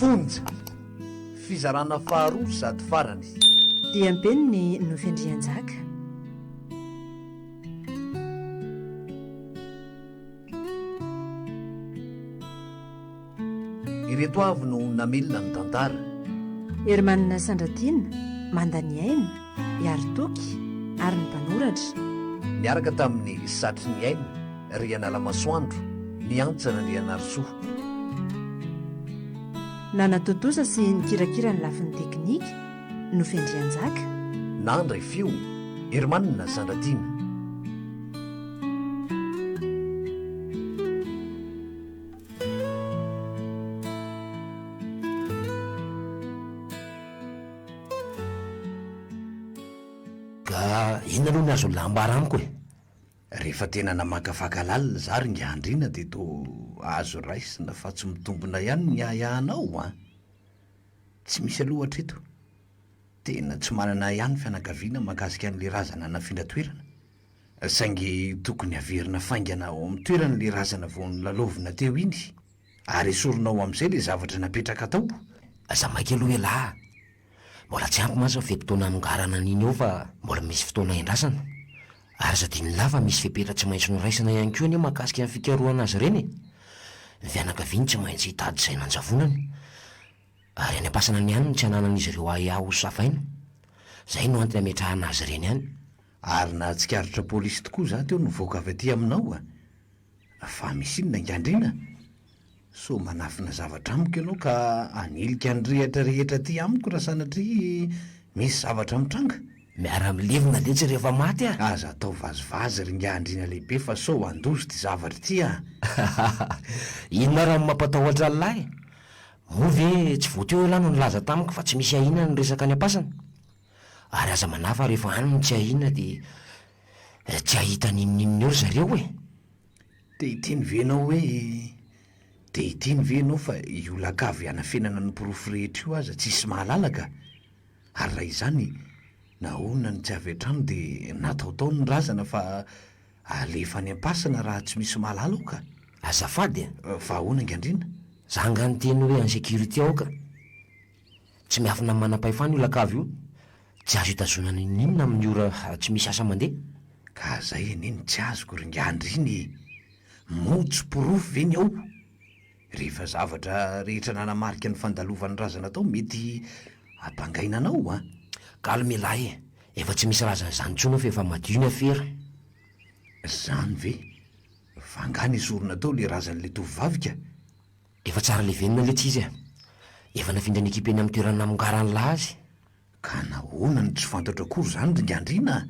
Fonja, fizarana faharoa sady farany. Diam-peniny Nofy Andrianjaka. Ireto avy no namelona ny tantara. Hermann Sandratiana, Mandaniaina, Iaritoky ary ny mpanoratra. Niaraka tamin'i Satriniaina, Rianalamasoandro, Niantsa Randrianarisoa. Nanatontosa sy nikirakira ny lafiny teknika, Nofy Andrianjaka. Nandray feo, Hermann Sandratiana. Ka inona aloha ny azon'lah ambara amiko e? Rehefa tena namakafaka lalina za ry Ngiandriana dia toa azo raisina fa tsy mitombina ihany ny ahiahinao an! Tsy misy aloha hatreto. Tena tsy manana ahiahy ny fianakaviana mahakasika an'ilay razana nafindra toerana. Saingy tokony haverina faingana ao amin'ny toerany ilay razana vao nolalaovina teo iny, ary esorina ao amin'izay ilay zavatra napetraka tao. Aza maika aloha ialahy a! Mbola tsy ampy mantsy ny fe-potoana hanongarana an'iny eo fa mbola misy fotoana iandrasana. Ary aza adinon'lah fa misy fepetra tsy maintsy noraisina ihany koa anie mahakasika ny fikarohana azy ireny e! Ny fianakaviany tsy maintsy hitady izay nanjavonany. Ary any am-pasana any ihany no tsy ananan'izy ireo ahiahy ho savaina. Izay no antony ametrahana azy ireny any. Ary nahatsikaritra polisy tokoa za teo nivoaka avy aty aminao a! Fa misy inona ingahy-ndriana? Sao manafina zavatra amiko ianao ka hanilika ny rihatra rehetra aty amiko raha sanatria misy zavatra mitranga? Miara-milevina letsy rehefa maty a! Aza atao vazivazy ry ingahy-ndriana lehibe fa sao handoza ity zavatra ity a! Inona ary no mampatahotra an'lahy? Moa ve tsy vao teo ialahy no nilaza tamiko fa tsy misy ahiana ny resaka any am-pasana? Ary aza manahy fa rehefa any no tsy ahiana dia tsy hahita n'inon'inona eo ry zareo e! Te hiteny ve ianao hoe, te hiteny ve ianao fa io lakavy hanafenana ny porofo rehetra io aza tsisy mahalala ka? Ary raha izany, nahoana no tsy avy hatrany dia nataotao ny razana fa Alefa any am-pasana raha tsy misy mahalala ao ka! Azafady a! Fa ahoana Ingandriana? Za angaha niteny hoe en sécurité ao ka! Tsy miafina amin'ny manam-pahefana io lakavy io, tsy azo itazonana n'inon'inona amin'ny ora tsy misy asa mandeha. Ka zay anie no tsy azoko ry Ingandriana e! Moa tsy porofo ve ny ao? Rehefa zavatra rehetra nanamarika ny fandalovan'ny razana tao mety hampangaina anao an! Calme ialahy e! Efa tsy misy razana izany intsony ao fa efa madio ny afera. Zany ve? Fa angaha nesorina tao le razan'le tovovavy ka? Efa tsara levenina letsy izy e! Efa nafindran'ny ekipa eny amin'ny toerana namongaran'lah azy. Ka nahoana no tsy fantatro akory izany ry Ngandriana a!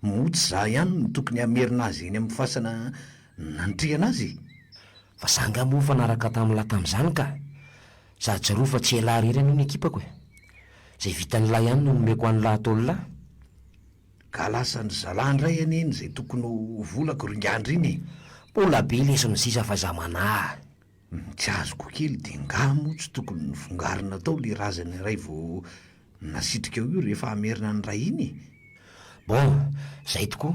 Moa tsy za ihany no tokony hamerina azy eny amin'ny fasana nanitrihana azy e? Fa za angaha moa nifanaraka tamin'lah tamin'izany ka! Sady tsarovy fa tsy elah irery anie ny ekipako e! Izay vitan'lah ihany no nomeko an'lah ataon'lah. Ka lasan-dry zalahy indray anie iny izay tokony ho volako ry Ngandriana e! Mbola be lesona sisa fa za manahy. Ny tsy azoko kely dia ngah moa tsy tokony nivongarina tao le razana iray vao nasitrika eo io rehefa hamerina ny ray iny e? Bon, zay tokoa.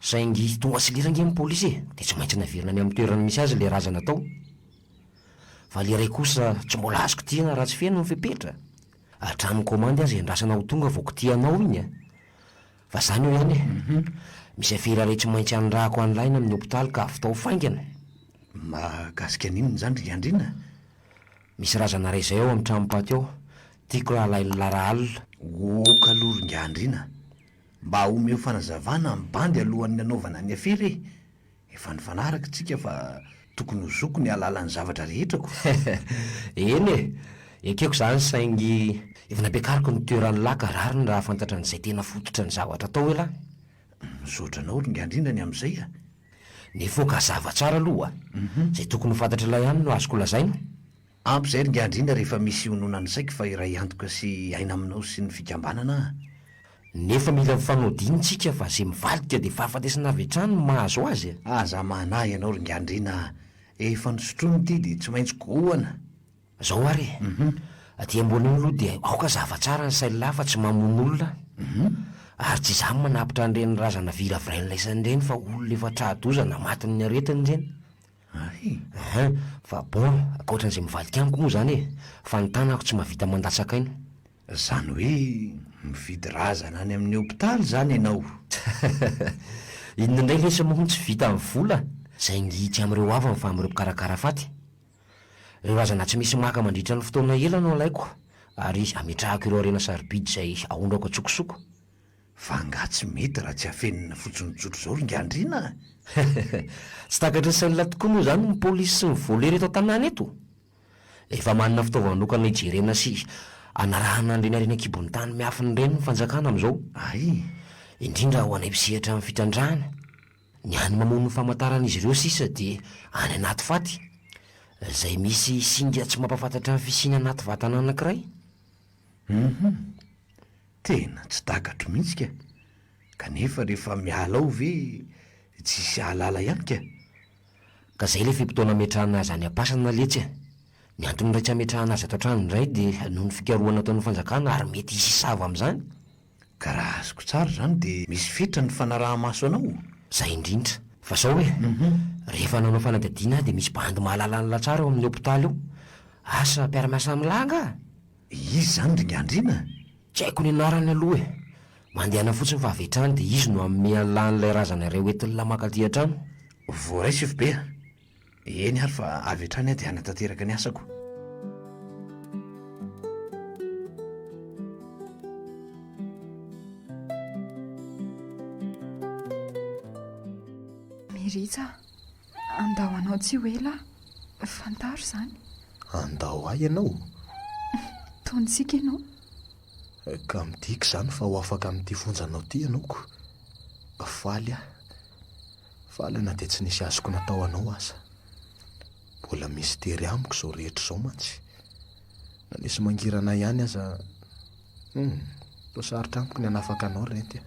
Saingy tonga sy lera ange ny polisy e, dia tsy maintsy naverina any amin'ny toerana misy azy ilay razana tao. Fa le iray kosa tsy mbola azo kitihina raha tsy feno ny fepetra. Hatramin'ny komandy aza iandrasana ho tonga vao kitihanao iny a! Fa zany eo ihany e! Misy afera iray tsy maintsy hanirahako an'lah eny amin'ny hopitaly ka avitao faingana. Mahakasika an'inona izany ry Andriana? Misy razana iray izay ao amin'ny tranom-paty ao. Tiako raha alain'lah rahalina. Ok aloha ry Ingahy Andriana. Mba omeo fanazavana ny bandy alohan'ny hanaovana ny afera e! Efa nifanaraka tsika fa tokony ho zoko ny hahalala ny zavatra rehetra ko. Eny e! Ekeko izany saingy efa nampiakariko ny toeran'lah ka rariny raha fantatra an'izay tena fototra ny zavatra atao elah. Misaotra anao ry Ngandrindra ny amin'izay a! Nefa ka hazava tsara aloha a! Izay tokony ho fantatr'lah ihany no azoko lazaina. Ampy izay ry Ngandrindra rehefa misy iononan'ny saiko fa iray antoka sy aina aminao sy ny fikambanana aho. Nefa mila mifanao diny tsika fa ze mivadika de fahafatesana avy hatrany no mahazo azy e! Aza manahy ianao ry Ngandrina a! Efa nosotroina ity dia tsy maintsy gohana. Zao ary e! Aty ambony eo aloha dia aoka hazava tsara ny sain'lah fa tsy mamono olona aho. Ary tsy izaho no manapitra an'ireny razana viravirain'laisany ireny fa olona efa tra-doza na matin'ny aretina ireny. Hay! Hein! Fa bon, ankoatran'izay mivadika amiko moa izany e! Fa ny tanako tsy mahavita mandatsaka aina. Izany hoe mividy razana any amin'ny hopitaly izany ianao? Inona indray lesy moa no tsy vita amin'ny vola? Saingy tsy amin'ireo havany fa amin'ireo mpikarakara faty. Ireo razana tsy misy maka mandritra ny fotoana ela no alaiko ary ametrahako ireo harena sarobidy izay aondrako an-tsokosoko. Fa angaha tsy mety raha tsy afenina fotsiny tsotra izao ry Ngandriana a! Tsy takatry ny sain'lah tokoa moa izany ny polisy sy ny voleur eto an-tanàna eto? Efa manana fitaovana manokana hijerena sy hanarahana an'ireny harena an-kibon'ny tany miafina ireny ny fanjakana amin'izao. Hay! Indrindra ho anay mpisehatra amin'ny fitrandrahana. Ny hany mamono ny famantaran'izy ireo sisa dia any anaty faty, izay misy singa tsy mampahafantatra ny fisiany anaty vatana anankiray. Hum! Tena tsy takatro mihitsy ka! Kanefa rehefa miala ao ve tsy hisy hahalala ihany ka? Ka zay le fe-potoana ametrahana azy any am-pasana letsy a! Ny antony iray tsy ametrahana azy ato an-trano indray dia noho ny fikarohana ataon'ny fanjakana ary mety hisy hisava amin'izany. Ka raha azoko tsara izany dia misy fetra ny fanaraha-maso anao? Zay indrindra. Fa zao e! Rehefa nanao fanadihadiana aho dia misy bandy mahalala an'lah tsara ao amin'ny hopitaly ao. Asa mpiara-miasa amin'lah angaha? Iza izany ry Ngandriana? Tsy haiko ny anarany aloha e! Mandehana fotsiny fa avy hatrany dia izy no hanome an'lah an'ilay razana iray hoentin'lah maka aty an-trano. Voaray Sefobe a! Eny ary fa avy hatrany aho dia hanatanteraka ny asako. Miritsa a! Handao anao tsy ho ela aho, fantaro izany. Handao ahy ianao? Toa nitsiky ianao. Ka midika izany fa ho afaka amin'ity fonjanao ity ianao ko. Faly aho. Faly aho na dia tsy nisy azoko natao anao aza. Mbola mistery amiko izao rehetra izao mantsy. Na nisy mangirana ihany aza, hum, toa sarotra amiko ny hanafaka anao ry Renty a.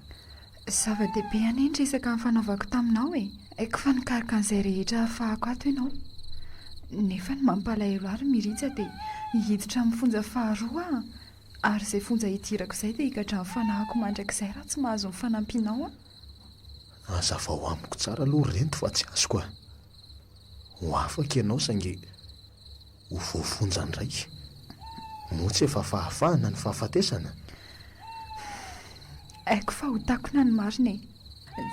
Zava-dehibe anie ny resaka nifanaovako taminao e! Haiko fa nikaroka an'izay rehetra ahafahako ato ianao. Nefa ny mampalahelo ahy ry Mirija dia hiditra amin'ny fonja faharoa aho, ary izay fonja hidirako izay dia higadra ny fanahiko mandrakizay raha tsy mahazo ny fanampianao aho. Hazavao amiko tsara aloha ry Renty fa tsy azoko a! Ho afaka ianao saingy ho voafonja indray. Moa tsy efa fahafahana ny fahafatesana? Haiko fa ho takona ny marina e!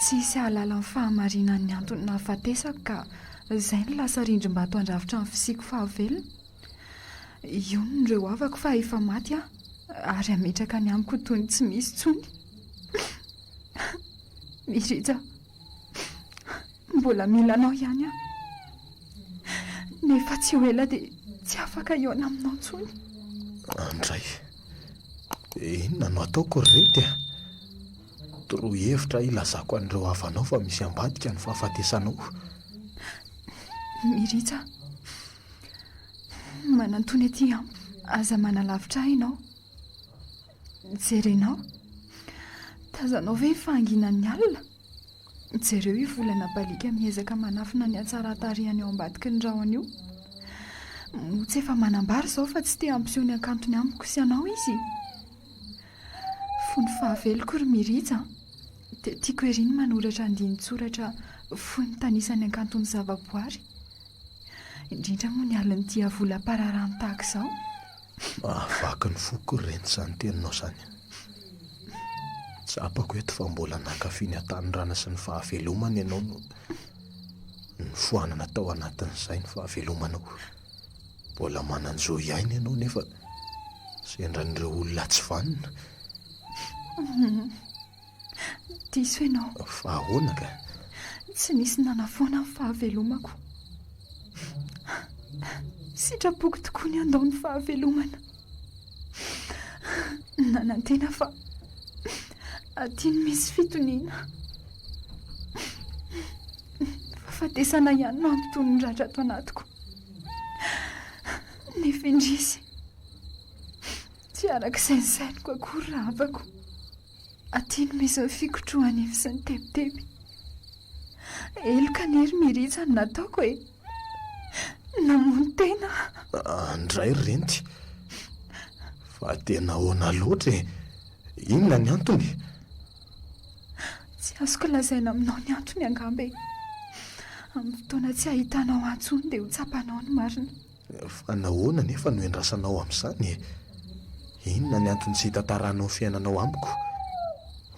Tsy hisy hahalala ny fahamarinan'ny antony nahafatesako ka izay no lasa rindrim-bato handrafitra ny fisiako fahavelona. Hionona ireo havako fa efa maty aho ary hametraka ny amiko ho toy ny tsy misy intsony. Mirija. Mbola mila anao ihany aho. Nefa tsy ho ela dia tsy afaka hihaona aminao intsony. Andray. Inona no ataoko ry Renty a? Toroy hevitra aho hilazako an'ireo havanao fa misy ambadika ny fahafatesanao. Mirija, manantona ety amiko. Aza manalavitra ahy ianao. Jerenao. Tazanao ve ny fahanginan'ny alina? Jereo io volana baliaka miezaka manafina ny hatsaran-tarehiny ao ambadiky ny rahona io. Moa tsy efa manambara izao fa tsy te hampiseho ny hakantony amiko sy anao izy? Fony fahaveloko ry Mirija a! Dia tiako ery ny manoratra andinin-tsoratra fohy mitanisa ny hakanton'ny zavaboary. Indrindra moa ny alin'ny diavolam-pararano tahaka izao. Mahavaky ny foko ry renty izany teninao izany. Tsapako eto fa mbola nankafy ny hatanorana sy ny fahavelomana ianao no nofoanana tao anatin'izay ny fahavelomanao. Mbola manan-jo hiaina ianao nefa sendran'ireo olona tsy vanona. Diso ianao. Fa ahoana ka? Tsy nisy nanafoana ny fahavelomako. Sitrapoko tokoa ny handao ny fahavelomana. Nanantena fa aty no misy fitoniana. Fahafatesana ihany no hampitony ny ratra ato anatiko. Nefa indrisy, tsy araka izay nisainiko akory rahavako. Aty no misy ny fikotrohanify sy ny tebiteby. Heloka anie ry Mirija no nataoko e! Namono tena aho. Andray ry Renty. Fa tena ahoana loatra e? Inona ny antony? Tsy azoko lazaina aminao ny antony angamba e! Amin'ny fotoana tsy ahitanao ahy intsony dia ho tsapanao ny marina. Fa nahoana anefa no iandrasanao amin'izany e? Inona ny antony tsy hitantaranao ny fiainanao amiko?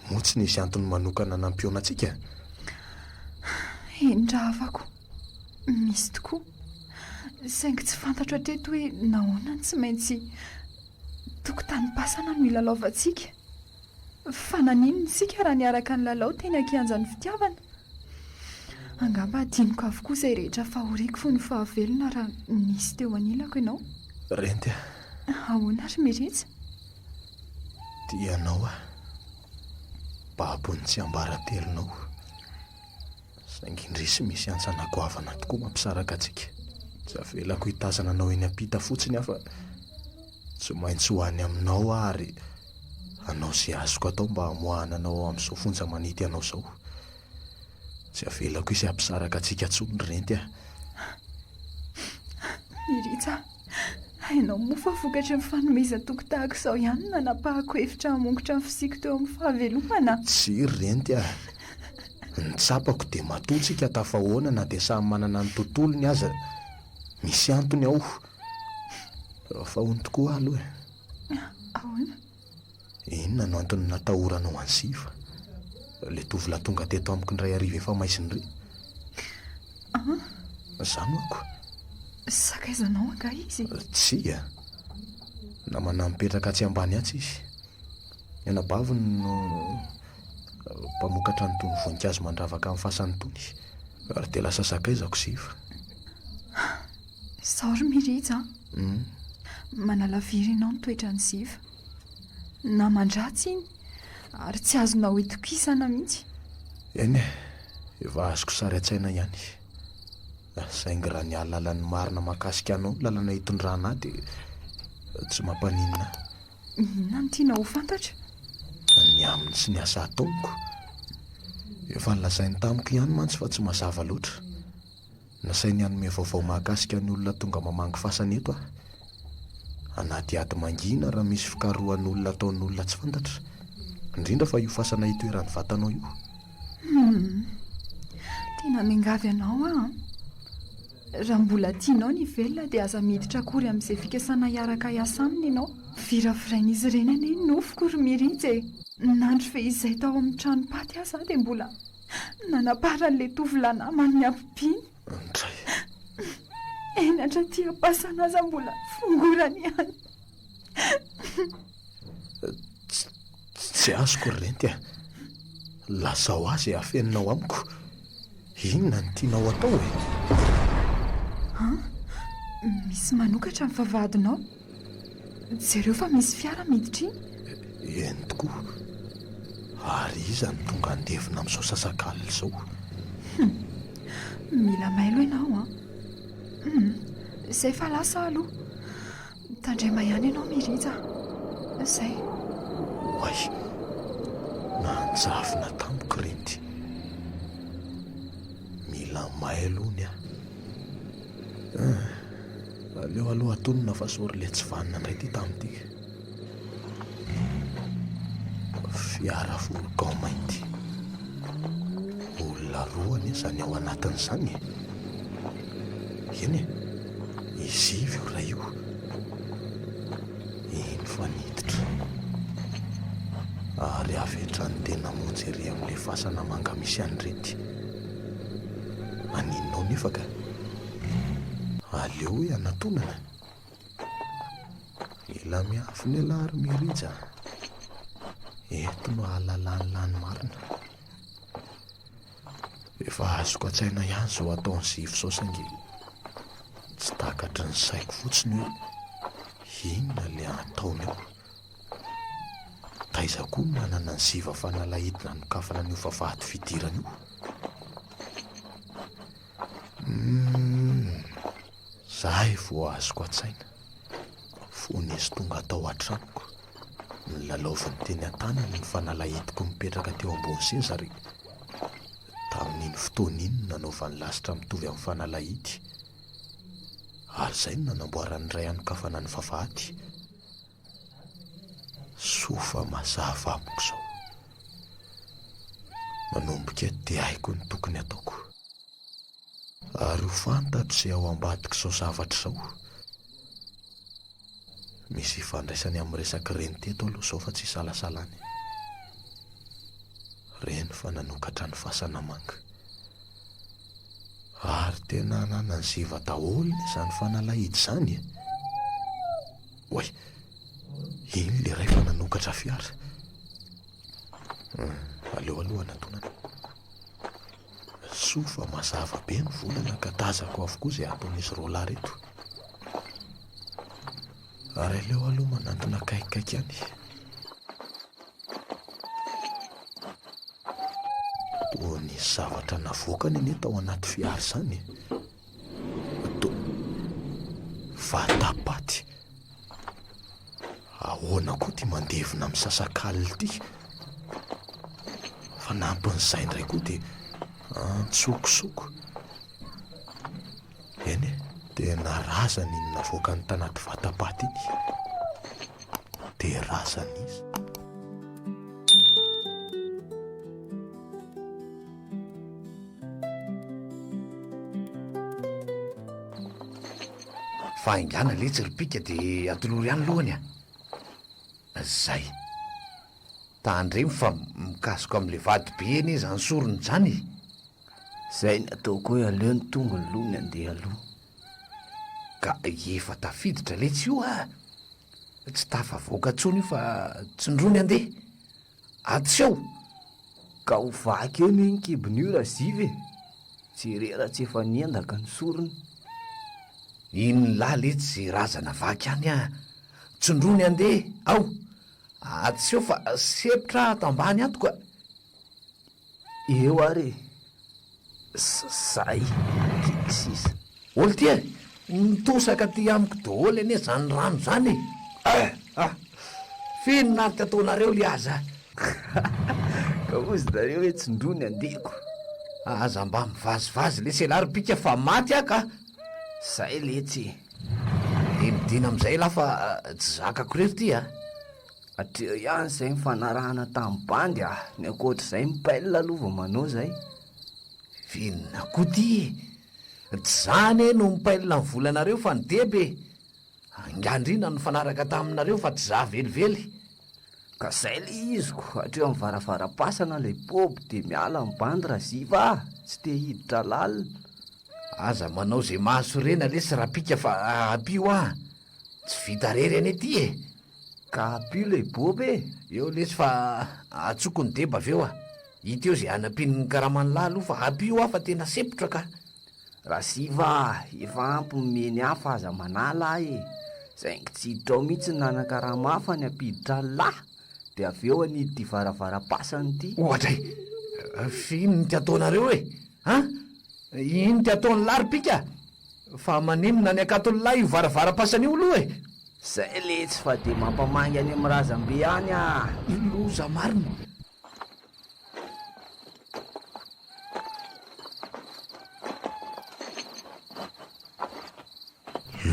Moa tsy nisy antony manokana nampihaona antsika? Eny rahavako, misy tokoa. Saingy tsy fantatro hatreto hoe nahoana no tsy maintsy tokotanim-pasana no ilalaovantsika. Fa naninona isika raha niaraka nilalao teny an-kianjan'ny fitiavana? Angamba hadinoko avokoa izay rehetra fahoriako fony fahavelona raha nisy teo anilako ianao. Renty a! Ahoana ry Mirija? Tia anao aho. Babo ny tsiambaratelonao. Saingy indrisy misy hantsana goavana tokoa mampisaraka antsika. Tsy avelako hitazana anao eny am-pita fotsiny aho fa tsy maintsy ho any aminao aho ary hanao izay azoko atao mba hamoahana anao ao amin'izao fonja manidy anao izao. Tsy avelako hisy hampisaraka antsika intsony ry Renty a! Mirija a! Hainao moa fa vokatry ny fanomezan-toky tahaka izao ihany no nanapahako hevitra hamongotra ny fisiako teo amin'ny fahavelomana? Tsia ry Renty a! Ny tsapako dia matoa tsika tafahoana na dia samy manana ny tontolony aza, misy antony ao. Fa hono tokoa aloha e. Ahoana? Inona no antony natahoranao an'i Ziva? Ilay tovolahy tonga teto amiko indray hariva efa maizina iry. An? Izaho manko. Sakaizanao angaha izy? Tsia. Namana mipetraka atsy ambany atsy izy. Ny anabaviny no mpamokatra an'itony voninkazo mandravaka amin'ny fasany itony. Ary dia lasa sakaizako Ziva. Izao ry Mirija an! Manalaviry ianao ny toetran'i Ziva. Naman-dratsy iny ary tsy azonao itokisana mihitsy. Eny e, efa azoko sary an-tsaina ihany. Saingy raha ny hahalala ny marina mahakasika anao ny lalana hitondrana ahy dia tsy mampaninona ahy. Inona no tianao ho fantatra? Ny aminy sy ny asa ataoko. Efa nolazainy tamiko ihany mantsy fa tsy mazava loatra. Nasainy hanome vaovao mahakasika ny olona tonga mamangy fasana eto aho. Hanadihady mangina raha misy fikarohan'olona ataon'olona tsy fantatra. Indrindra fa io fasana itoeran'ny vatanao io. Humm. Tena miangavy anao aho an. Raha mbola tianao ny hivelona dia aza miditra akory amin'izay fikasana hiaraka hiasa aminy ianao. Viravirain'izy ireny anie ny nofoko ry Mirija e! Nandry fehizay tao amin'ny tranom-paty aza aho dia mbola nanaparan'ilay tovolahy namany ny habibiany. Ndray. Eny hatraty am-pasana aza mbola fongorany ihany. Tsy azoko ry Renty a! Lazao ahy izay afeninao amiko. Inona no tianao atao e? An? Misy manokatra ny vavahadinao. Jereo fa misy fiara miditra iny. Eny tokoa. Ary iza no tonga handevina amin'izao sasak'alina izao? Hum. Mila mailo ianao an. Hum. Izay fa lasa aho aloha. Tandrema ihany ianao Mirija a! Zay. Oay! Nanjavona tamiko Renty. Mila mailo hono aho. Ah, aleo aloha atonina fa sao ry le tsy vanona indray ity tamin'ity. Fiara fourgon mainty. Olona roa anie izany ao anatin'izany e. Eny e, i Zivy io iray io. Iny fa niditra. Ary avy hatrany dia namonjy ery amin'ilay fasana manga misy an'ireto. Maninona ao nefa ka? Aleo hoe hanatonana. Mila miafina ialahy ry Mirija a. Eto no ahalalan'lah ny marina. Efa azoko an-tsaina ihany izao ataon'i Zivy izao saingy tsy takatry ny saiko fotsiny hoe inona ilay ataony ao. Taiza koa no nananan'i Ziva fanalahidy nanokafana an'io vavahady fidirana io? Humm, zay vao azoko an-tsaina. Fony izy tonga tao an-tranoko, nilalaoviny teny an-tanany ny fanalahidiko mipetraka teo ambony seza ary tamin'iny fotoana iny no nanaovany lasitra mitovy amin'ny fanalahidy. Ary izay no nanamboaran'ny ray hanokafana ny vavahady. Soa fa mazava amiko izao. Manomboka eto dia haiko ny tokony hataoko. Ary ho fantatro izay ao ambadik'izao zavatra izao. Misy ifandraisany amin'ny resak'i Reny teto aloha izao fa tsy isalasalana e. Reny fa nanokatra ny fasana manga. Ary tena ananan'i Ziva daholo anie izany fanalahidy izany e! Oay! Iny le ray fa nanokatra fiara. Aleo aloha anatonana. Soa fa mazava be ny volana ka tazako avokoa izay ataon'izy roalahy ireto. Ary aleo aloha manantona akaikikaiky any. Toa nisy zavatra navoakany anie tao anaty fiara izany e. Toa vatapaty. Ahoana koa ity mandevina misasakalina ity? Fanampin'izay indray koa dia antsokosoko. Eny e, tena razana iny navoakany tanaty vatapaty iny. Dia razana izy. Fa haingana letsy ry pika de atolory ihany lohany a! Zay. Tandremo fa mikasoka amle vady be anie zany sorona zany e! Zay ny ataoko hoe aleo ny tongony loha ny andeha aloha. Ka efa tafiditra letsy io a! Tsy tafavoaka tsony io fa tsindrony andeha! Atsy ao! Ka ho vaky eo anie ny kibon'io Razivy e! Jereo raha tsy efa niendaka ny sorony. Iny lahy letsy ze razana vaky any a! Tsindrony andeha ao! Atsy eo fa sepotra ato ambany ato ka! Eo ary e! Zay kely sisa. Ol ty e! Mitosaka aty amiko daholo anie zany rano zany e! Eh! Ah! F'inona ary ty ataonareo liaza? Ka hozy nareo hoe tsindroa ny andeko. Aza mba mivazivazy lesy elah ry pika fa maty ah ka! Zay letsy e! De midina amizay elah fa tsy zakako rery ty a! Hatreo ihany izay nifanarahana tamin'ny bandy ah! Ny ankoatr'izay mi-pelle aloha vao manao izay. F'inona koa ty e! Tsy za anie no mi-pelle ny volanareo fa ny deba e! Angandriana no nifanaraka taminareo fa tsy za velively. Ka zay le iziko, hatreo amin'ny varavaram-pasana ilay bobo dia miala ny bandy Raziva ah! Tsy te hiditra lalina. Aza manao ze mahasorena lesy Rapika fa ampio ah! Tsy vita rery anie ty e! Ka ampio ilay bob e! Eo lesy fa atsoko ny deba avy eo a! Hita eo ze hanampiany ny karaman'lah aloha fa ampio aho fa tena sempotra ka! Rasiva a! Efa ampy ny meny ahy fa aza manala ahy e! Saingy tsy hiditra ao mihitsy ny nanakarama ahy fa ny hampiditra an'lah! Dia avy eo hanidy ity varavaram-pasana ity. Oadray! F'inona ity ataonareo e? An? Inona ity ataon'lah ry pika? Fa maninona any Ankatonilahy io varavaram-pasana io aloha e? Zay letsy fa dia mampamangy any amin'ny razambe any ah! Loza marina!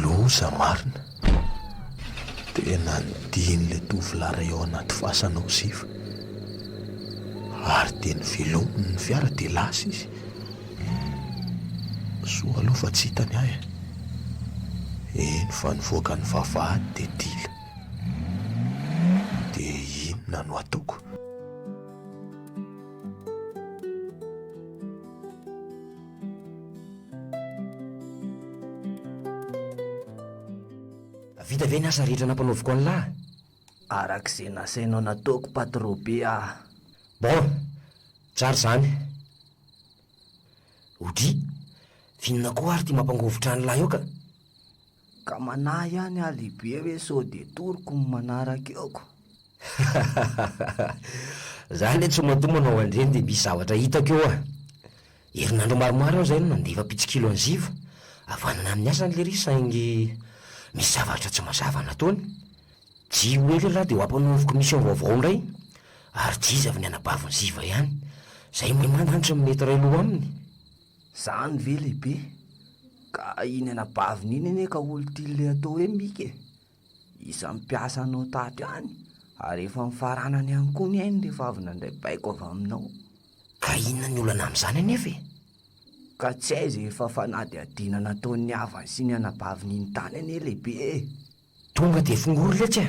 Loza marina! Tena nidin'ilay tovolahy iray ao anaty fasana ao Ziva. Ary dia novelominy ny fiara dia lasa izy. Soa aloha fa tsy hitany ahy e. Eny fa nivoaka ny vavahady dia dila. Dia inona no ataoko? Vita ve ny asa rehetra nampanaoviko an'lah? Araka izay nasainao nataoko patro be ah. Bon, tsara izany. Odry, f'inona koa ary ity mampangovitra an'lah eo ka? Ka manahy ihany aho lehibe hoe sao dia toriko ny manaraka eo ko. Za le tsy matoa manao an'ireny dia misy zavatra hitako eo ah. Herinandro maromaro aho izay no nandefa mpitsikilo an'i Ziva, havanana amin'ny asany lery saingy misy zavatra tsy mazava nataony. Tsy ho ela ialahy dia ho ampanaoviko mission vaovao indray ary tsy iza fa ny anabavin'i Ziva ihany. Izay mantsy no mety iray loha aminy. Zany ve lehibe? Ka iny anabaviny iny anie ka olon-tian'ilay atao hoe Mika e! Isan'ny mpiasa anao tato ihany ary efa nifaranany ihany koa ny ainy rehefa avy nandray baiko avy aminao. Ka inona ny olana amin'izany anefa e? Ka tsy hay izay efa fanadihadiana nataon'ny havany sy ny anabaviny iny tany anie lehibe e! Tonga dia fongory letsy a!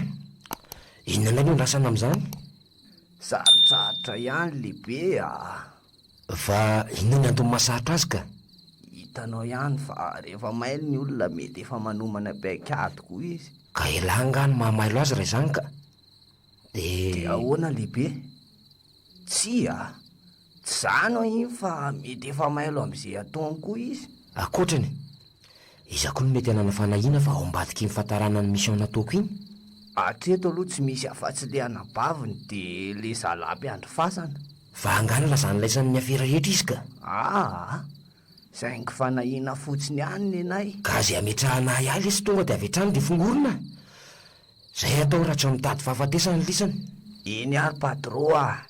Inona indray no andrasana amin'izany? Sarotsarotra ihany lehibe a! Fa inona ny antony mahasarotra azy ka? Hitanao ihany fa rehefa mailo ny olona mety efa manomana paikady koa izy. Ka elah angaha no mahamailo azy raha izany ka! Dia. Dia ahoana lehibe? Tsia a! Tsy izany aho iny fa mety efa mailo amin'izay ataony koa izy. Ankoatrany, iza koa no mety hanana fanahiana fa ao ambadik'iny fahatarana ny mission nataoko iny? Hatreto aloha tsy misy afa-tsy le anabaviny de le zalahy mpiandry fasana. Fa angaha nilazan'ilaisany ny afera rehetra izy ka? Aa! Saingy fanahiana fotsiny ihany nenay. Ka ze ametrahana ahiahy lesy tonga de avy hatrany de fongorona. Zay atao raha tsy mitady fahafatesana lisany. Eny ary patro a!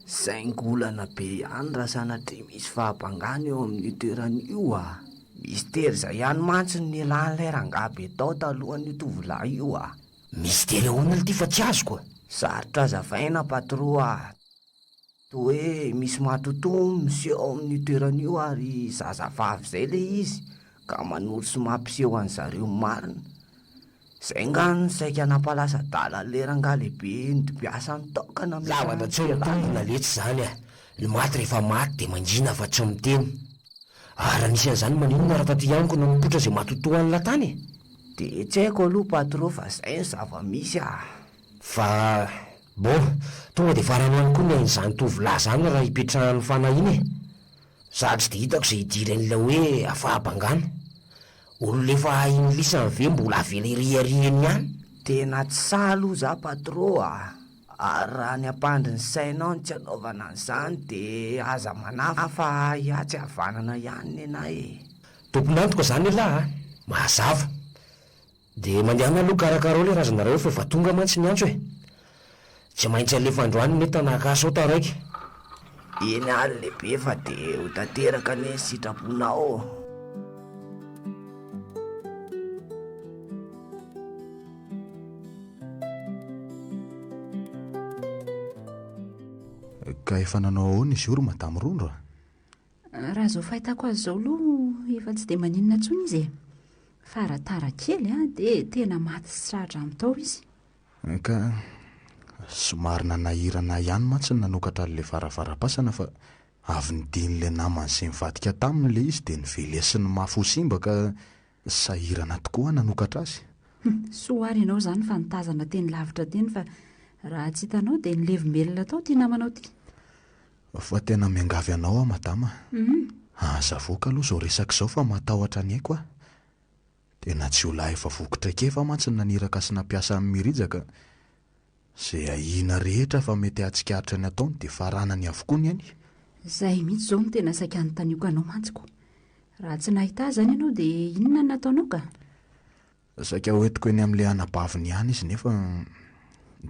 Saingy olana be ihany raha sanatria misy fahabangana eo amin'io toerana io a! Mistery izay ihany mantsy no nialan'ilay rangahy be tao talohan'io tovolahy io a! Mistery ahoana lty fa tsy azoko a! Sarotra azavaina patro a! Toa hoe misy matotoa miseho ao amin'io toerana io ary zazavavy izay ilay izy ka manoro sy mampiseho an'zareo ny marina. Izay nga no saika nampalasa adala an'ilay rangahy lehibe nidobiasany tao ka nametrahany Zavatra tsy fialana. mitombina letsy izany a! Ny maty rehefa maty dia mangina fa tsy miteny. Ary raha nisy an'izany maninona raha taty amiko no nipoitra izay matotoa an'la tany e? Dia tsy haiko aloha patro fa izay no zava-misy a! Fa bon, tonga dia farany ihany koa ny ain'izany tovolahy izany raha ipetrahan'ny fanahiana e! Za tsy dia hitako izay idiran'ilay hoe afahabangana. Olona efa ahin'ny lisany ve mbola avela hiriaria eny ihany? Tena tsy sahy aloha za patro a! Ary raha ny hampandry ny sainao ny tsy hanaovana an'izany dia aza manahy fa ahiahy tsy havanana ihany nenahy e! Tompon'antoka izany elah a! Mazava. Dia mandehana aloha karakarao le razanareo fa efa tonga mantsy ny antso e! Tsy maintsy alefa androany ny entana ka sao taraiky. Eny ary lehibe fa dia ho tanteraka anie ny sitraponao. Ka efa nanao ahoana izy io ry Madame Rondro a? Raha izao fahitako azy izao aloha efa tsy dia maninona intsony izy e. Fa raha tara kely dia tena maty sy tra-drano tao izy. Ka somary nanahirana ahy ihany mantsy ny nanokatra an'ilay varavaram-pasana fa avy nidin'ilay namany izay nivadika taminy ilay izy dia novelesiny mafy ho simba ka sahirana tokoa aho nanokatra azy. Hum, soa ary ianao izany fa nitazana teny lavitra teny fa raha tsy hitanao dia nilevombelona tao ity namanao ity. Fa tena miangavy anao aho madama a! Aza avoaka aloha izao resaka izao fa matahotra ny aiko aho. Tena jiolahy efa voky traikefa mantsy ny naniraka sy nampiasa an'i Mirija ka izay ahiana rehetra fa mety hahatsikaritra ny ataony dia faranany avokoa ny ainy. Izay mihitsy izao no tena saika anontaniako anao mantsy ko. Raha tsy nahita ahy izany ianao dia inona no nataonao ka? Saika hoentiko eny amin'ilay anabaviny ihany izy nefa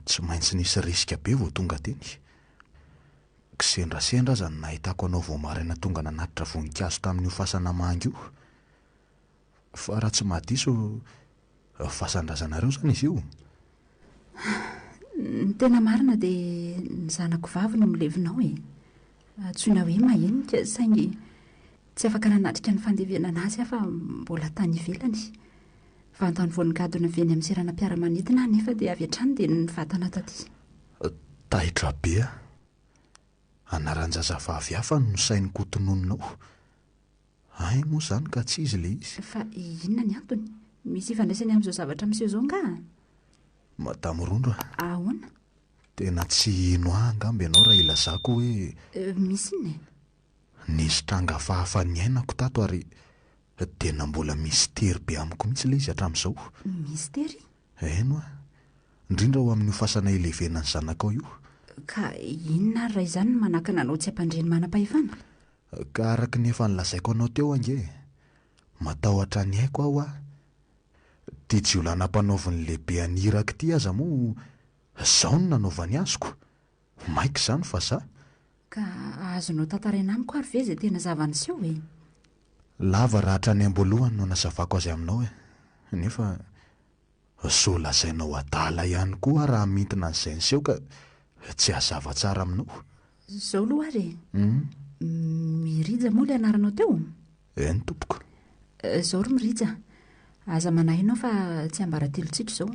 tsy maintsy nisy risque be vao tonga teny. Kisendrasendra aza no nahitako anao vao maraina tonga nanatitra voninkazo tamin'io fasana manga io. Fa raha tsy mahadiso, fasan-drazanareo izany izy io? Ny tena marina dia ny zanako vavy no milevina ao e. Antsoina hoe Mahenika saingy tsy afaka nanatrika ny fandevenana azy aho fa mbola tany ivelany. Vantany vao nigadona avy eny amin'ny seranam-piaramanidina aho nefa dia avy hatrany dia nivatana taty. Taitra be aho. Anaran-jazavavy hafa no nosainiko hotononina ao. Hay moa izany ka tsy izy ilay izy. Fa inona ny antony? Misy ifandraisany amin'izao zavatra miseho izao angaha? Madame Rondro a! Ahoana? Tena tsy hino ahy angamba ianao raha ilazako hoe. Misy inona e? Nisy tranga hafahafa niainako tato ary tena mbola mistery be amiko mihitsy ilay izy hatramin'izao. Mistery? Eny hoa. Indrindra ao amin'io fasana ilevenan'ny zanakao io. Ka inona ary raha izany no manakana anao tsy hampandre ny manam-pahefana? Ka araka ny efa nolazaiko anao teo ange e! Matahotra ny aiko aho hoa. Ity jiolahy nampanaovin'ny lehibe an'i Irak ity aza moa zao no nanaovany azoko. Maika izany fa za. Ka azonao tantaraina amiko ary ve izay tena zava-niseho e? Lava raha hatrany am-boalohany no anazavako azy aminao e! Nefa sao lazainao adala ihany koa aho raha hamintina an'izay niseho ka tsy hazava tsara aminao. Izao aloha ary e! Mirija moa ilay anaranao teo? Eny tompoko. Izao ry Mirija a! Aza manahy ianao fa tsiambaratelontsika izao.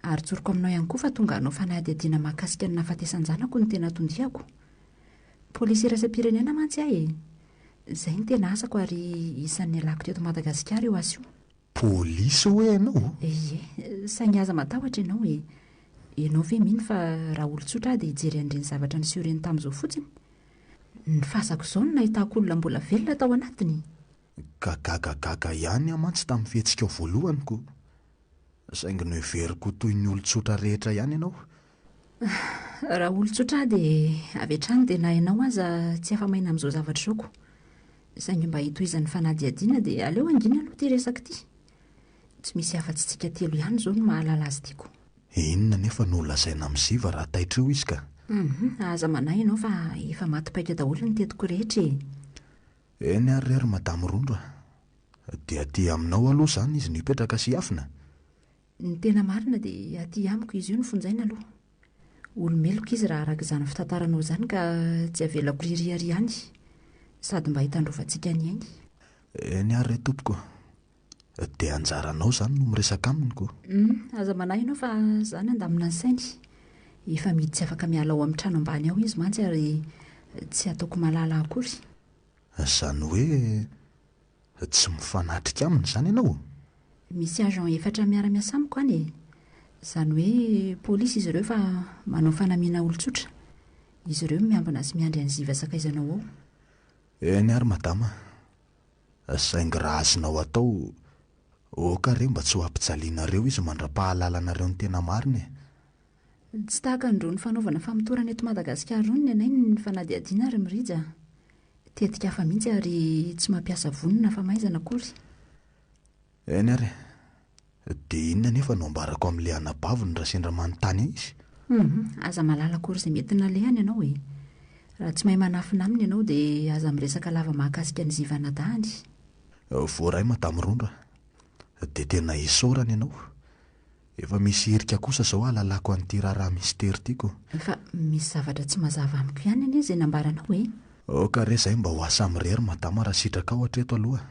Ary tsoriko aminao ihany koa fa tonga hanao fanadihadiana mahakasika ny nahafatesan-janako no tena anton-diako. Polisy iraisam-pirenena mantsy aho e! Izay no tena asako ary isan'ny nialako teto Madagasikara io asa io. Polisy hoe ianao? Ie, saingy aza matahotra ianao e! Ianao ve mino fa raha olon-tsotra aho dia hijery an'ireny zavatra niseho ireny tamin'izao fotsiny? Ny fasako izao no nahitako olona mbola velona tao anatiny. Ka gagagaga ihany aho mantsy tamin'ny fihetsikao voalohany ko. Saingy noheveriko ho toy ny olon-tsotra rehetra ihany ianao. Raha olon-tsotra aho dia avy hatrany dia na ianao aza tsy afa-maina amin'izao zavatra izao ko. Saingy mba hitohizan'ny fanadihadiana dia aleo hangina aloha ity resaka ity. Tsy misy afa-tsy tsika telo ihany izao no mahalala azy ity ko. Inona anefa no holazaina amin'i Ziva raha taitra eo izy ka? Hum, aza manahy ianao fa efa maty paika daholo ny tetiko rehetra e. Eny ary re ry Madame Rondro a! Dia aty aminao aloha izany izy no hipetraka sy hiafina? Ny tena marina dia aty amiko izy io no fonjaina aloha. Olo-meloka izy raha araka izany fitantaranao izany ka tsy avelako ririaria any. Sady mba hitandrovantsika ny ainy. Eny ary re tompoko a! Dia anjaranao izany no miresaka aminy ko! Hum, aza manahy ianao fa za nandamina ny sainy. Efa mihidy tsy afaka miala ao amin'ny trano ambany ao izy mantsy ary tsy ataoko malala akory. Izany hoe tsy mifanatrika aminy izany ianao? Misy agent efatra miara-miasa amiko any e! Izany hoe polisy izy ireo fa manao fanamiana olon-tsotra. Izy ireo no miambina sy miandry an'i Ziva sakaizanao ao. Eny ary madama, saingy raha azonao atao, aoka re mba tsy ho ampijalianareo izy mandra-pahalalanareo ny tena marina e! Tsy tahaka an'irony fanaovana famotorana eto Madagasikara irony ny anay ny fanadihadiana ry Mirija a! Tetika hafa mihitsy ary tsy mampiasa vono na famaizana akory. Eny ary e! Dia inona anefa no ambarako amin'ilay anabaviny raha sendra manontany ahy izy? Hum, aza malala akory izay mety nalehany ianao e! Raha tsy mahay manafina aminy ianao dia aza miresaka lava mahakasika ny ziva anadahiny. Voaray Madame Rondro a! Dia tena isaorana ianao. Efa misy hirika kosa izao hahalalako an'ity raharaha mistery ity ko. Fa misy zavatra tsy mazava amiko ihany anie izay nambaranao e! Aoka re izay mba ho ahy samirery madama raha sitrakao hatreto aloha.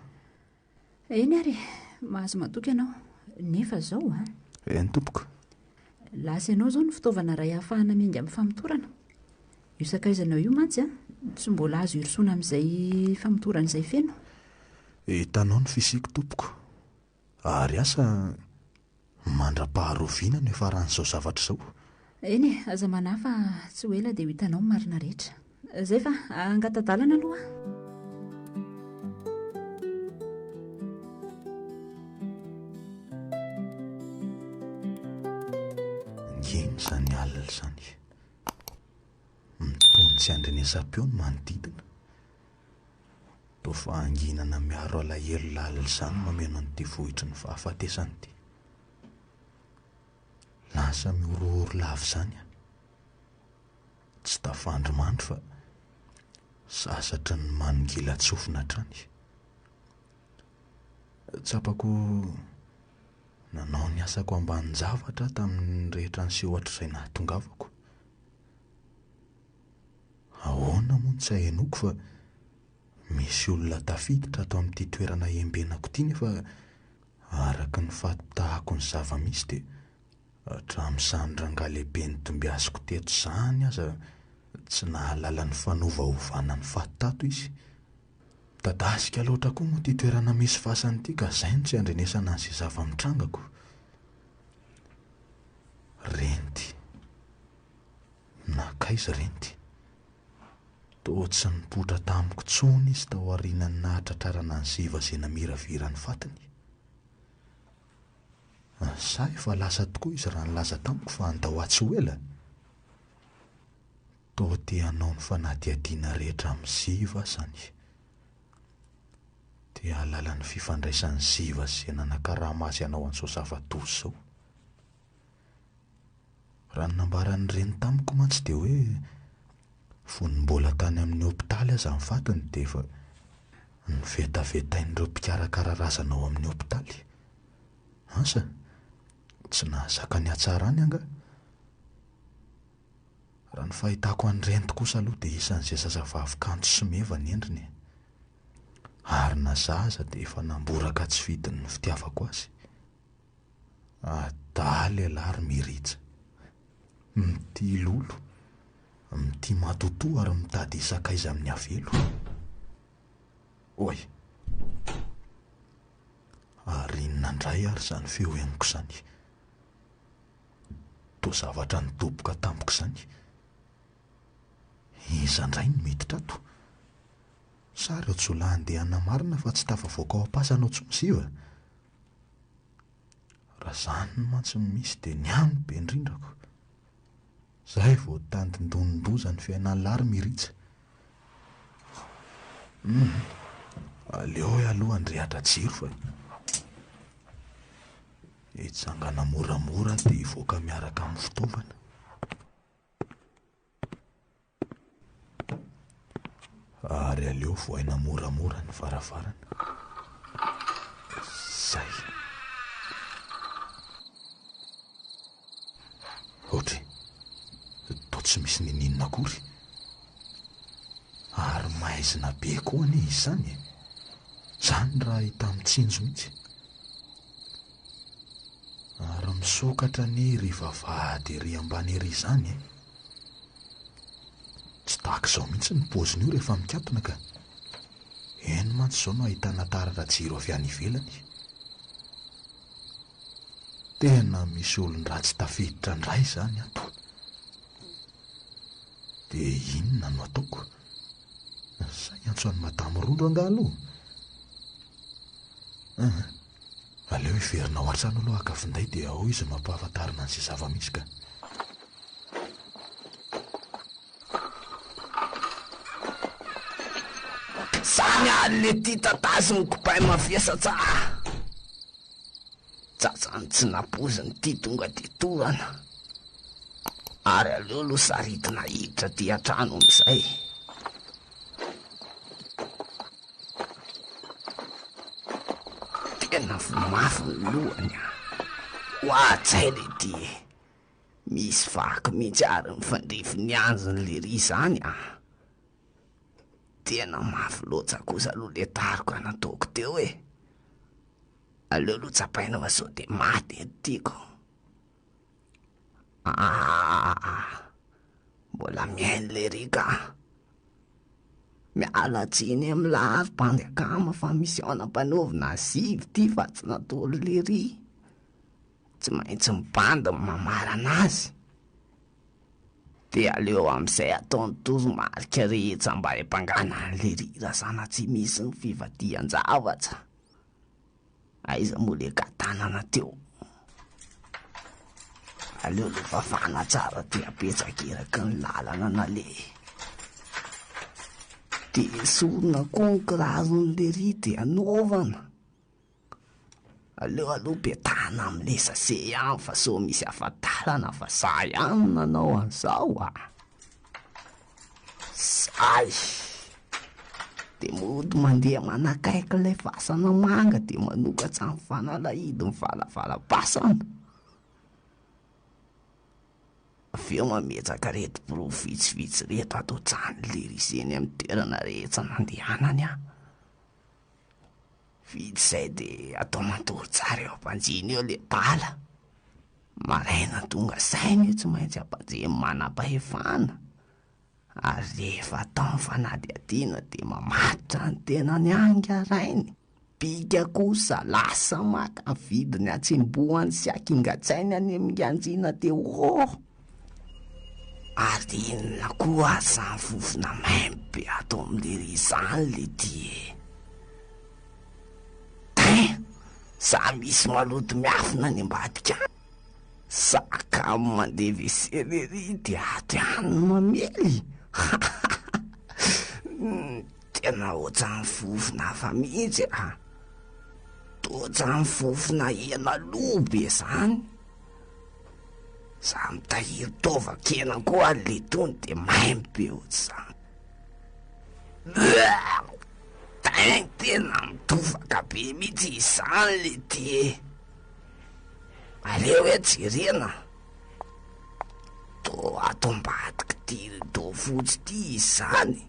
Eny ary e! Mahazo matoky ianao. Nefa izao an! Eny tompoko. Lasa ianao izao ny fitaovana iray ahafahana miainga amin'ny famotorana. Io sakaizanao io mantsy an, tsy mbola azo irosoana amin'izay famotorana izay feno. Hitanao ny fisiako tompoko. Ary asa mandra-paharoviana no hifaran'izao zavatra izao? Eny e, aza manahy fa tsy ho ela dia ho hitanao ny marina rehetra. Izay fa hangata-dalana aloha aho. Ngeny izany alina izany. Mitony tsy andrenesam-peo ny manodidina. Toa fahanginana miaro alahelo lalina izany mameno an'ity vohitry ny fahafatesana ity. Lasa mihorohoro lava izany aho. Tsy tafandry mandry fa sasatry ny manongilan-tsofina hatrany. Tsapako nanao ny asako ambanin-javatra aho tamin'ny rehetra niseho hatrizay nahatongavako. Ahoana moa no tsy ahenoako fa misy olona tafiditra ato amin'ity toerana iembenako ity nefa araka ny fampitahako ny zava-misy dia hatramin'izany rangahy lehibe nodimbiasiko teto izany aza tsy nahalala ny fanovaovana ny faty tato izy. Midadasika loatra koa moa ity toerana misy fasana ity ka izay no tsy andrenesana an'izay zava-mitrangako. Renty. Nankaiza Renty? Toa tsy nipoitra tamiko intsony izy tao aorianan'ny nahatratrarana an'i Ziva izay namiravira ny fatiny. Sa efa lasa tokoa izy raha nilaza tamiko fa handao ahy tsy ho ela? Toa te hanao ny fanadihadiana rehetra amin'i Ziva aho izany. Te hahalala ny fifandraisan'i Ziva sy izay nanakarama azy hanao an'izao zava-doza izao. Raha ny nambaran'ny reny tamiko mantsy dia hoe fony mbola tany amin'ny hopitaly aza ny fatiny dia efa novetavetain'ireo mpikarakara razana ao amin'ny hopitaly. Asa, tsy nahazaka ny hatsarany angaha? Raha ny fahitako an'i Renty kosa aloha dia isan'izay zazavavy kanto sy meva ny endriny e. Ary na za aza dia efa namboraka tsy fidiny ny fitiavako azy. Adala ialahy ry Mirija. Mitia lolo, mitia matotoa ary mitady hisakaiza amin'ny avelo. Oay! Ary inona indray ary izany feo henoko izany? Toa zavatra nidoboka tampoka izany. Iza indray no miditra ato? Sa ireo jiolahy handeha hanamarina fa tsy tafavoaka ao am-pasana ao intsony Ziva? Raha izany mantsy no misy dia ny ahy no be indrindrako. Zay vao tandindonin-doza ny fiainan'lah ry Mirija. Hum, aleo aho aloha handrehatra jiro fa hitsangana moramora dia hivoaka miaraka amin'ny fitaovana. Ary aleo vohaina moramora ny varavarana. Zay. Ohatry, toa tsy misy niniana akory. Ary maizina be koa anie izy izany e. Izany raha hita mitsinjo mihitsy. Ary misokatra anie iry vavahady ery ambany ery izany e. Tsy tahaka izao mihitsy ny paoziny io rehefa mikatona ka. Eny mantsy izao no ahitana taratra jiro avy any ivelany. Tena misy olon-dratsy tafiditra indray izany ato. Dia inona no ataoko? Sa hiantso an'i Madame Rondro angaha aloha? Aa, aleo hiverina ao an-trano aloha haka finday dia ao izy no ampahafantarina an'izay zava-misy ka. Zany ary le ty tataziny kobay mavesatsa a! Tsatsany tsy nampoiziny ty tonga de torana. Ary aleo aloha saritina hiditra aty an-trano amin'izay. Tena voa mafy ny lohany a! Oatsay le ty e! Misy vaky mihitsy ary mifandrify ny anjiny lery izany a! Tena mafy loatra kosa aloha le daroka nataoko teo e! Aleo aloha tsapaina fa sao dia maty eto tiako. Aa! Mbola mihaino lery ka! Miala tsiny amin'lah ry bandy akama fa mission nampanaovina sivy ty fa tsy nataon'i lery. Tsy maintsy ny bandy no mamarana azy. Dia aleo amin'izay atao ny toromarika rehetra mba hiampangana an'i Lery raha sanatria misy ny fivadihan-javatra. Aiza moa le katanana teo? Aleo aloha fafana tsara dia apetsaka eraky ny lalana naleha. Dia esorina koa ny kiraron'i Lery dia anaovana. Aleo aloha petahana amin'le sase ihany fa sao misy afa-dalana fa za ihany no nanao an'izao a! Zay! De mody mandeha manakaiky ilay fasana manga de manokatra ny fanalahidin'ny valavalam-pasana. Avy eo mametraka ireto porofo vitsivitsy ireto ato an-tranon'i Lery eny amin'ny toerana rehetra nandehanany aho. Vita izay dia atao matory tsara eo am-pandriana eo le bala. Maraina tonga saina io tsy maintsy ampandrian'ny manam-pahefana. Ary rehefa atao ny fanadihadiana dia mamatotra ny tenany any rainy. Bika kosa lasa maka ny vidiny hatsembohany sy hakingan-tsainy any amin'ny andriana teo oh! Ary inona koa ary izany fofona maimbo be ato amin'lery izany leity e? Tain! Sa misy maloto miafina any ambadika any? Sa kamo mandeha WC lery dia ato ihany no mamely? Tena ohatran'ny fofona hafa mihitsy a! Toa ohatran'ny fofona hena lo be izany. Za mitahiry taovan-kena koa ary le tony de maimbo be ohatr'izany. Tain tena mitofaka be mihitsy izany le ty e. Aleo hoe jerena. Toa ato ambadik'ity rideau fotsy ity izany.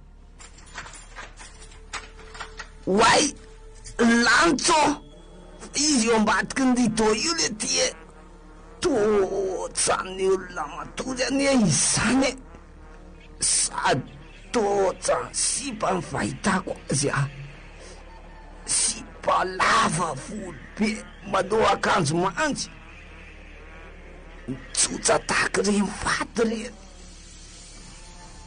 Oay! Lanitra ô! Fa izy eo ambadiky ny rideau io le ty e! Toa ohatran'ny olona matory anie izy izany e! Sady toa ohatran'ny sipa ny fahitako azy a! Sipa lava volo be manao akanjo manjy, mitsotsa tahaka ireny faty ireny.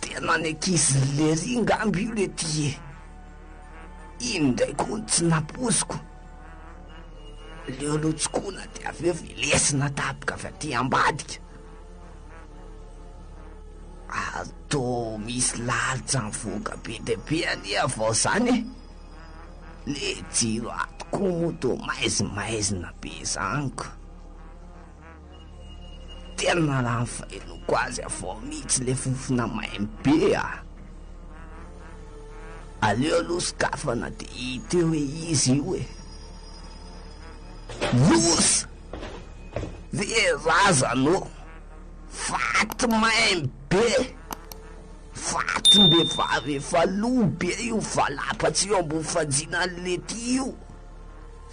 Tena ny ankizy lery ngamba io le ty e! Iny ndray koa no tsy nampoiziko. Leo notsokoina dia avy eo velesina tampoka avy aty ambadika. Ary toa misy lalitra mivoaka be dia be anie avy ao izany e! Le jiro ato koa moa toa maizimaizina be izany ko. Tena raha ny fahenoako azy avy ao mihitsy le fofona maimbo be a! Aleo aloha sokafana dia hita eo hoe iza io e! Loza! Ve razana ô! Faty maimbo be! Fatim-behivavy efa lo be io valapa-tsy eo ambony fandriana an'i Letty io!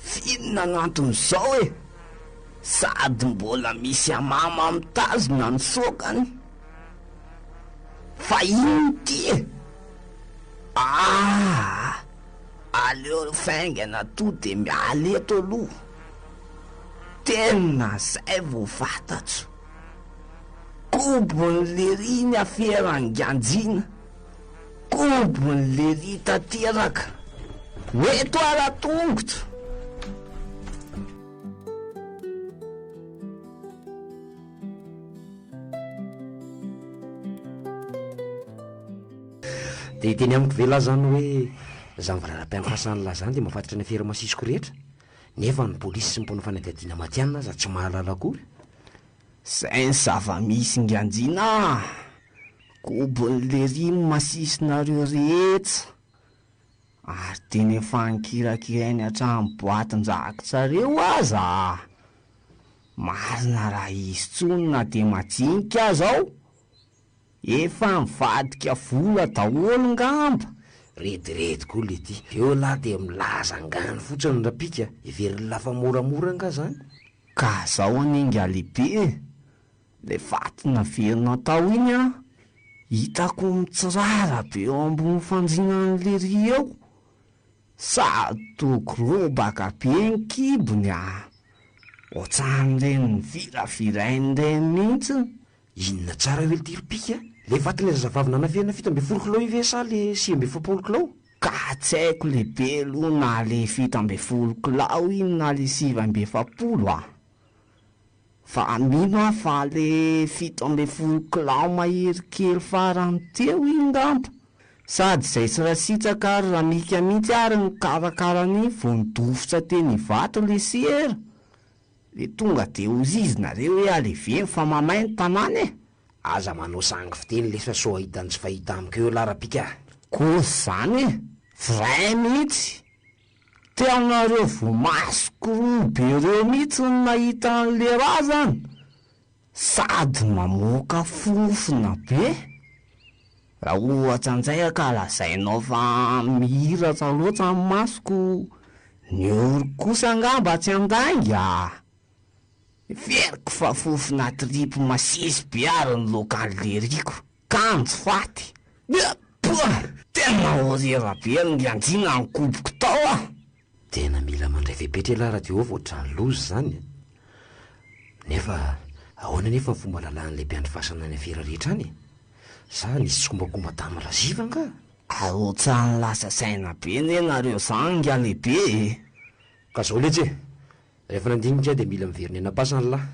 F'inona no anton'izao e? Sady mbola misy amama mitazona ny sokany. Fa inona ity e? Aa! Aleo faingana to dia miala eto aloha. Tena zay vao fantatro. Kobon'i lery ny aferan'i Ganjina. Kobon'i lery tanteraka. Ho eto ara-tongotra. Dia hiteny amiko ve lahy zany hoe zany valala-piandrasan'ny lahy zany dia mahafantatra ny afera masisiko rehetra? Nefa ny polisy sy ny mpanao fanadihadiana matihanina aza tsy mahalala akory? Zay ny zava-misy nganjina a! Kobon'ny lery ny masisinareo rehetra! Ary tena efa nikirakirainy hatramin'ny boatin-drakitsareo aza a! Marina raha izy tsony na dia majinika aza ao, efa nivadika vola daholo ngamba! Rediredy koa letia. Eo lah dia milaza angano fotsiny rapika, heverin'lah fa moramora nga zany? Ka zao anie ngalehibe e! Ilay vato naverina tao iny an, hitako mitsirara be eo ambony fandriana an'i lery eo, sady toa gorobaka be ny kibony an, ohatran'ireny niviravirainy ireny mihitsy. Inona tsara io ity ry pika? Le vaton'ilay zazavavy nanafenina 17 kilao io ve sa le 49 kilao? Ka tsy haiko lehibe aloha na le 17 kilao iny na le 49 a! Fa mino aho fa le 17 kilao mahery kely farany teo iny ngamba. Sady izay sy Rasitraka ary Ramika mihitsy ary nikarakara an'iny vao nidofotra teny Ivato le sera. Le tonga de hozizy nareo hoe aleveno fa mamay ny tanàna e! Aza manao sangy fiteny lesy fa sao hahita ny tsy fahita amiko eo elah Rapika a! Kôzy zany e! Vrai mihitsy! Teo voamasoko roa be reo mihitsy no nahita an'le razana, sady mamoaka fofona be. Raha ohatra njay ka lazainao fa mihiratra loatra ny masoko, ny oroko kosa angamba tsy handainga a! Heveriko fa fofona tripy masisy be ary ny lokan'leriko. Kanjo faty. Pouah! Tena horera be ry Ngiandriana ny koboko tao a! Tena mila mandray fepetra ialahy Radiova ohatran'ny loza izany a! Nefa ahoana anefa ny fomba lalàn'ilay mpiandry fasana any afera rehetra any e? Sa nisy tsikombakomba tamin'i Raziva angaha? Ary ohatran'ny lasa saina be anie nareo zany nga lehibe e! Ka zao letsy e! Rehefa nandinika aho dia mila miverina eny am-pasana lahy.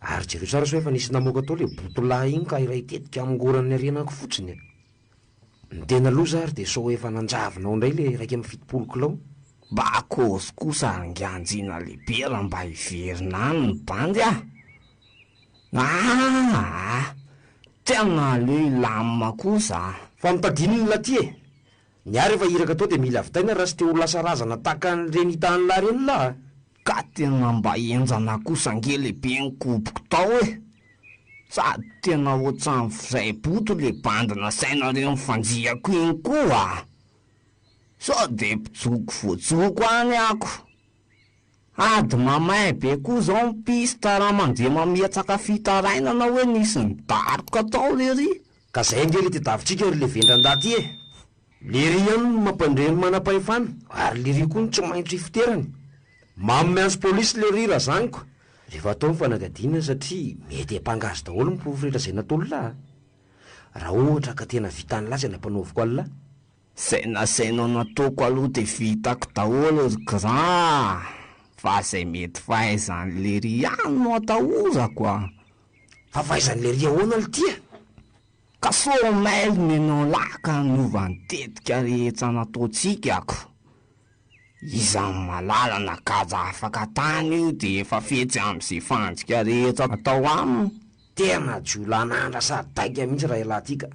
Ary jereo tsara sao efa nisy namoaka tao le botolahy iny ka iray tetika hamongoran'ny harenako fotsiny e! Ny tena loza ary dia sao efa nanjavona ao indray le 71 kilao. Mba kôzy kosa ry ngianjina lehibe raha mba hiverina any ny bandy ah! Aa! Tena aleo hilamina kosa ah! Fa mitadinina laty e! Ny ahy rehefa iraka tao dia mila vitaina raha tsy te ho lasa razana tahaka an'ireny hitan'lah ireny lah a! Ka tena mba henjana kosa ange lehibe ny koboko tao e! Sady tena ohatran'ny vizay boto le bandy nasainareo nifandriako iny koa a! Sao dia mpijoko voajoko any ako. Ady mamay be koa zao ny piste raha mandeha mametsaka fitarainana hoe nisy nidaroka tao lery. Ka zay ange le tedavitsika ry le vendran-dahy ty e! Lery ihany no mampandre ny manam-pahefana ary lery koa no tsy maintsy ifoterany. Mamy miantso polisy lery raha zany ko! Rehefa atao ny fanadihadiana satria mety hiampanga azy daholo ny porofo rehetra zay nataon'lah a! Raha ohatra ka tena vitan'lah zay nampanaoviko an'lah. Zay nasainao nataoko aloha de vitako daholo ry grand a! Fa zay mety fahaizan'i lery ihany no atahorako a! Fa fahaizan'i lery ahoana lty a? Ka sao mail nenao lahy ka niova ny tetika rehetra nataontsika ko! Iza no malala na gaja afaka tany io de efa fetsy am'ze fandrika rehetra atao aminy. Tena jiolahin'andra sady dainga mihitsy raha ialahy ty ka!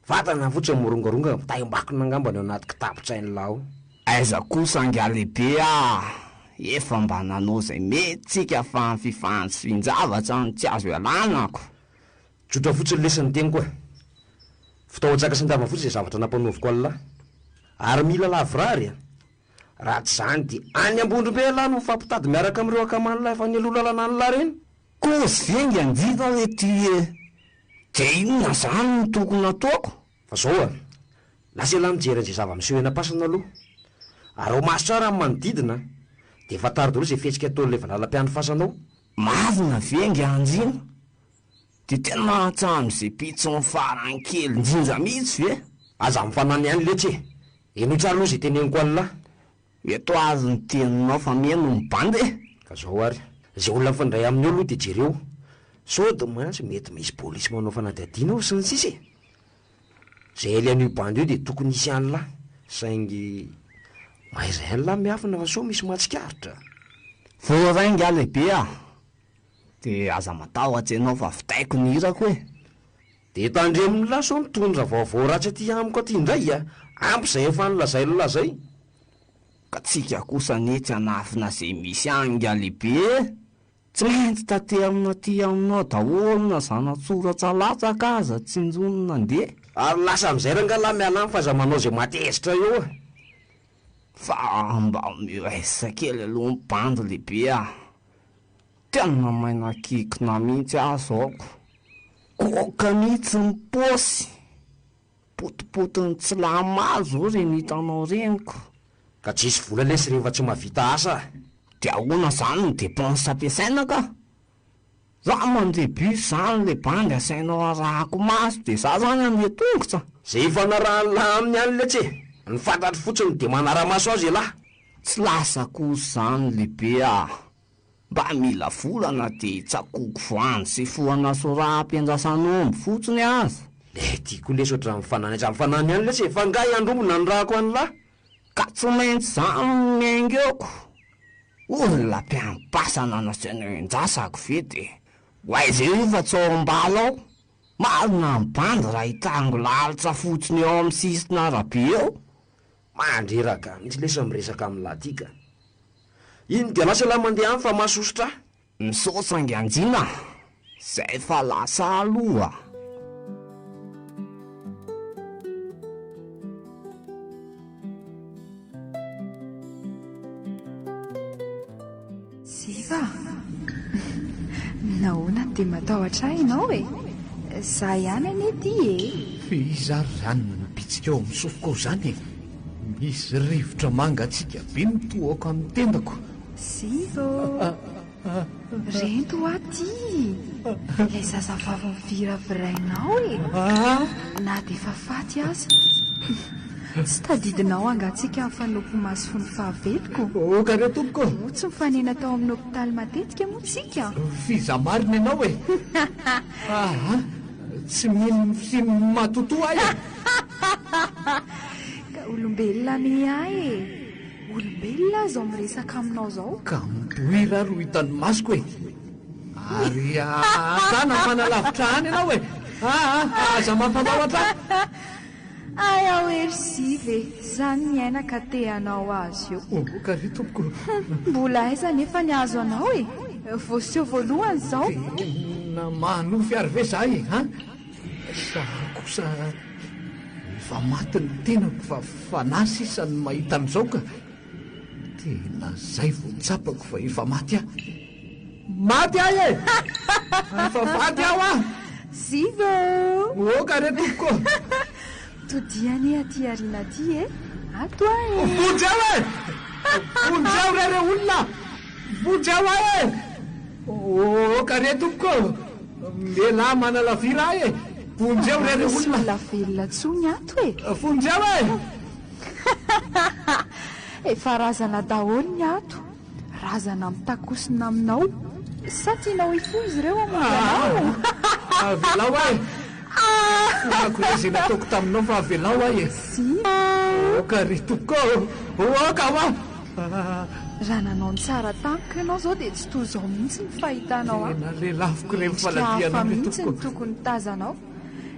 Vatana fotsiny mirongaronga mitaim-bakona angamba ny ao anaty kitapon-tsain'lah ao. Aiza kosa angaha lehibe ah! Efa mba nanao izay mety tsika fa ny fifanjifin-javatra no tsy azo ialana ko! Tsotra fotsiny lesy ny teniko eh! Fitaovan-tsaka sy an-dava fotsiny izay zavatra nampanaoviko an'lah. Ary mila lavorary eh! Raha tsy izany dia any Ambondrombe ialahy no mifampitady miaraka amin'ireo akaman'lah efa nialoha lalana an'lah ireny. Kozy ve ngy andriana hoe ty e! De inona zany no tokony ataoko? Fa zao a! Lasa ialahy mijery an'izay zava-miseho eny am-pasana aloha. Araho maso tsara ny manodidina a! Dia fantaro daholo izay fihetsika ataon'ilay valala mpiandry fasana ao. Marina ve ngy andriana? De tena hatramin'izay pitsony farany kely indrindra mihitsy ve? Aza mifanany ihany letsy e! Henoy tsara aloha izay teneniko an'lah. Eto ary ny teninao fa mino ny bandy e! Ka zao ary, izay olona mifandray aminy eo aloha dia jereo sao de mantsy mety misy polisy manao fanadihadiana ao sy ny sisa e! Izay alehan'io bandy io dia tokony hisy an'lah, saingy mahaiza ihany lah miafina fa sao misy mahatsikaritra. Voaray ingahy lehibe a! Dia aza matahotra ianao fa vitaiko ny hirako e! Dia tandremo ny lahy sao mitondra vaovao ratsy aty amiko aty indray a! Ampy izay efa nolazain'lah zay! Ka tsika kosa anie tsy hanafina izay misy any ingahy lehibe e! Tsy maintsy taterina aty aminao daholo na zana-tsoratra latsaka aza tsinjony nandeha. Ary lasa amin'izay rangahy lahy miala any fa aza manao izay mahatezitra eo a! Fa mba omeo aisa kely aloha ny bandy lehibe a! Tena maina kikina mihitsy aho zao ko! Goaka mihitsy ny paosy! Potipotin'ny tsy lama zao reny hitanao reny ko! Ka tsisy vola lesy rehefa tsy mahavita asa a! De ahoana zany ny dépense ampiasaina ka? Za mandeha bus zany le bandy asainao arahako maso de za zany handeha tongotra? Zay ifanarahan'lah aminy any letsy e! Ny fantatro fotsiny de manara-maso azy elah! Tsy lasa akory zany lehibe a! Mba mila vola na dia tsakoiko voanjo sy fohana soraha ampiandrasan'omby fotsiny aza. Le ty koa lesy ohatran'ny mifanany aza mifanany ihany lesy e! Fa nga i Andrombo nanirahako an'lah? Ka tsy maintsy zany no miainga eo ko! Olona mpiam-pasana nasaina endrasako ve dia ho aiza eo io fa tsy ao am-bala ao? Marina ny bandy raha hitango lalitra fotsiny eo amin'ny sisin'arabe eo. Mandreraka mihitsy lesy miresaka amin'lah ty ka! Iny dia lasa ialahy mandeha any fa mahasosotra ahy. Misaotra Angianjina a! Zay fa lasa aloha. Ziva a! Nahoana no dia matahotra ahy ianao e? Za ihany anie ity e! Fa iza ary izany no mibitsika ao amin'ny sofiko ao izany e? Misy rivotra mangatsiaka be mitohaka amin'ny tendako. Ziva ô! Rento hoa ty! Ilay zazavavy noviravirainao e! Na dia efa faty aza. Tsy tadidinao angaha tsika nifanompo maso fony fahaveloko? Oka re tompoko! Moa tsy nifanena tao amin'ny hopitaly matetika moa tsika? F'iza marina ianao e? Aa! Tsy mino ny fisian'ny matotoa aho e! Ka olombelona anie ahy e! Olombelona aho izao miresaka aminao izao. Ka mipoira ary ho hitan'ny masoko e! Ary aa manalavitra any ianao e! Aa! Aza mampatahotra ahy! Hay aho ery Ziva e! Zany ny aina ka te hanao azy io. Oh ka ry tompoko. Mbola aiza anefa ny hahazo anao e? Vao seho voalohany izao. Tena manofy ary ve za e? An? Sa kosa. Efa maty ny tenako fa fanahy sisa no mahita an'izao ka. Tena zay vao tsapako fa efa maty aho. Maty aho e! Efa faty aho ah! Ziva ô! Oka re tompoko ô! Todia anie aty aoriana aty e! Ato aho e! Vonjeo e! Vonjeo re re olona! Vonjeo aho e! Oka re tompoko ô! Mialà manalavira ahy e! Vonjeo re re olona! Tsy misy olona velona intsony ato e! Vonjeo e! Efa razana daholo ny ato. Razana mitakosina aminao. Sa tianao hifoha izy ireo hamonjy anao? Avelao aho e! Fonako re izay nataoko taminao fa avelao aho e! Aoka ry tompoko ô! Aoka ho aho! Raha nanao ny tsara tamiko ianao izao dia tsy toy izao mihitsy ny fahitanao ahy. Tena lelafiko ireny Endrika hafa faladianao ry mihitsy tompoko. no tokony tazanao.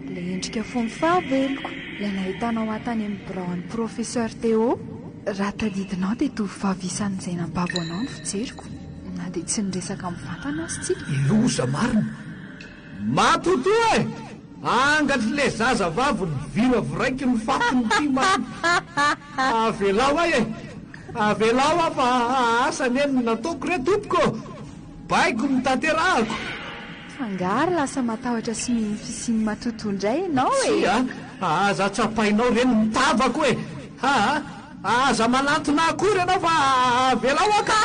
Ilay endrika fony fahaveloko, ilay nahitanao ahy tany amin'ny birao an'ny Professeur Théo. Raha tadidinao dia tovovavy isan'izay nambabo anao ny fijeriko, na dia tsy niresaka mivantana aza tsika. Loza marina! Matotoa e! Angatry le zaza vavy niviraviraiko ny fatiny ity marina! Avelao ahy e! Avelao aho fa asa anie no nataoko re tompoko ô! Baiko no tanterahako! Fa angaha ary lasa matahotra sy mino ny fisian'ny matotoa indray ianao e? Tsia a! Aza tsapainao re ny tavako e! Aa! Aza manantona akory ianao fa avelao aho ka!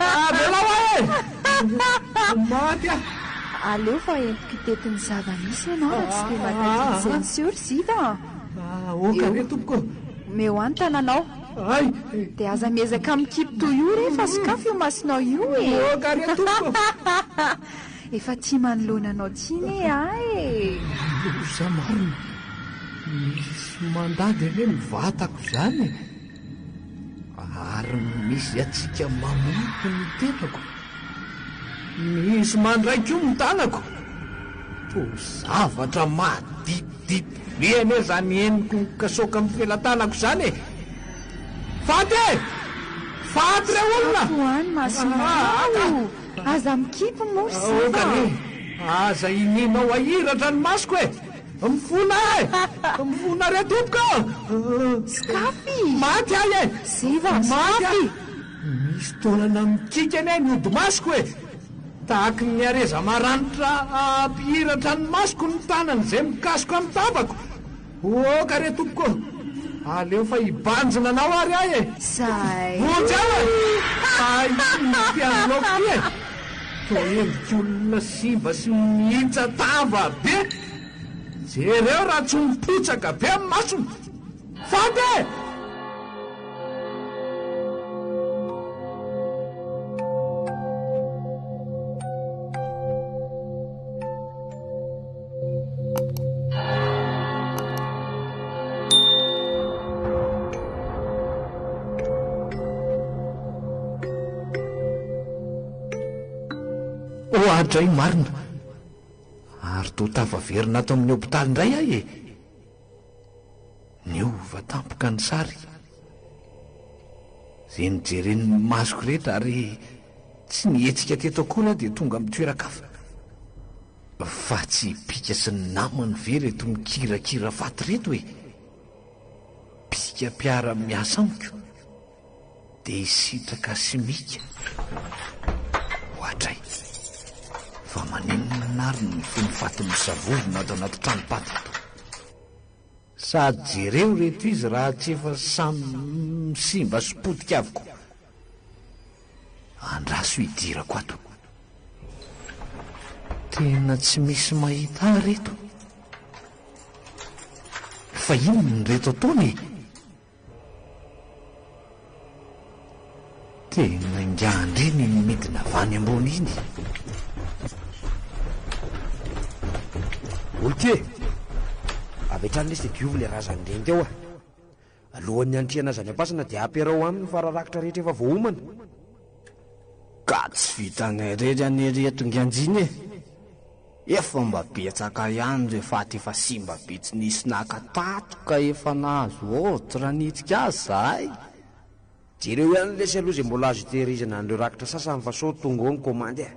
Avelao aho e! Maty aho! Aleo fa entiko hitety ny zava-misy ianao raha tsy dia mahatadidy izay niseho ry Ziva a! Aoka re tompoko ô! Omeo ahy ny tananao. Hay! Dia aza miezaka mikipy toy io re fa sokafy io masonao io e! Aoka re tompoko! Efa tia manoloana anao ity ne ahy e! Loza marina! Misy mandady anie ny vatako izany e! Ary misy hatsiaka mamono ny tenako. Misy mandray koa ny tanako. Toa zavatra maditidity be anie izany henoko mikasoka amin'ny felatanako izany e! Faty e! Faty re olona! Sokafo any masonao! Aza mikipy moa ry Ziva Aoka a! anie! Aza inianao ahiratra ny masoko e! Mifona e! Mifona re tompoko ô! Sokafy! Maty aho e! Ziva, Maty aho! sokafy! Misy taolana mikiky anie ny hodi-masoko e! Tahaky ny hareza maranitra hampihiratra ny masoko ny tanany izay mikasoka ny tavako! Oka re tompoko ô! Aleo fa hibanjina anao ary aho e! Zay! Vonjy aho e! Fa inona ity anoloako ity e? Toa endrik'olona simba sy mihintsa-tava be! Jereo raha tsy mipotsaka be ny masony! Faty e! Oadray marina! Ary toa tafaverina ato amin'ny hopitaly indray aho e! Niova tampoka ny sary. Izay nojeren'ny masoko rehetra ary tsy nihetsika teto akory aho dia tonga amin'ny toeran-kafa. Fa tsy i Pika sy ny namany ve ireto mikirakira faty ireto e? Pika mpiara-miasa amiko, dia i Sitraka sy Mika. Oadray! Fa maninona ary no feno faty misavovona ato anaty tranom-paty ato? Sady jereo ireto izy raha tsy efa samy simba sy potika avokoa. Andraso hidirako ato. Tena tsy misy mahita ahy reto. Fa inona ireto ataony e? Tena ingahy iny iny midina avy any ambony iny. Olky e! Avy hatrany lesy dia diovy ilay razan'ny reny teo a! Alohan'ny hanitrihana azy any am-pasana dia ampiaraho aminy ny fara-rakitra rehetra efa voaomana. Ka tsy vitanay irery anie ry eto Ngianjiny e! Efa mba betsaka ihany ireo faty efa simba be tsy nisy naka tato ka efa nahazo ordre hanitsika azy zahay. Jereo ihany lesy aloha izay mbola azo itehirizana an'ireo rakitra sasany fa sao tonga ao ny komandy e!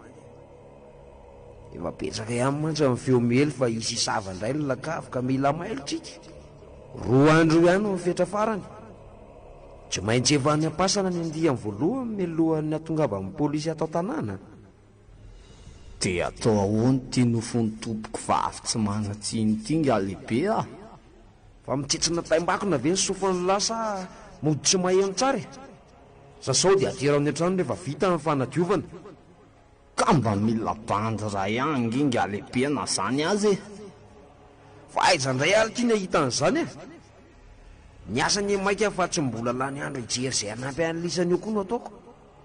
Efa betsaka ihany mantsy ny feo miely fa hisy hisava indray ny lakavy ka mila mailo tsika. Roa andro ihany no fetra farany. Tsy maintsy efa any am-pasana ny andiany voalohany mialohan'ny hatongavan'ny polisy ato an-tanàna. Dia atao ahoana ity nofon'ny tompoko vavy tsy manan-tsiny ity nga lehibe a? Fa mitsitsina taimbakona ve ny sofin'ny lahy sa mody tsy maheno tsara e? Sa sao dia atero any an-trano rehefa vita ny fanadiovana? Ka mba mila bandy ray ihany ange nga lehibe na zany aza e! Fa aiza indray ary ity ny ahita an'izany e? Ny asa anie maika fa tsy mbola lany andro hijery izay hanampy an'i lisany eo koa no ataoko.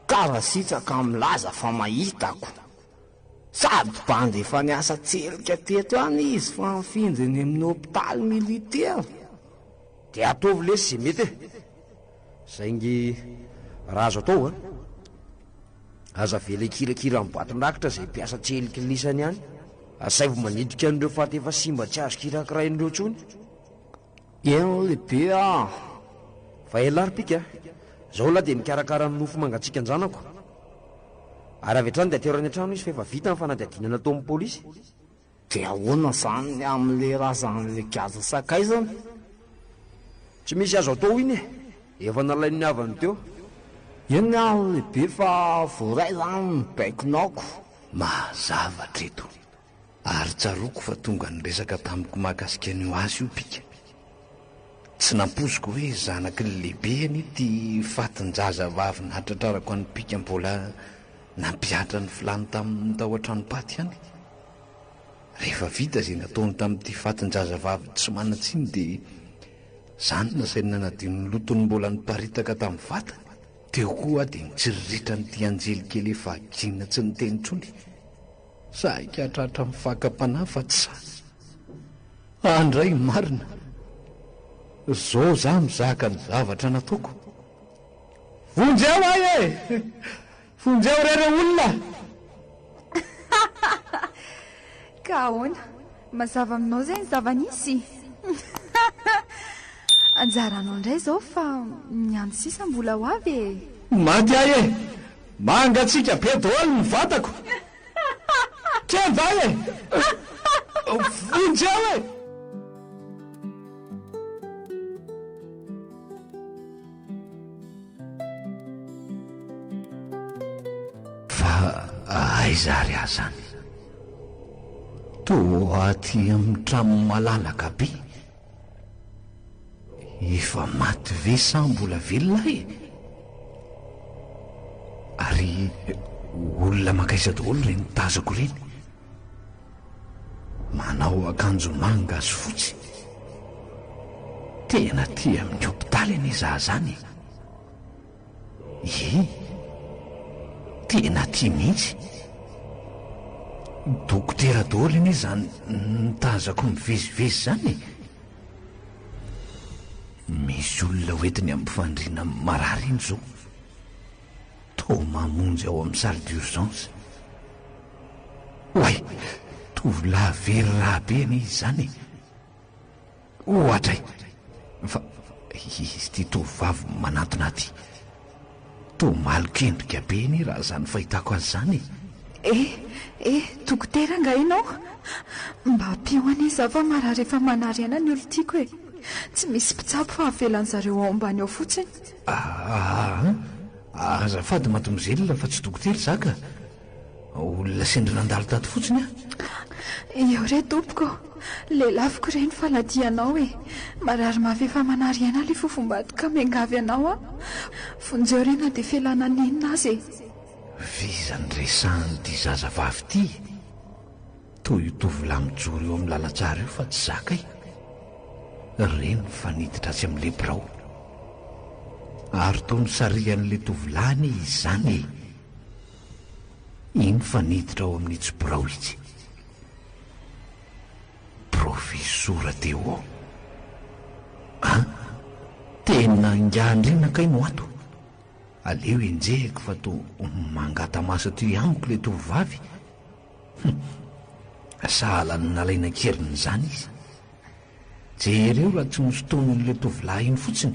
Ka Rasitraka milaza fa mahitako. Sady bandy efa niasa tselika teto ihany izy fa nifindra eny amin'ny hopitaly militaire. Dia ataovy lesy izay mety e! Saingy raha azo atao an! Aza avela hikirakira amin'ny vaton-drakitra izay mpiasa tseliky lisany any. Asaivo manidika an'ireo faty efa simba tsy azo kirakiraina ireo intsony. Eny lehibe a! Fa elah ry pika a! Zao lah dia mikarakara ny nofo mangatsiakan-janako. Ary avy hatrany dia atero any an-trano izy fa efa vita ny fanadihadiana nataon'ny polisy. Dia ahoana izany ny amin'ilay razan'ilay gadra sakaizany? Tsy misy azo atao iny e! Efa nalain'ny havany teo. Eny ary lehibe fa voaray izany ny baikonao ko. Mazava hatreto. Ary tsaroako fa tonga niresaka tamiko mahakasika an'io asa io Pika. Tsy nampoiziko hoe zanaky ny lehibe anie ity fatin-jaza vavy nahatratrarako an'i Pika mbola nampihatra ny filàny tamin'ny tao an-tranom-paty ihany. Rehefa vita izay nataony tamin'ity fatin-jazavavy tsy manan-tsiny dia izany nasainy nanadino ny lotony mbola niparitaka tamin'ny vatany. Teo koa aho dia nitsiriritra an'ity anjely kely efa gina tsy niteny intsony. Saika hatratra amin'ny fakam-panahy fa tsy sahy. Andray marina! Zao za mizaka ny zavatra nataoko. Vonjeo ahy e! Vonjeo re re olona! Ka ahoana? Mazava aminao izay ny zava-nisy? Anjaranao indray izao fa ny andro sisa mbola ho avy e! Maty ahy e! Mangatsiaka be daholo ny vatako! Kenda ahy e! Vonjeo e! Fa aiza ary aho izany? Toa aty amin'ny trano malalaka be. Efa maty ve sa mbola velona aho e? Ary olona mankaiza daholo ireny tazako ireny? Manao akanjo manga sy fotsy. Tena aty amin'ny hopitaly anie za zany e. Ie, tena aty mihitsy. Dokotera daholo anie zany nitazako mivezivezy zany e. Misy olona hoentiny amin'ny fandriana marary iny zao. Toa mamonjy ao amin'ny salle d'urgence. Oay! Tovolahy very rà be anie izy izany e! Oadray! Fa izy ity tovovavy manantona ahy ity, toa malok'endrika be anie raha izany fahitako azy izany e! Eh! Eh! Dokotera angaha ianao? Mba ampio anie izaho fa marary efa manary aina ny olon-tiako e! Tsy misy mpitsabo fa avelan-zareo ao ambany ao fotsiny. Aa! Azafady mademoiselle fa tsy dokotera izaho ka! Olona sendra nandalo tato fotsiny aho. Eo re tompoko ô! Lelafiko re ny faladianao e! Marary mafy efa manary aina ilay fofombady ka miangavy anao aho. Vonjeo re na dia felana nenina aza e! V'iza ny resahan'ity zazavavy ity e? Toa io tovolahy mijoro eo amin'ny lalantsara io fa tsy zaka e! Reny fa niditra atsy amin'ilay birao. Ary toa nosarihan'ilay tovolahy anie izy izany e! Iny fa niditra ao amin'itsy birao itsy. Profesora Théo an! Tena ingahy Andriana kay no ato. Aleo enjehiko fa toa mangata-maso aty amiko ilay tovovavy. Hum! Sahala ny nalaina an-keriny izany izy. Jereo raha tsy nosintonin'ilay tovolahy iny fotsiny.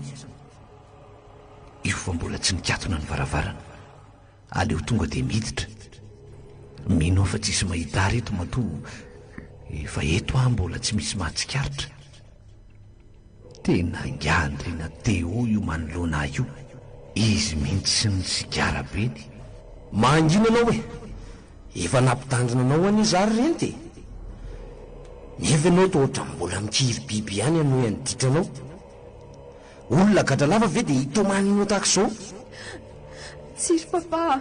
Io fa mbola tsy nikatona ny varavarana. Aleo tonga dia miditra. Mino aho fa tsisy mahita ahy reto matoa efa eto aho mbola tsy misy mahatsikaritra. Tena ingahy Andriana Théo io manoloana ahy io. Izy mihitsy sy ny sigara beny. Mangina anao e! Efa nampitandrina anao anie za ry renty e! Nefa ianao toa ohatran'ny mbola mikiry biby ihany hanohy ny ditranao. Olona gadra lava ve dia hitomany anao tahaka izao? Tsiry papa a!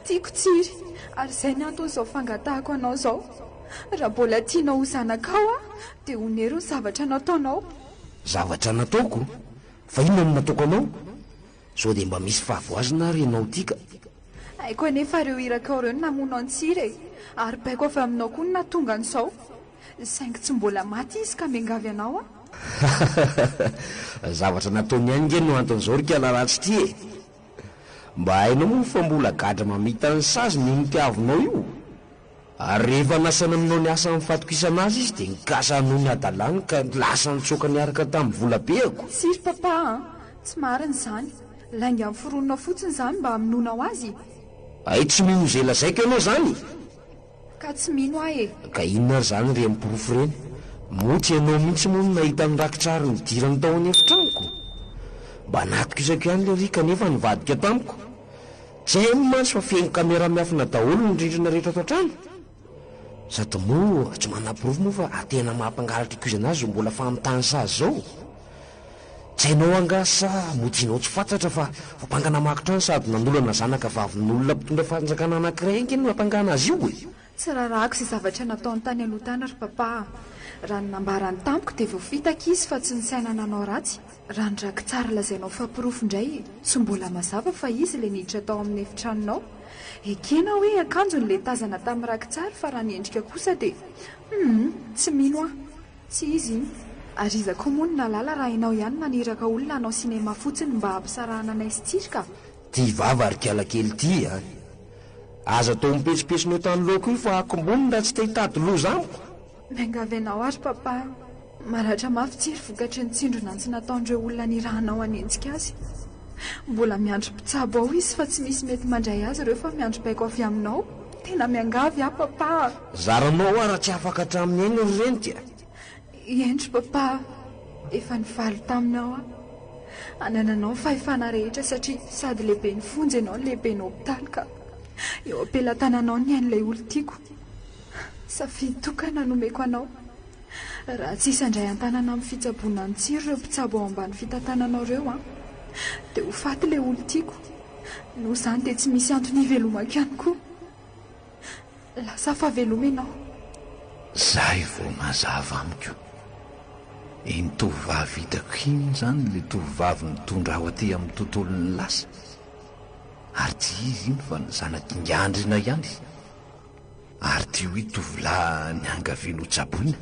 Tiako Tsiry ary izay ny anton'izao fangatahako anao izao. Raha mbola tianao ho zanakao aho dia onero ny zavatra nataonao. Zavatra nataoko? Fa inona no nataoko anao? Sao dia mba misy fahavoazana ary ianao ity ka? Haiko anefa ireo irakao ireo no namono an'i Tsiry e! Ary baiko avy aminao koa no nahatonga an'izao. Saingy tsy mbola maty izy ka miangavy anao aho. Zavatra nataony ihany nge no anton'izao ry kala ratsy ity e! Mba hainao moa fa mbola gadra mamita ny saziny io notiavinao io? Ary rehefa nasaina nanao ny asa amin'ny fatokisana azy izy dia nikasa hanohy ny hadalany ka lasa nitsoaka niaraka tamin'ny volabeako. Tsia ry papa a! Tsy marina izany. Lainga noforoninao fotsiny izany mba hamonoanao azy. Hay tsy mino izay lazaiko ianao izany? Ka tsy mino aho e! Ka inona ary izany ireny porofo ireny? Moa tsy ianao mihitsy moa no nahita ny rakitsary nidirany tao an'efitranoko? Mba natokisako ihany lery kanefa nivadika tamiko. Tsy hainy mantsy fa feno camera miafina daholo ny rindrina rehetra ato an-trano. Sady moa tsy manaporofo moa fa tena maha mpangalatra ikoizana azy izao mbola famitany sazy izao. Tsy hainao angaha sa modianao tsy fantatra fa voampanga namaky trano sady nanolana zanaka vavin'olona mpitondra fanjakana anankiray ange no nampangana azy io e! Tsy raharahako izay zavatra nataony tany aloha tany ry papa a! Raha ny nambarany tamiko dia voafitaka izy fa tsy nisaina nanao ratsy. Raha ny rakitsary lazainao fa porofo indray tsy mbola mazava fa izy ilay niditra tao amin'ny efitranonao. Ekena hoe akanjony ilay tazana tamin'ny rakitsary fa raha ny endrika kosa dia humm tsy mino aho. Tsy izy iny. Ary iza koa moa no nahalala raha ianao ihany naniraka olona hanao cinéma fotsiny mba hampisarahana anay sy Tsiry ka? Ty vava ry kiala kely ty a! Aza atao mipetsopetsona eo tany laoko io fa akombony raha tsy te hitady loza amiko. Miangavy anao ary papa. Maratra mafy Tsiry vokatry ny tsindron'antsy nataon'ireo olona nirahanao hanenjika azy. Mbola miandry mpitsabo ao izy fa tsy misy mety mandray azy ireo fa miandry baiko avy aminao. Tena miangavy aho papa a! Zaranao aho raha tsy afaka hatramin'ny ainy ry reniko a! Eny ry papa a! Efa nivaly taminao aho. Anananao ny fahefana rehetra satria sady lehiben'ny fonja ianao no lehiben'ny hopitaly ka eo am-pelatananao ny ain'ilay olon-tiako. Safidy tokana no omeko anao. Raha tsy hisy handray an-tanana amin'ny fitsaboana an'i Tsiry ireo mpitsabo ao ambany fitantananao ireo an, dia ho faty ilay olon-tiako. Noho izany dia tsy misy antony hivelomako ihany koa. Lasa fahaveloma ianao. Zay vao mazava amiko. Iny tovovavy hitako iny izany ilay tovovavy nitondra ahy ho aty amin'ny tontolon'ny lasa. Ary tsy iza iny fa ny zanak'Ingahy Andriana ihany. Ary ity hoy tovolahy niangaviany ho tsaboina.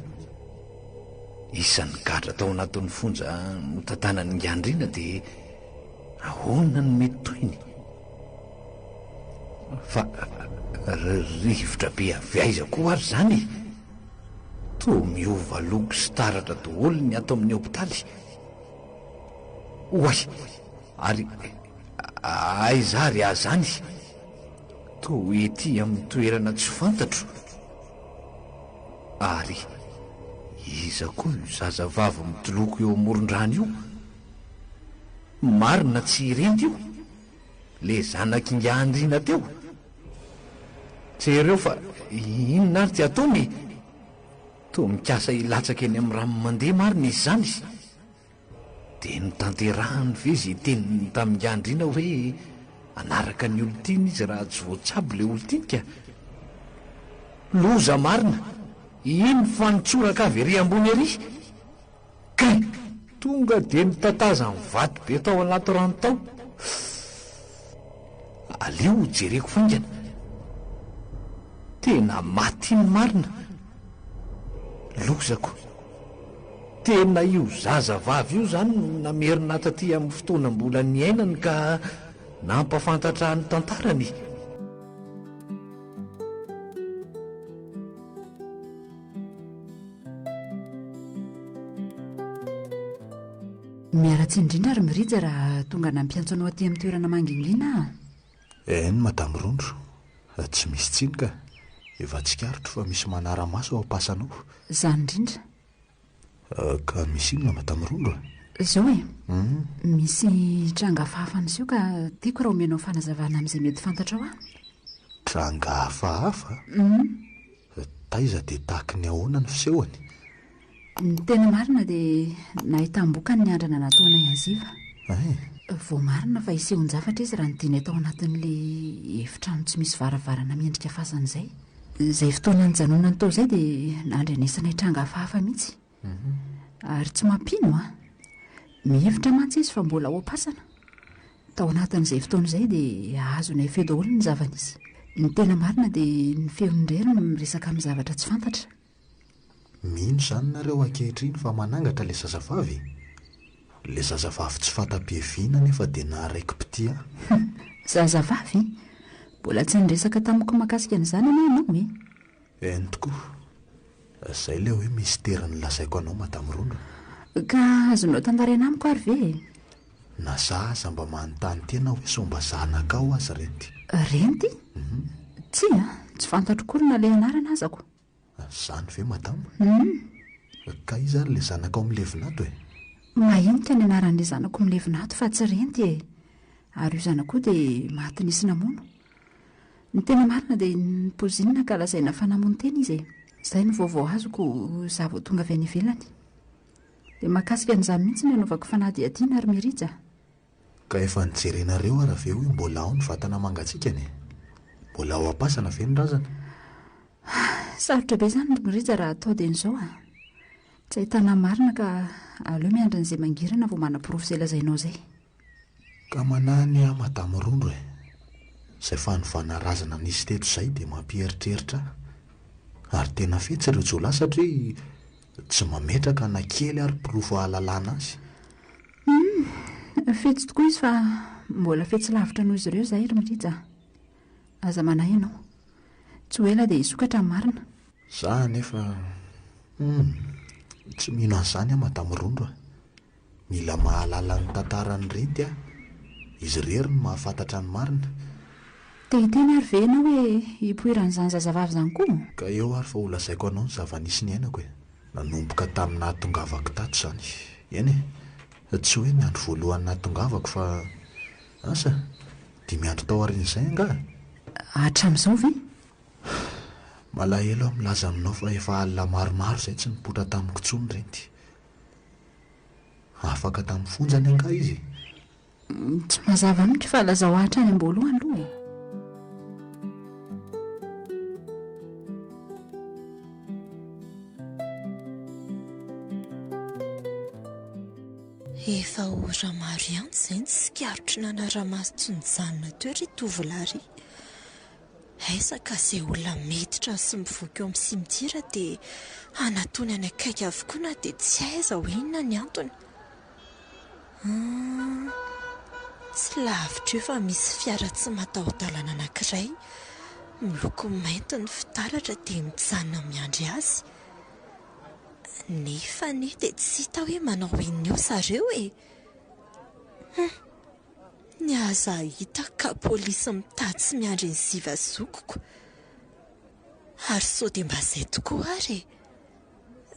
Isan'ny gadra tao anatin'ny fonja notantanan'Ingahy Andriana dia ahoana no mety tohiny? Fa rivotra be avy aiza koa ary izany e? Toa miova loko sy taratra daholo ny ato amin'ny hopitaly. Oay! Ary aiza ary aho izany? Toa ety amin'ny toerana tsy fantatro. Ary iza koa io zazavavy mitoloko eo amoron-drano io? Marina tsy i Renty io? Le zanak'ingahy Andriana teo? Jereo fa inona ary ty ataony e? Toa mikasa hilatsaka eny amin'ny rano mandeha marina izy izany. Dia notanterahiny ve izay teniny tamin'ingahy Andriana hoe hanaraka ny olon-tiany izy raha tsy voatsabo ilay olon-tiany ka? Loza marina! Iny fa nitsoraka avy ery ambony ery! Kay! Tonga dia nitatazany vato be tao anaty rano tao. Aleo ho jereko faingana. Tena maty iny marina. Lozako. Tena io zaza vavy io izany no namerina taty amin'ny fotoana mbola niainany ka nampafantatra ahy ny tantarany. Miala tsiny indrindra ry Mirija raha tonga nampiantso anao aty amin'ny toerana mangingina aho. Eny Madame Rondro, tsy misy tsiny ka. Efa tsikaritro fa misy manara-maso ao am-pasana ao. Izany indrindra. Ka misy inona Madame Rondro a? Izao e, misy tranga hafahafa miseho ka tiako raha omenao fanazavana amin'izay mety fantatrao aho. Tranga hafahafa? Taiza dia tahaky ny ahoana ny fisehony? Ny tena marina dia nahitam-bokany ny andrana nataonay an'i Ziva. Hay. Voamarina fa hisehoan-javatra izy raha nidinay tao anatin'ilay efitrano tsy misy varavarana miendrika fasana izay. Izay fotoana nijanonany tao izay dia nandrenesanay tranga hafahafa mihitsy. Ary tsy mampino an! Mihevitra mantsy izy fa mbola ao am-pasana. Tao anatin'izay fotoana izay dia azonay feo daholo ny zava-nisy. Ny tena marina dia ny feony irery no miresaka amin'ny zavatra tsy fantatra. Mino izany nareo ankehitriny fa manangatra ilay zazavavy? Ilay zazavavy tsy fanta-piaviana anefa dia naharaiki-pitia ahy. Zazavavy? Mbola tsy niresaka tamiko mahakasika an'izany anie ianao e! Eny tokoa. Izay ilay hoe mistery nolazaiko anao Madame Rondro. Ka azonao tantaraina amiko ary ve e? Na za aza mba manontany tena hoe sao mba zanakao aza Renty. Renty? Tsia, tsy fantatro akory na ilay anarana azako. Zany ve madama? Ka iza ary ilay zanakao milevina ato e? Mahenika ny anaran'ilay zanako milevina ato fa tsy Renty e! Ary io zanako io dia maty nisy namono. Ny tena marina dia nipoizinina ka lazaina fa namono tena izy e! Izay no vaovao azoko izaho vao tonga avy any ivelany. Dia mahakasika an'izany mihitsy ny hanaovako fanadihadiana ry Mirija a! Ka efa nojerenareo ara ve hoe mbola ao ny vatana mangatsiakany e? Mbola ao am-pasana ve ny razana? Sarotra be izany ry Mirija raha atao dieny izao a! Tsy ahitana marina ka aleo miandry an'izay mangirana vao manaporofo izay lazainao izay. Ka manahy anie aho Madame Rondro e! Izay fanovana razana nisy teto izay dia mampieritreritra ahy. Ary tena fetsy ireo jiolahy satria tsy mametraka na kely ary porofo ahalalana azy. Humm! Fetsy tokoa izy fa mbola fetsy lavitra noho izy ireo izahay ry Mirija a! Aza manahy ianao. Tsy ho ela dia hisokatra ny marina. Za anefa humm! Tsy mino an'izany aho Madame Rondro a! Mila mahalala ny tantaran'i Renty aho. Izy irery no mahafantatra ny marina. Te hiteny ary ve ianao hoe hipoiran'izany zazavavy izany koa? Ka eo ary fa holazaiko anao ny zava-nisy niainako e! Nanomboka tamin'ny nahatongavako tato izany. Eny e! Tsy hoe ny andro voalohany nahatongavako fa. Asa? Dimy andro tao aorian'izay angaha? Hatramin'izao ve? Malahelo aho milaza aminao fa efa alina maromaro izay tsy nipoitra tamiko intsony Renty. Afaka tamin'ny fonjany angaha izy e? Tsy mazava amiko fa lazao hatrany am-boalohany aloha e. Efa ora maro ihany izay ny tsikaritro nanara-maso tsy nijanona teo ry tovolahy ry. Aiza ka izay olona miditra sy mivoaka eo amin'ny cimetière dia hanatony any akaiky avokoa na dia tsy aiza ho inona ny antony. Hum, tsy lavitra eo fa misy fiara tsy mataho-dalana anankiray, miloko mainty ny fitaratra dia mijanona miandry azy. Nefa anie dia tsy hita hoe manao inona eo zareo e! Hum, ny aza hitako ka polisy mitady sy miandry ny ziva zokiko. Ary sao dia mba izay tokoa ary e!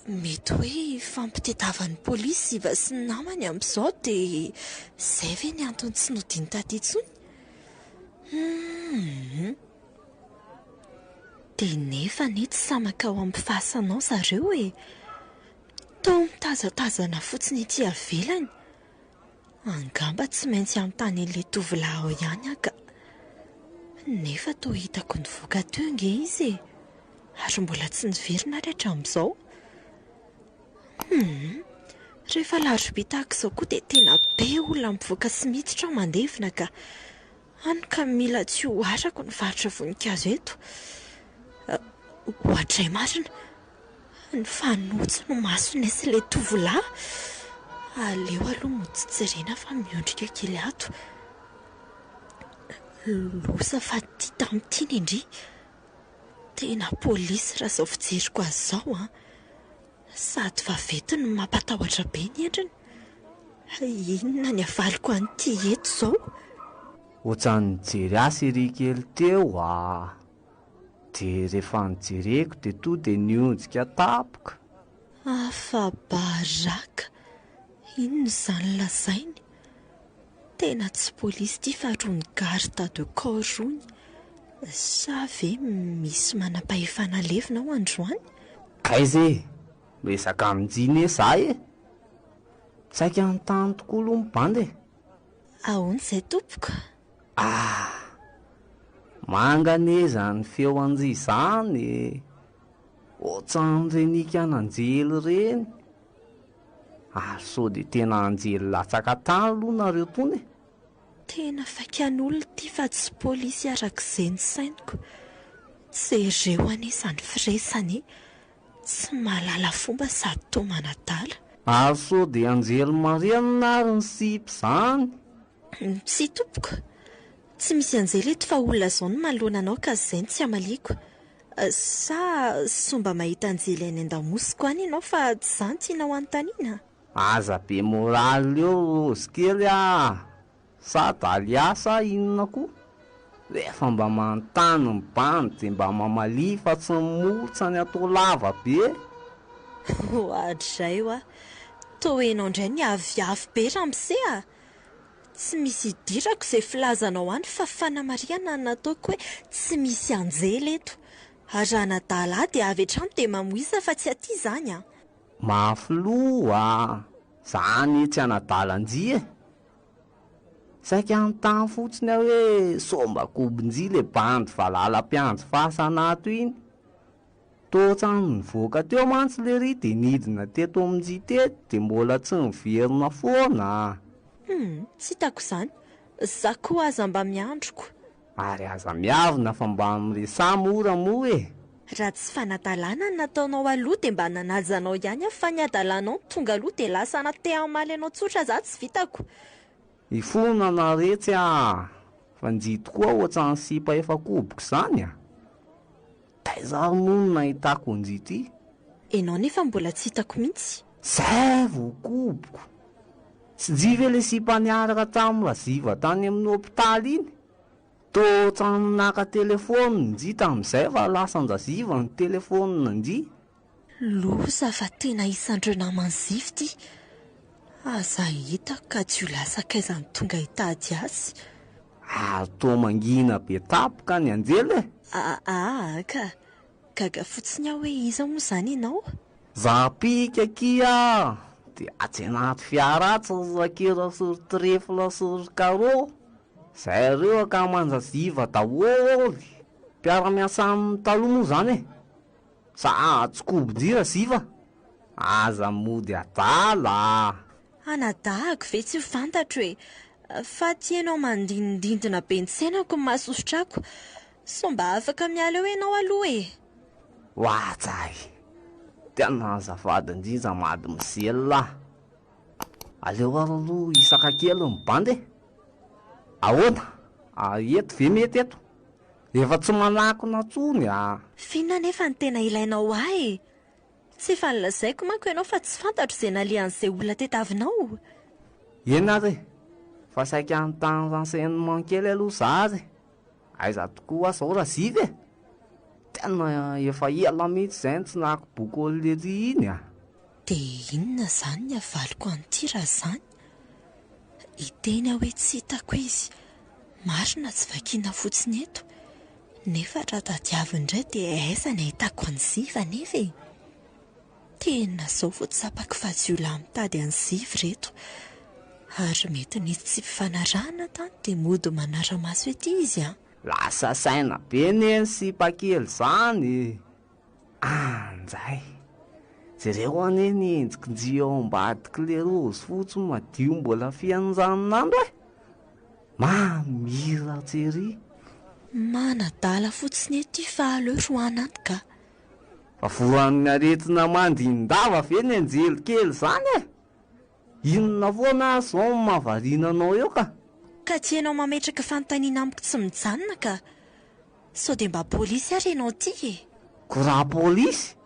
Mety hoe ifampitediavan'ny polisy Ziva sy ny namany amin'izao dia izay ve ny antony tsy nodiany taty intsony? Humm. Dia nefa anie tsy sahy mankao amin'ny fasana ao zareo e! Toa mitazatazana fotsiny ety ivelany. Angamba tsy maintsy hanontany an'ilay tovolahy ao ihany aho ka. Nefa toa hitako nivoaka teo ange izy e! Ary mbola tsy niverina ary hatramin'izao. Hum! Rehefa alarobia tahaka izao koa dia tena be olona mivoaka sy miditra ao mandevina ka. Hany ka mila tsy ho arako ny varotra voninkazo eto. Ohatray marina! Nifanojo ny masonay sy ilay tovolahy. Aleo aloha mody jerena fa miondrika kely ato. Loza fa ity tamin'ity ny ndry. Tena polisy raha izao fijeriko azy izao an. Sady vaventy no mampatahotra be ny endriny. Inona ny havaliko an'ity eto izao? Ohatran'ny nijery ahy ery kely teo ah. Dia rehefa nojereko dia toa dia niondrika tampoka. Afa-baraka! Inona izany lazainy? Tena tsy polisy ity fa rony garde de corps rony. Sa ve misy manam-pahefana levona ao androany? Kaiza e! Miresaka amin-jy ne za e! Saika hanontany tokoa aloha ny bandy e! Ahoana izay tompoko? Ah! Manga anie izany feo an-jy izany e! Ohatran'ireny ikan'anjely ireny. Ary sao dia tena anjely latsaka tany aloha nareo tony e? Tena faikan'olona ity fa tsy polisy arak'izay ny sainiko. Jereo anie izany firesany e! Tsy mahalala fomba sady toa manadala. Ary sao dia anjely marenina ary ny sipa izany? Tsia tompoko. Tsy misy anjely eto fa olona izao no manoloana anao ka izay no tsy hamaliako. Sa sao mba mahita anjely any an-damosiko any ianao fa tsy izany tianao hanontaniana? Aza be morale eo Rose kely ah! Sa Dahlia sa inona koa? Rehefa mba manontany ny bandy dia mba mamalia fa tsy ny molotra ny atao lava be. Oadray hoa! Toa enao indray niaviavy be ramose ah! Tsy misy idirako izay filazanao any fa fanamarihana no nataoko hoe tsy misy anjely eto. Ary raha nadala ahy dia avy hatrany dia mamoiza fa tsy aty izany an! Mafy loha a! Za anie tsy hanadala njy e! Saika hanontany fotsiny aho hoe sao mba kobonjy le bandy valala mpiandry fasana ato iny? Toa ohatran'ny nivoaka teo mantsy lery dia nidina teto aminjy teto dia mbola tsy niverina foana a! Hum, tsy hitako izany. Za koa aza mba miandroko. Ary aza miavona fa mba miresaha mora moa e! Raha tsy fanadalana no nataonao aloha dia mba nanaja anao ihany aho fa ny adalanao no tonga aloha dia lasa na te hamaly anao tsotra za tsy vitako. Hifona na retsy ah! Fa njy tokoa ohatran'ny sipa efa koboko izany ah! Taiza ary moa no nahitako njy ity? Enao nefa mbola tsy hitako mihitsy. Zay vao koboko! Tsy njy ve le sipa niaraka tamin'i Raziva tany amin'ny hopitaly iny? Toa ohatran'ny naka telephone njy tamin'izay fa lasan-dRaziva ny telephone njy. Loza fa tena isan'ireo naman'i Zivy ity. Aza hitako ka jiolahy sakaizany tonga hitady azy. Ary toa mangina be tapoka ny anjely e! Aa ka! Gaga fotsiny aho hoe iza moa izany ianao? Za pika akia dia atsy anaty fiara atsy ry rakera sy ry trefla sy ry carreau, zay reo akamanjaziva daholo, mpiara-miasa aminy taloha moa zany e! Za tsy kobonjy Raziva, aza mody adala a! Anadahako ve tsy ho fantatro e! Fa ty enao mandinindindina be ny tsenako no mahasosotra ako. Sao mba afaka miala eo enao aloha e! Oatsay! Tena azafady indrindra mademoiselle a! Aleo ary aloha hisaka kely ny bandy e! Ahoana? Eto ve mety eto? Efa tsy manakona tsony a! F'inona anefa no tena ilainao ahy e? Tsy efa nolazaiko manko ianao fa tsy fantatro izay nalehan'izay olona tetavinao. Eny ary e! Fa saika hanontany renseignement kely aloha za ary e! Aiza tokoa aho zao Razivy e? Tena efa ela mihitsy izay no tsy naka bokôly lery iny a! Dia inona izany ny havaliko an'ity raha izany? Hiteny aho hoe tsy hitako izy. Marina tsy vakiana fotsiny eto. Nefa raha tadiaviny indray dia aiza ny ahitako an'i Ziva anefa e? Tena izao vao tsapako fa jiolahy mitady an'i Ziva ireto. Ary mety nisy tsy fifanarahana tany dia mody manara-maso ety izy an! Lasa saina be anie ny sipa kely izany e! Anjay! Jereo anie ny endriky njy ao ambadiky le raozy fotsy madio mbola feno ranon'andro e! Mamiratra ery! Manadala fotsiny ety fa aleo roahina any ka! Fa voan'ny aretina mandin-dava ve ny anjely kely zany e? Inona foana ary zao no mahavariana anao eo ka? Ka tsy ianao mametraka fanontaniana amiko tsy mijanona ka! Sao dia mba polisy ary ianao ity e? Ko raha polisy?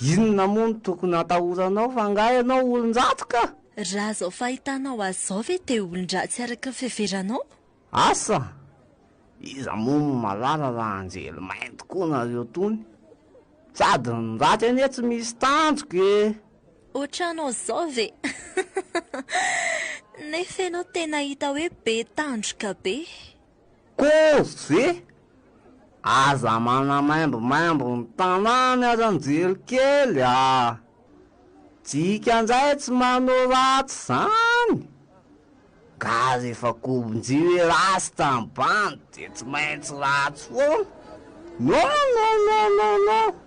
Inona moa no tokony hatahoranao fa angaha ianao olon-dratsy ka? Raha izao fahitanao azy izao ve dia olon-dratsy araka ny fiheveranao? Asa! Iza moa no mahalala raha anjely mainty koa nareo tony? Sady ny ratsy anie tsy misy tandroka e! Ohatranao zao ve? Nefa ianao tena hita hoe be tandroka be. Kôzy ve? Aza manamaimbomaimbo ny tanàna ry Anjely kely a! Tsika ndray tsy manao ratsy zany! Ka rehefa kobonjy hoe rasta ny bandy dia tsy maintsy ratsy foana? Non non non non non!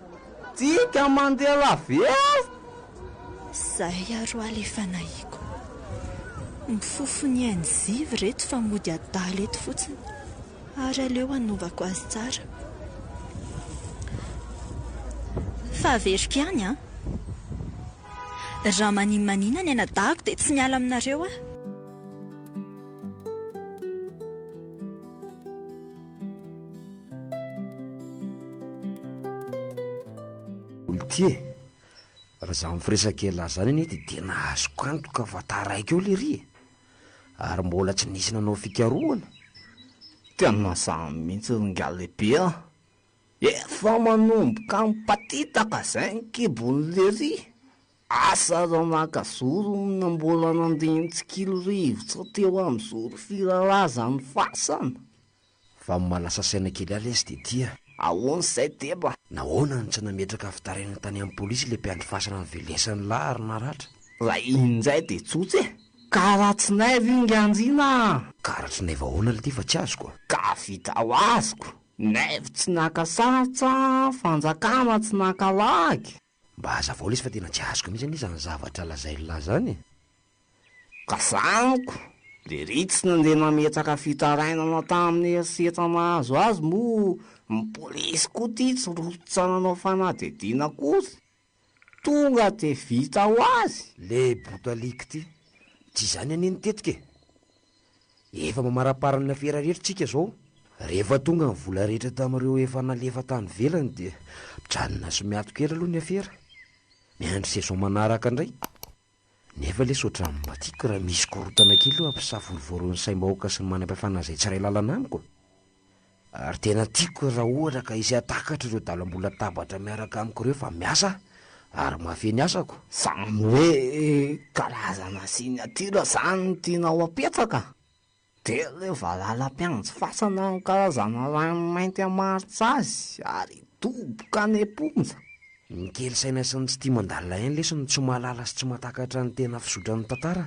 Tsika mandeha laverina! Zay aroa le fanahiako. Mifofo ny ain'i Zivy reto fa mody adala eto fotsiny. Ary aleo hanovako azy tsara. Fa averiko ihany an! Raha manimanina ny anadahiko dia tsy miala aminareo aho. Olon-tia e! Raha izany mifiresaka elah izany anie dia tena azoko antoka fa taraiky eo lery e! Ary mbola tsy nisy nanao fikarohana. Tena zany mihitsy ry ingahy lehibe a! Efa manomboka mipatitaka zay ny kibon'i lery! Asa raha naka zoro na mbola nandeha nitsikilo rivotra teo amin'ny zoro firalazan'ny fasana. Fa mahalasa saina kely ahy lesy dia tia. Ahoana izay deba? Nahoana no tsy nametraka fitarainana tany amin'ny polisy ilay mpiandry fasana novelesan'ny lahy ary naratra? Raha iny indray dia tsotra e! Karatsinaivo io Nganjina a! Karatsinaivo ahoana lty fa tsy azoko a! Ka vita ho azoko! Naivo tsy naka sarotra, fanjakana tsy naka lagy! Mba hazavao lesy fa tena tsy azoko mihitsy anie izany zavatra lazain'lah zany e! Ka zaniko, le ry tsy nandeha nametraka fitarainana tamin'ny herisetra nahazo azy moa ny polisy koa ty tsy rototra nanao fanadihadiana akory. Tonga de vita ho azy. Le botaliky ty, tsy izany anie ny tetika e! Efa mamaraparana ny afera rehetra tsika zao. Rehefa tonga ny vola rehetra tamin'ireo efa nalefa tany ivelany dia mijanona sy miato kely aloha ny afera. Miandry saison manaraka indray. Nefa lesy ohatran'ny mba tiako raha misy korontana kely eo hampisavorovoro ny saim-bahoaka sy ny manam-pahefana izay tsy iray lalana amiko. Ary tena tiako raha ohatra ka hisy hahatakatra ireo dalam-bola tabatra miaraka amiko ireo fa miasa aho ary mahafehy ny asako. Zany hoe karazana signature zany no tianao apetraka? De le valala mpiandry fasana no karazana rano mainty hamaritra azy ary hidoboka any am-ponja. Ny kely saina sy ny tsy tia mandalina ihany lesy no tsy mahalala sy tsy mahatakatra ny tena fizotran'ny tantara.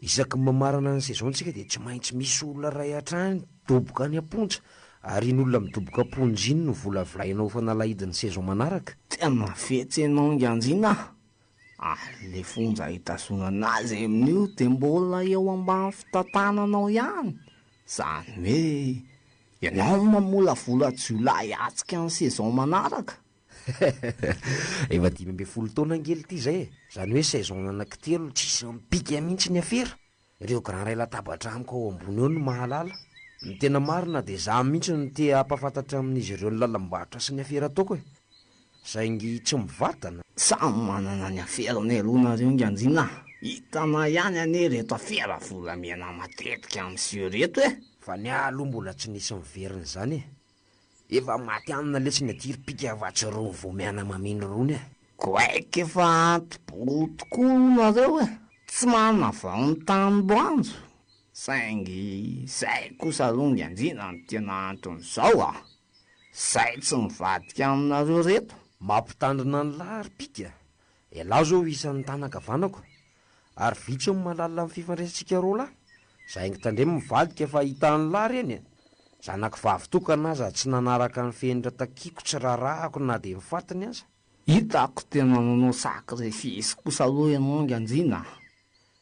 Isaky ny mamarana ny saison tsika dia tsy maintsy misy olona iray hatrany midoboka any am-ponja, ary iny olona midoboka am-ponja iny no volavolaina ho fanalahidin'ny saison manaraka. Tena fetsy enao Nganjina a! Ary le fonja hitazonana azy amin'io dia mbola eo ambany fitantananao ihany, zany hoe ianao no mamolavola jiolahy hiatrika ny saison manaraka. Efa 15 taona ange lty izay e! Izany hoe saison anankitelo tsisy mipika mihitsy ny afera. Ireo grand ray latabatra amiko ao ambony ao no mahalala. Ny tena marina dia za mihitsy no te hampahafantatra amin'izy ireo ny lalam-barotra sy ny afera ataoko e! Saingy tsy mivantana. Samy manana ny aferany aloha nareo nganjina a! Hitanay ihany anie ireto afera volamena matetika miseho ireto e! Fa ny ahy aloha mbola tsy nisy niverina izany e! Efa maty hanina letsy ny aty ry pika fa tsy rony vao miana mameno rony a! Goaika efa anti-bolo tokoa hono nareo e! Tsy manavao ny tanim-boanjo! Saingy izay kosa aloha nganjina no tena anton'izao a! Zay tsy mivadika aminareo reto! Mampitandrina an'lah ry pika! Ialahy zao isan'ny tanan-kavanako ary vitsy ny mahalala ny fifandraisantsika roalahy. Saingy tandremo mivadika fa hitan'lah reny e! Zanako vavy tokana aza tsy nanaraka ny fenitra takiako tsy rarahako na dia ny fatiny aza. Hitako tena nanao sacrifice kosa aloha ianao Nganjina a!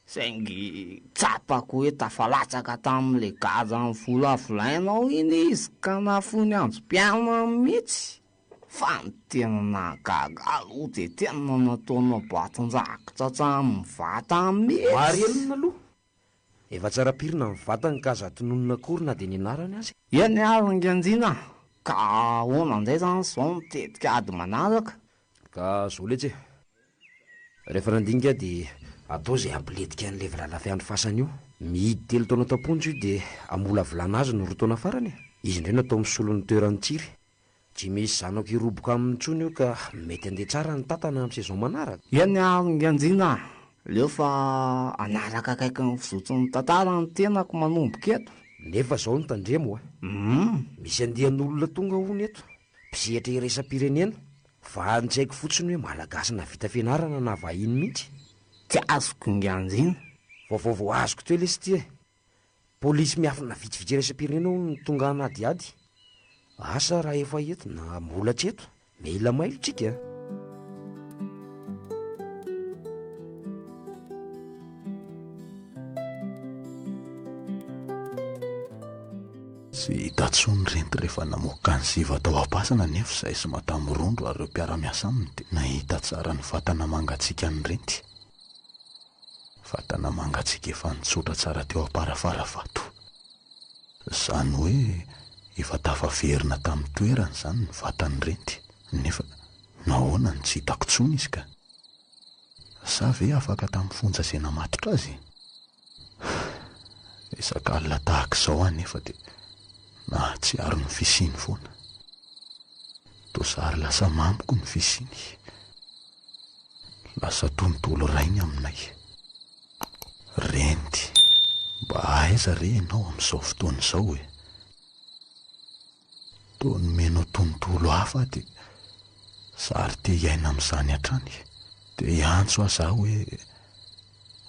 Saingy tsapako hoe tafalatsaka tamin'ilay gadra novolavolainao iny izy ka nahafoy ny androm-piainany mihitsy. Fa ny tena nahagaga aloha dia tena nataonao boatin-drakitra hatramin'ny vatany mihitsy. Marenina aloha. Efa tsara pirina ny vatany ka aza tononina akory na dia ny anarany aza e. Eny ary Nganjina a! Ka ahoana indray izany izao ny tetik'ady manaraka? Ka zao letsy e! Rehefa nandinika aho dia atao izay hampilentika an'ilay valala fiandry fasana io. Mihidy telo taona tao am-ponja io dia hamolavolana azy ny roa taona farany e! Izy indray no atao misolo ny toeran'i Tsiry. Tsy misy zanako hiroboka aminy intsony io ka mety handeha tsara ny tantana amin'ny saison manaraka. Eny ary Ngiandriana a! Leo fa hanaraka akaiky ny fizotry ny tantara ny tenako manomboka eto. Nefa zao no tandremo a! Misy andian'olona tonga hono eto, mpisehatra iraisam-pirenena, fa ny tsy haiko fotsiny hoe malagasy nahavita fianarana na vahiny mihitsy. Tsy azoko Ngiandriana. Vaovao vao azoko teo lesy ity e! Polisy miafina vitsivitsy iraisam-pirenena hono no tonga hanadihady. Asa raha efa eto na mbola tsy eto. Mila mailo tsika a! Tsy hita intsony renty rehefa namoaka ny ziva tao am-pasana nefa izahay sy Madame Rondro ary ireo mpiara-miasa aminy dia nahita tsara ny vatana mangatsiakan'i Renty. Vatana mangatsiaka efa nitsotra tsara teo am-parafara vato. Izany hoe efa tafaverina tamin'ny toerany izany ny vatan'i Renty. Nefa nahoana no tsy hitako intsony izy ka? Sa ve afaka tamin'ny fonja izay namatotra azy? Isaka alina tahaka izao aho anefa dia nahatsiaro ny fisiany foana. Toa zary lasa mamiko ny fisiany. Lasa tontolo iray ny aminay. Renty, mba aiza re ianao amin'izao fotoana izao e? Toa nomenao tontolo hafa aho dia zary te hiaina amin'izany hatrany. Te hiantso aza aho hoe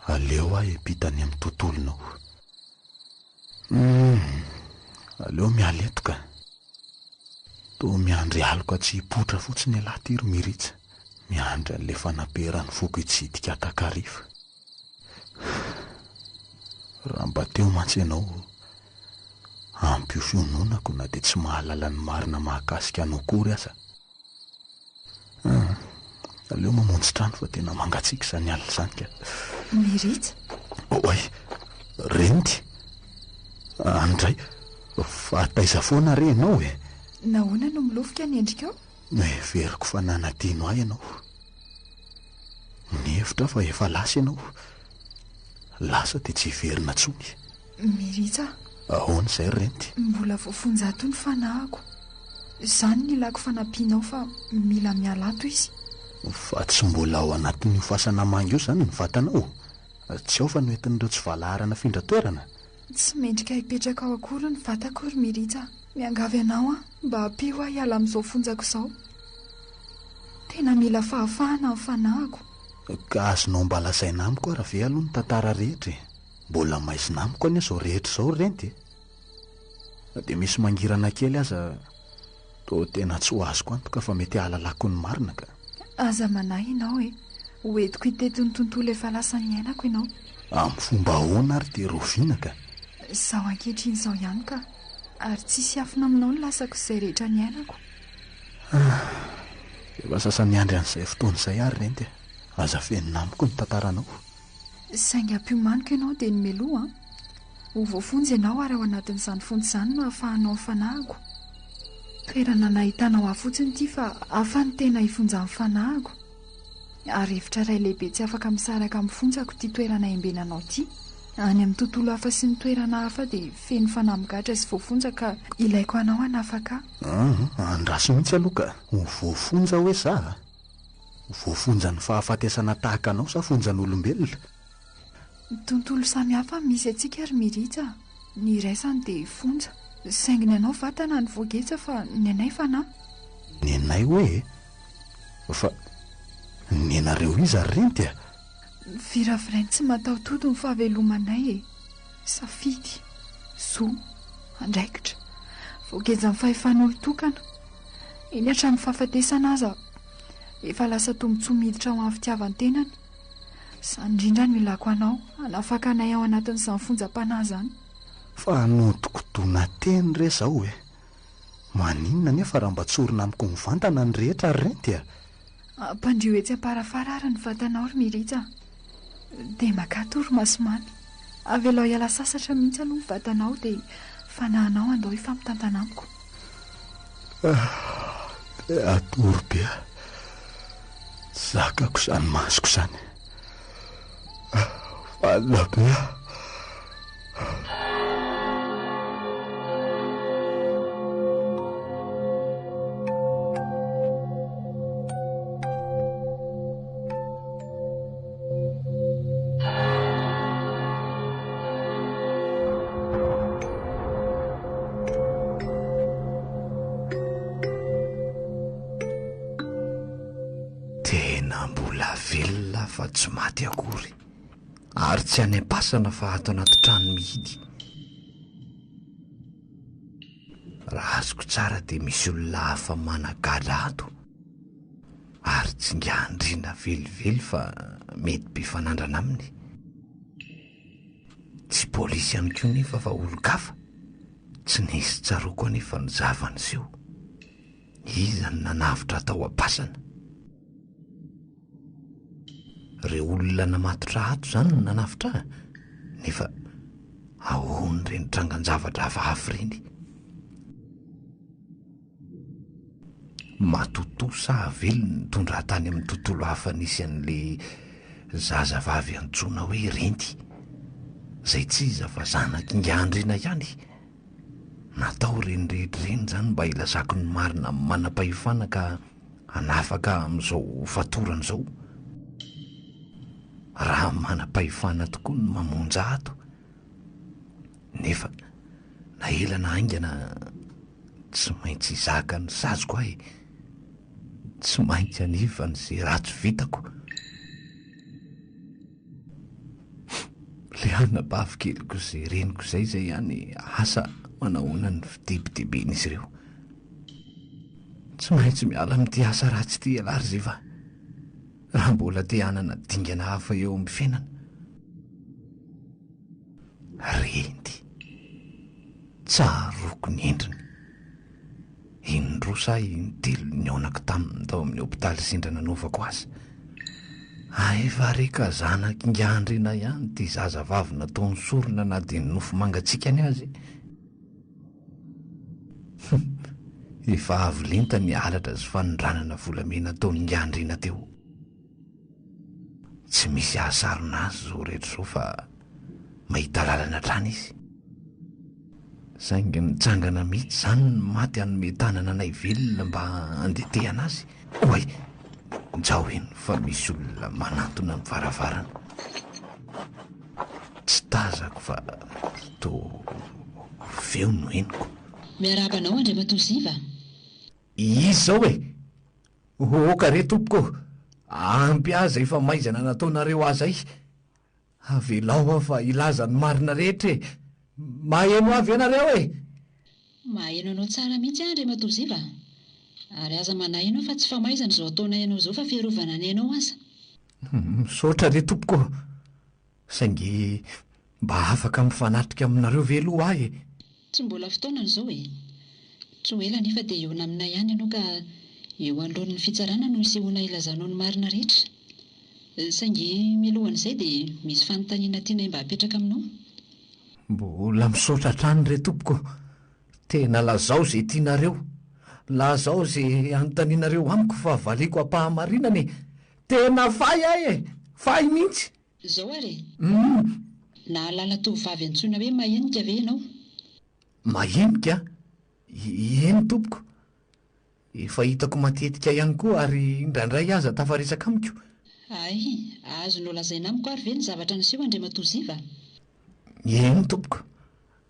aleo aho hiampita any amin'ny tontolonao. Humm, aleo miala eto ka. Toa miandry aloka tsy hipoitra fotsiny ialahy ty ry Miritsa. Miandry an'ilay fanaperan'ny foko hitsidika takariva. Raha mba teo mantsy ianao, ampy ho fiononako na dia tsy mahalala ny marina mahakasika anao akory aza. Hum, aleo mamonjy trano fa tena mangatsiaka izany alina izany ka. Miritsa. Oay, Renty. Andray, fa taiza foana re ianao e? Nahoana no milofika ny endrikao? Noheveriko fa nanadino ahy ianao. Nihevitra aho fa efa lasa ianao. Lasa dia tsy hiverina intsony. Miritsa. Ahoana izay ry Renty? Mbola voafonja ato ny fanahiko. Izany no ilako fanampianao fa mila miala ato izy. Fa tsy mbola ao anatin'io fasana manga io izany ny vatanao? Tsy ao fa noentin'ireo tsy valaharana afindra toerana? Tsy mendrika hipetraka ao akory ny vatako ry Miritsa. Miangavy anao aho mba ampio aho hiala amin'izao fonjako izao. Tena mila fahafahana ny fanahiko. Ka azonao mba lazaina amiko ara ve aloha ny tantara rehetra e? Mbola maizina amiko anie izao rehetra izao ry Renty e! Na dia misy mangirana kely aza toa tena tsy ho azoko antoka fa mety hahalalako ny marina ka. Aza manahy ianao e! Ho entiko hitety ny tontolo efa lasa niainako ianao. Amin'ny fomba ahoana ary dia rahoviana ka? Izao ankehitriny izao ihany ka. Ary tsy hisy hiafina aminao ny lasako sy izay rehetra niainako. Ah! Efa sasa-miandry an'izay fotoana izay aho ry Renty a! Aza afenina amiko ny tantaranao. Saingy ampiomaniko ianao dia ny meloha an! Ho voafonja ianao ary ao anatin'izany fonja izany no ahafahanao ny fanahiko. Toerana nahitanao ahy fotsiny ity fa hafa ny tena ifonjan'ny fanahiko. Ary efitra iray lehibe tsy afaka misaraka amin'ny fonjako ity toerana embenanao ity. Any amin'ny tontolo hafa sy ny toerana hafa dia feno fanahy migadra sy voafonja ka ilaiko anao hanafaka ahy. An, andraso mihitsy aloha ka! Ho voafonja hoe za a? Voafonjan'ny fahafatesana tahaka anao sa fonjan'olombelona? Tontolo samy hafa misy antsika ry Miritsa a! Ny iraisany dia fonja. Saingy ny anao vatana no voageja fa ny anay fanahy. Ny anay hoe e? Fa ny anareo iza ry renty a? Viravirainy tsy mataho-tody ny fahavelomanay e! Safidy, zo, andraikitra. Voagejan'ny fahefan'olon-tokana. Eny hatramin'ny fahafatesana aza efa lasa tombontsoa miditra ho an'ny fitiavan-tenany. Izany indrindra no ilako anao, hanafaka anay ao anatin'izany fonjam-panahy izany. Fa hanodinkodina teny re izao e! Maninona anefa raha mba tsorina amiko mivantana ny rehetra ry renty a! Ampandrio etsy am-parafara ary ny vatanao ry Miritsa a! Dia makà torimaso mamy. Avelao hiala sasatra mihitsy aloha ny vatanao dia fanahinao andao hifampitantana amiko. Ah, te hatory be aho. Tsy zakako izany masoko izany. Fanina be aho. Tena mbola velona aho fa tsy maty akory. Ary tsy any am-pasana fa ato anaty trano mihidy. Raha azoko tsara dia misy olona hafa managadra ato. Ary tsy ingahy-andriana velively fa mety mpifanandrana aminy. Tsy polisy ihany koa nefa fa olon-kafa. Tsy nisy tsaroako anefa ny zava-niseho. Iza no nanavotra ahy tao am-pasana? Ireo olona namatotra ato izany no nanavotra ahy? Nefa ahoana ireny trangan-javatra hafahafa ireny? Matotoa sa velona nitondra ahy tany amin'ny tontolo hafa nisy an'ilay zazavavy antsoina hoe Renty, izay tsy iza fa zanak'Ingahy Andriana ihany. Natao ireny rehetra ireny izany mba hilazako ny marina amin'ny manam-pahefana ka hanafaka ahy amin'izao fatorana izao. Raha manam-pahefana tokoa no mamonjy ahy ato. Nefa na ela na haingana tsy maintsy hizaka ny saziko aho e! Tsy maintsy hanefa ny ze ratsy vitako. Le anabavy keliko ze reniko zay zay ihany asa manahoana ny fitebiteben'izy ireo. Tsy maintsy miala amin'ity asa ratsy ity ialahy ry Ziva raha mbola te hanana dingana hafa eo amin'ny fiainana. Renty. Tsaroako ny endriny. Indroa sa intelo nihaonako taminy tao amin'ny hopitaly sendra nanaovako azy. Hay va re ka zanak'Ingahy Andriana ihany ity zazavavy nataony sorona na dia ny nofo mangatsiakany aza e! Hum! Efa avo lenta ny halatra sy fanondranana volamena ataon'Ingahy Andriana teo. Tsy misy hahasarona azy izao rehetra izao fa mahita lalana hatrany izy. Saingy nitsangana mihitsy izany ny maty hanome tanana anay velona mba handetehana azy. Oay! Njao eny fa misy olona manantona ny varavarana. Tsy tazako fa toa feo no henoko. Miarahaba anao Andriamatoa Ziva. Iza izao e? Oka re tompoko ô! Ampy ahy izay famaizana nataonareo ahy izay. Avelao aho fa hilaza ny marina rehetra e! Maheno ahy ve nareo e? Maheno anao tsara mihitsy aho Andriamatoa Ziva a! Ary aza manahy ianao fa tsy famaizana izao ataonay anao izao fa fiarovana ny ainao aza. Misaotra re tompoko ô! Saingy mba afaka mifanatrika aminareo ve aloha aho e? Tsy mbola fotoanany izao e! Tsy ho ela anefa dia hihaona aminay ihany ianao ka eo anoloan'ny fitsarana no hisehoana hilazanao ny marina rehetra. Saingy mialohan'izay dia misy fanontaniana tianay mba hapetraka aminao. Mbola misaotra hatrany re tompoko. Tena lazao ze tianareo. Lazao ze anontanianareo amiko fa valiako am-pahamarinana e! Tena fay aho e! Fay mihitsy! Izao ary e! Nahalala tovovavy antsoina hoe Mahenika ve ianao? Mahenika? Eny tompoko. Efa hitako matetika ihany koa ary indraindray aza tafaresaka amiko. Hay, azonao lazaina amiko ary ve ny zavatra niseho Andriamatoa Ziva? Eny tompoko.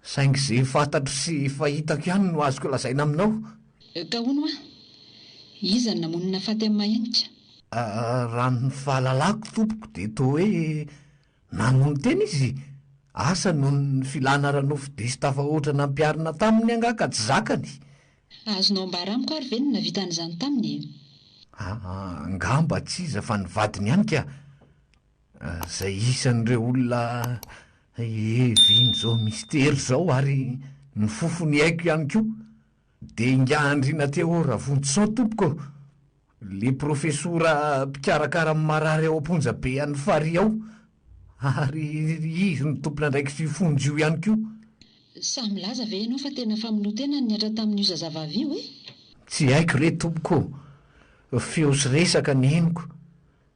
Saingy ze fantatro sy efa hitako ihany no azoko lazaina aminao. Ka hono hoa, iza no namono nafaty an'i Mahenika? Raha ny fahalalako tompoko dia toa hoe namono tena izy, asa noho ny filana ara-nofo diso tafahoatra nampiharina taminy angaha ka tsy zakany. Azonao ambara amiko ary ve ny navitan'izany taminy e? Angamba tsy iza fa ny vadiny ihany ka. Izay isan'ireo olona hevian'izao mistery izao ary ny fofony haiko ihany koa dia ingahy Andriana Théo Ravonjison tompoko ô! Le profesora mpikarakara ny marary ao am-ponja be any Farihy ao ary izy no tompon'andraikitr'io fonja io ihany koa. Sahy milaza ve ianao fa tena famonoan-tena no nihatra tamin'io zazavavy io e? Tsy haiko re tompoko ô! Feo sy resaka ny henoko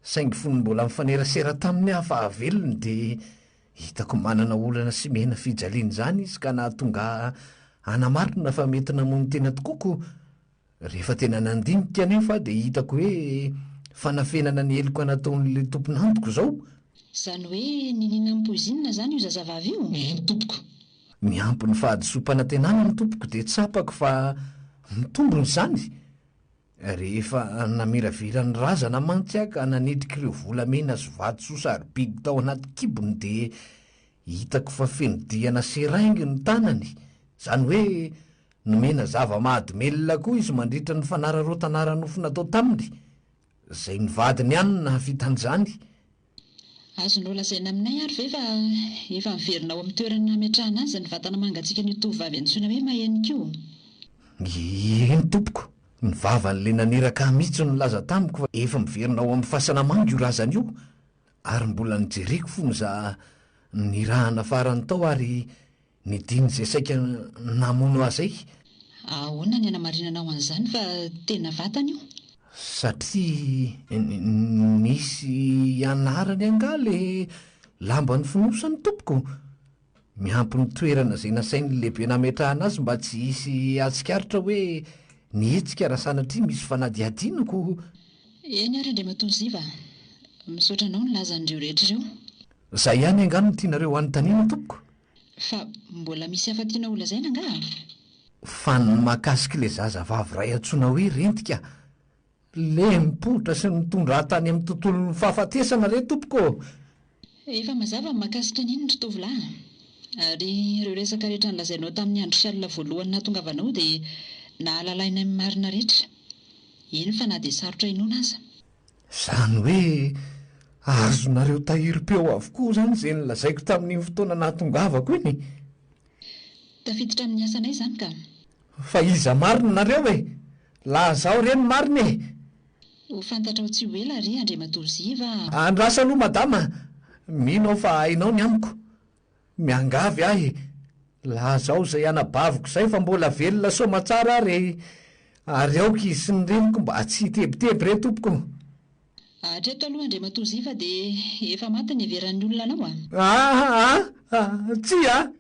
Saingy fony mbola nifanerasera taminy aho fahavelony dia hitako manana olana sy miaina fijaliana izany izy ka nahatonga ahy hanamarina fa mety namono tena tokoa ko rehefa tena nandinika anefa aho dia hitako hoe fanafenana ny heloka nataon'ilay tompon'antoko izao. Izany hoe niniana nopoizinina izany io zazavavy io? Eny tompoko. Miampy ny fahadisoam-panantenana ny tompoko dia tsapako fa mitombina izany. Rehefa namiravira ny razana mantsy aho ka nanetriky ireo volamena sy vatosoa sarobidy tao anaty kibony dia hitako fa feno diana seringue ny tanany, izany hoe nomena zava-mahadomelina koa izy mandritra ny fanararaotana ara-nofo natao taminy, izay ny vadiny ihany no nahavita an'izany. Azonao lazaina aminay ary ve fa efa miverina ao amin'ny toerana nametrahana azy ny vatana mangatsiakan'io tovovavy antsoina hoe Mahenika io? Eny tompoko, ny vavan'ilay naniraka ahy mihitsy no nilaza tamiko fa efa miverina ao amin'ny fasana manga io razana io, ary mbola nojereko fony za nirahana farany tao ary Ny diny izay saika namono azy ay. Ahoana ny anamarinanao an'izany fa tena vatana io? Satria nisy anarany angaha le lamba nifonosany tompoko? Miampy ny toerana izay nasain'ny lehibe nametrahana azy mba tsy hisy hahatsikaritra hoe nihetsika raha sanatria misy fanadihadiana ko. Eny ary Andriamatoa Ziva a! Misaotra anao nilaza an'ireo rehetra ireo. Izay ihany angaha no tianareo hanontaniana tompoko? Fa mbola misy hafa tianao holazaina angaha? Fa ny mahakasika ilay zazavavy iray antsoina hoe Rentika, le nipoitra sy nitondra ahy tany amin'ny tontolon'ny fahafatesana re tompoko ô! Efa mazava ny mahakasika an'iny ry tovolahy a! Ary ireo resaka rehetra nolazainao tamin'ny andro sy alina voalohany nahatongavanao dia nahalalainay ny marina rehetra. Eny fa na dia sarotra inoana aza. Izany hoe azonareo tahirim-peo avokoa izany izay nolazaiko tamin'iny fotoana nahatongavako iny? Tafiditra amin'ny asanay izany ka. Fa iza marina nareo e? Lazao re ny marina e! Ho fantatrao tsy ho ela ry Andriamatoa Ziva a! Andraso aloha madama, mino aho fa hainao ny amiko. Miangavy aho e! Lazao izay anabaviko izay fa mbola velona soamatsara aho re ary aoka izy sy ny reniko mba tsy hitebiteby re tompoko. Hatreto aloha Andriamatoa Ziva dia efa maty ny heveran'ny olona anao a! Aa tsia!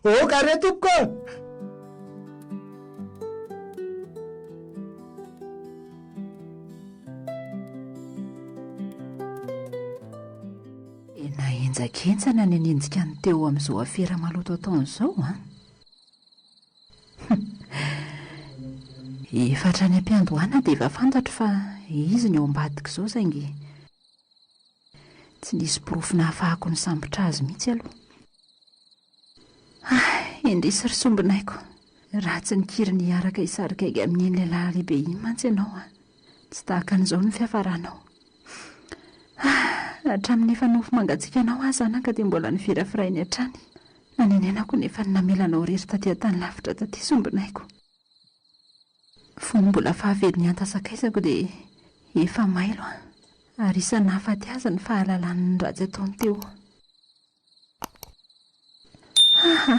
Oka re tompoko ô! Tena henjakenjana ny hanenjika an'i Théo amin'izao afera maloto ataony izao an! Efa hatrany am-piandohana dia efa fantatro fa izy no eo ambadik'izao saingy tsy nisy porofo nahafahako nisambotra azy mihitsy aloha. Hay, indrisy ry sombinaiko, raha tsy nikiry ny hiaraka hisarikaiga amin'iny lehilahy lehibe iny mantsy ianao an! Tsy tahaka an'izao ny fiafaranao. Ah, hatramin'ny efa nofo mangatsiaka anao aho zanaka dia mbola nivirafirainy hatrany. Nanenenako nefa ny namela anao irery taty an-tany lavitra taty sombinaiko. Fony mbola fahavelon'ny antasakaizako dia efa mailo aho ary isan'ny nahafaty azy ny fahalalany ny ratsy ataony teo. Haha,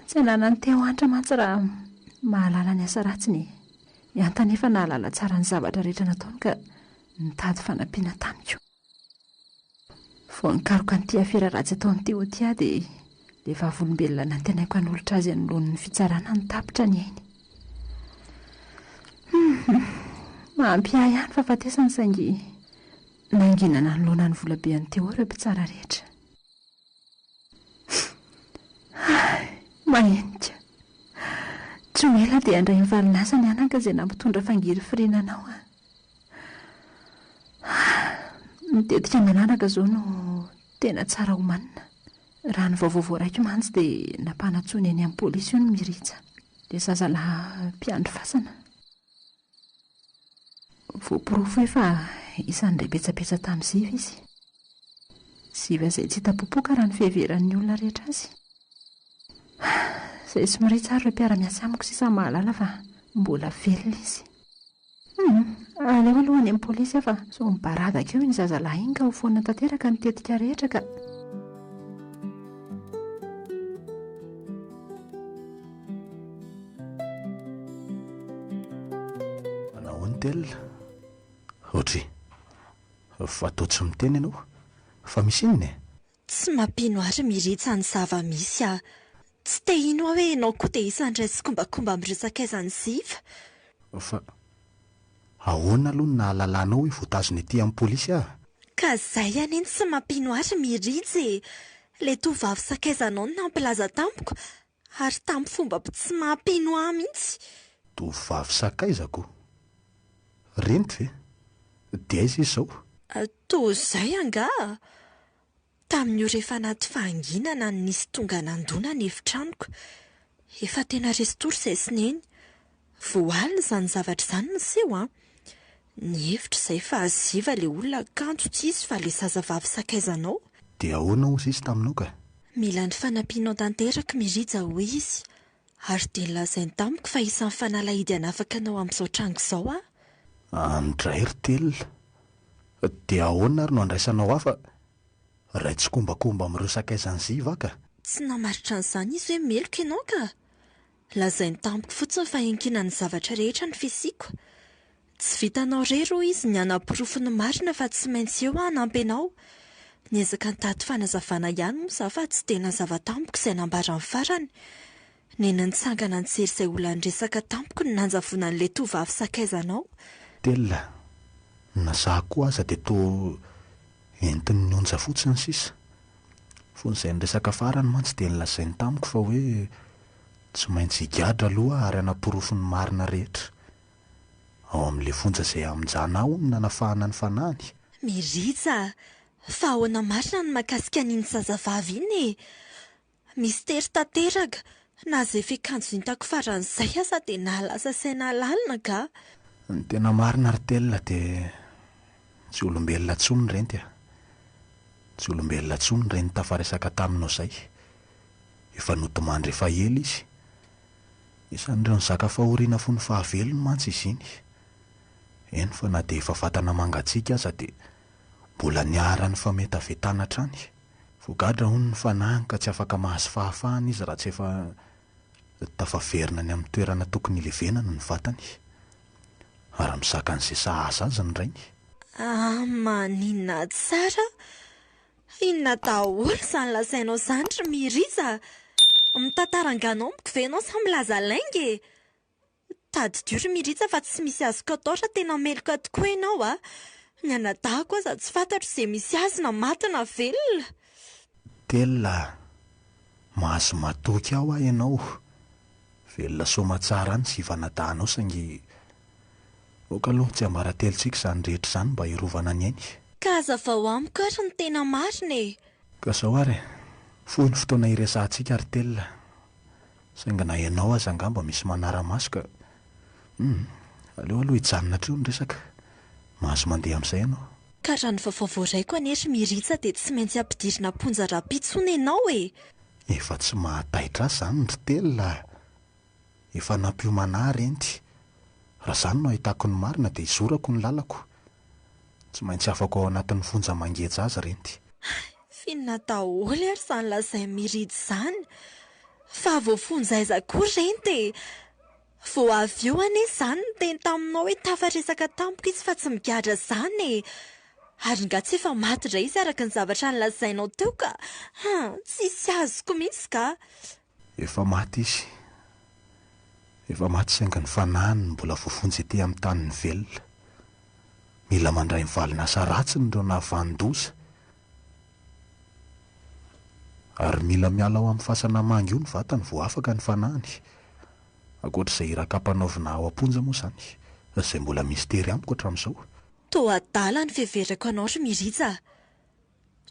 tsy ananan'i Théo antra mantsy raha mahalala ny asa ratsiny e. I Anta anefa nahalala tsara ny zavatra rehetra nataony ka nitady fanampiana tamiko. Vao nikaroka an'ity afera ratsy ataon'i Théo ity aho dia ilay vavolombelona nantenaiko hanolotra azy anoloan'ny fitsarana no tapitra ny ainy. Hum, mahampiahy ahy ny fahafatesany saingy nangina nanoloana ny volabe an'i Théo ireo mpitsara rehetra. Hay, mahenika. Tsy ho ela dia handray ny valin'asa ny anaka izay nampitondra fangirifiriana anao an. Ny tetika manaraka izao no tena tsara homanina. Raha ny vaovao voaraiko mantsy dia nampanantsoina eny amin'ny polisy hono Mirija, ilay zazalahy mpiandry fasana. Voaporofo hoe fa isan'ny niray petsapetsa tamin'i Ziva izy. Ziva izay tsy hita popoka raha ny fiheveran'ny olona rehetra azy. Izay sy Mirija ary ireo mpiara-miasa amiko sisa mahalala fa mbola velona izy. Hum, aleo aloha any amin'ny polisy aho fa sao mibaradaka eo iny zazalahy iny ka ho foana tanteraka ny tetika rehetra ka. Nahoana Tel? Ohatry. Fa toa tsy miteny ianao. Fa misy inona e? Tsy mampino ahy ry Miritsa ny zava-misy a! Tsy te hino aho hoe ianao koa dia isan'ny iray tsikombakomba amin'ireo sakaizan'i Ziva. Fa ahoana aloha no nahalalanao hoe voatazona ety amin'ny polisy aho? Ka izay anie no tsy mampino ahy ry Mirija e! Ilay tovovavy sakaizanao no nampilaza tamiko Ary tamin'ny fomba tsy mampino ahy mihitsy. Tovovavy sakaizako? Renty ve? Dia aiza izy izao? Toa izay angaha? Tamin'ny ora efa anaty fahanginana no nisy tonga nandona ny efitranoko. Efa tena resy-tory izay sy neny. Vao alina izany zavatra izany niseho an! Nihevitra izay fa ziva ilay olona kanjo tsy izy fa ilay zazavavy sakaizanao. Dia ahoana hozy izy taminao ka? Mila ny fanampianao tanteraka Mirija hoy izy ary dia nolazainy tamiko fa isan'ny fanalahidy hanafaka anao amin'izao tranga izao aho. Andray ry Telina! Dia ahoana ary no handraisanao ahy fa iray tsikombakomba amin'ireo sakaizan'i Ziva aho ka? Tsy namaritra an'izany izy hoe meloka ianao ka! Lazainy tamiko fotsiny fa iankinan'ny zavatra rehetra ny fisiako. Tsy vitanao irery hoy izy ny hanaporofo ny marina fa tsy maintsy eo aho hanampy anao. Niezaka nitady fanazavana ihany moa izaho fa tsy dia nazava tamiko izay nambarany farany. Neny nitsangana nijery izay olona niresaka tamiko ny nanjavonan'ilay tovovavy sakaizanao. Telina, na za koa aza dia toa entin'ny onja fotsiny sisa. Fony izay niresaka farany mantsy dia nolazainy tamiko fa hoe tsy maintsy higadra aloha aho ary hanaporofo ny marina rehetra. Ao amin'ilay fonja izay hamonjana ahy hono no nanafahana ny fanahiny. Mirija, fa ahoana marina ny mahakasika an'iny zazavavy iny e? Mistery tanteraka, na izay fiakanjo nitako faran'izay aza dia nahalasa saina lalina ka! Ny tena marina ry Telina dia tsy olombelona intsony renty a! Tsy olombelona intsony ireny tafaresaka taminao izay. Efa nodimandry efa ela izy. Isan'ireo nizaka fahoriana fony fahavelony mantsy izy iny. Eny fa na dia efa vatana mangatsiaka aza dia mbola niharan'ny fametavetana hatrany. Voagadra hono ny fanahiny ka tsy afaka mahazo fahafahana izy raha tsy efa tafaverina any amin'ny toerana tokony hilevenana ny vatany. Ary mizaka an'izay sahaza azy ny rainy. Ah, maninona tsara? Inona daholo izany lazainao izany ry Mirija a? Mitantara angano amiko ve ianao sa milaza lainga e? Tadidio ry Mirija fa tsy misy azoko atao raha tena meloka tokoa ianao a! Ny anadahiko aza tsy fantatro izay misy azy na maty na velona. Telina a! Mahazo matoky aho aho ianao. Velona soamatsara any sy ivanadahanao saingy ok aloha tsiambaratelontsika izany rehetra izany mba hiarovana ny ainy. Ka hazavao amiko ary ny tena marina e! Ka izao ary e! Fohy ny fotoana hiresahantsika ry Telina. Saingy na ianao aza angamba misy manara-maso ka. Humm, aleo aloha hijanona hatreo ny resaka. Mahazo mandeha amin'izay ianao. Ka raha ny vaovao voaraiko anie ry Miritsa dia tsy maintsy ampidirina am-ponja rahampitso hono ianao e! Efa tsy mahataitra ahy izany ry Telina a! Efa nampiomana ahy renty. Raha izany no ahitako ny marina dia hizorako ny lalako. Tsy maintsy afako ao anatin'ny fonja mangeja azy renty. F'inona daholo ary izany lazain'i Mirija izany? Fa voafonja aiza koa renty e? Vao avy eo anie izaho niteny taminao hoe tafaresaka tamiko izy fa tsy migadra izany e! Ary nga tsy efa maty indray izy araka ny zavatra nolazainao teo ka! Hum, tsisy azoko mihitsy ka! Efa maty izy. Efa maty saingy ny fanahiny no mbola voafonja ety amin'ny tanin'ny velona. Mila mandray ny valin'asa ratsiny ireo nahavanon-doza. Ary mila miala ao amin'ny fasana manga io ny vatany vao afaka ny fanahiny. Ankoatra izay iraka ampanaovina ao am-ponja moa izany, izay mbola mistery amiko hatramin'izao. Toa adala ny fiheverako anao ry Mirija a!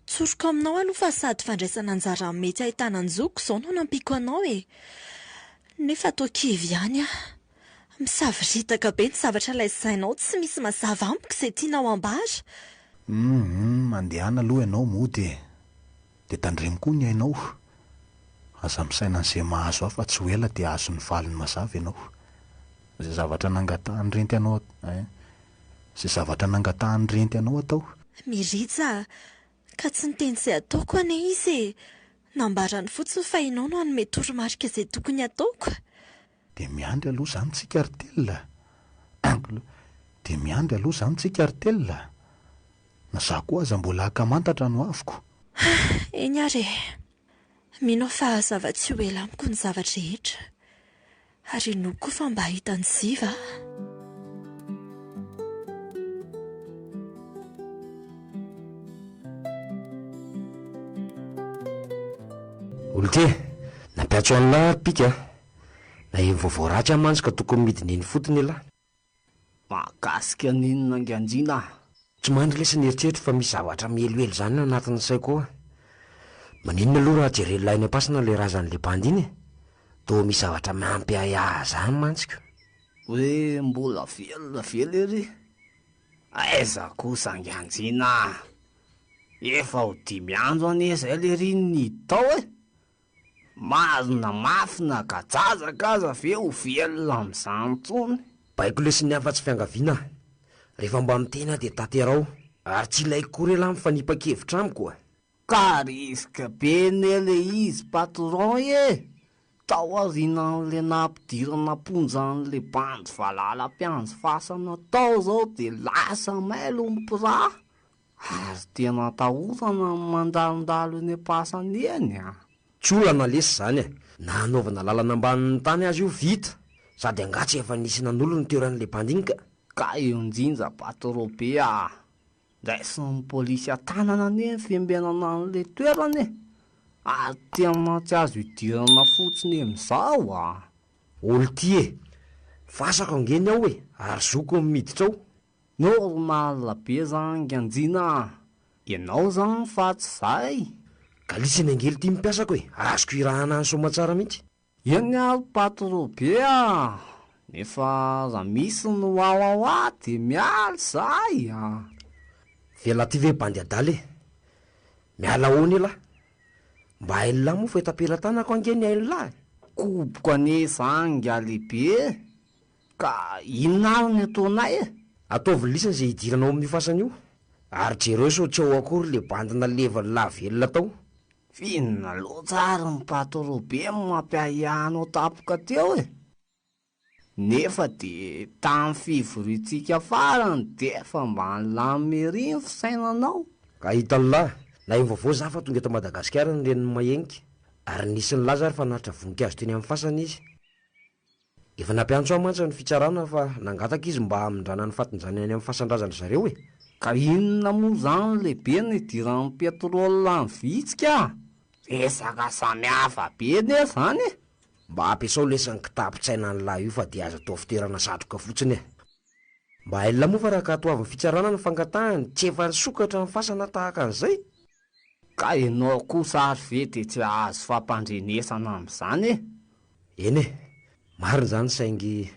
Tsoriko aminao aloha fa sady fandraisana anjara mety ahitana an-joko izao no nampiako anao e! Nefa toa kivy ihany aho. Misavoritaka be ny zavatra lazainao, tsy misy mazava amiko izay tianao ambara. Humm, mandehana aloha ianao mody e! Dia tandremo koa ny ainao. Aza misaina an'izay mahazo ahy fa tsy ho ela dia hahazo ny valiny mazava ianao. Izay zavatra nangatahan'ny renty anao eh. Izay zavatra nangatahan'ny renty anao atao. Mirija a! Ka tsy niteny izay ataoko anie izy e! Nambarany fotsiny fa ianao no hanome toromarika izay tokony hataoko. Dia miandry aloha izany tsika ry Telina a! Dia miandry aloha izany tsika ry Telina a! Na za koa aza mbola ankamantatra no avoko. Eny ary e! Mino aho fa hazava tsy ho ela amiko ny zava-drehetra. Ary inoako koa fa mba hahita an'i Ziva aho. Olon-tia, nampiantso an'lah ry Pika a! Naheno vaovao ratsy aho mantsy ka tokony midina eny ifotony elah. Mahakasika an'inona Ngianjina a? Tsy mandry lesy ny eritreritro fa misy zavatra mihelohelo izany ao anatin'ny saiko ao. Maninona aloha raha jeren'lah eny am-pasana ilay razan'ilay bandy iny e? Toa misy zavatra mampiahiahy izany mantsy ko. Hoe mbola velona ve lery? Aiza kosa Ngianjina a! Efa ho dimy andro anie izay lery no nidy tao e! Marina mafy na gajazaka aza ve ho velona amin'izany intsony? Baiko lesy ny hafa tsy fiangaviana a! Rehefa mba miteny aho dia tanterao, ary tsy ilaiko koa re lahy mifanipa-kevitra amiko a! Ka risque be ne le izy patron e! Tao aorianan'le nampidirana am-ponja an'le bandy valala mpiandry fasana tao zao de lasa mailo ny mpiraha! Ary tena atahorana ny mandalondalo eny am-pasana eny a! Tsy olana lesy izany e! Na hanaovana lalana ambanin'ny tany aza io vita! Sady angaha tsy efa nisy nanolo ny toeran'ilay bandy iny ka! Ka eo njinja patro be a! Raisin'ny polisy an-tanana anie ny fiambenana an'ilay toerana e! Ary tena tsy azo idirana fotsiny amin'izao a! Olo ty e! Fasako ange ny ao e! Ary zoko ny miditra ao! Normal be zany Nganjina a! Ianao zany fa tsy zay? Galisy ny angely ty mpiasako e! Azoko irahana any soamatsara mihitsy. Eny ary patro be a! Nefa raha misy ny wawawa de miala zahay a! Vela ty ve bandy adala e! Miala ahoana elah? Mba hain'lah moa fa eto am-pelatanako ange ny hain'lah e! Koboko anie zany ingahy lehibe e! Ka inona ary ny ataonay e? Ataovy lisany izay hidirana ao amin'io fasana io, ary jereo sao tsy ao akory le bandy nalevan'lah velona tao. F'inona loatra ary ny patro be no mampiahiahy anao tampoka teo e? Nefa dia tamin'ny fivoriantsika farany dia efa mba nilamina ery ny fisainanao. Ka hitan'lah, naheno vaovao za fa tonga eto Madagasikara ny renin'i Mahenika, ary nisy nilaza ary fa naritra voninkazo teny amin'ny fasana izy. Efa nampiantso ahy mantsy ny fitsarana fa nangataka izy mba hamindrana ny fatin-janany any amin'ny fasan-drazan-dry zareo e! Ka inona moa izany lehibe no idiran'ny pétrole any vitsika a! Resaka samihafa be anie izany e! Mba ampiasao lesy ny kitapon-tsainan'lah io fa dia aza atao fitoerana satroka fotsiny e! Mba hain'lah moa fa raha ankatoavin'ny fitsarana ny fangatahany tsy efa nisokatra ny fasana tahaka an'izay? Ka ianao kosa ary ve dia tsy hahazo fampandrenesana amin'izany e? Eny e! Marina izany saingy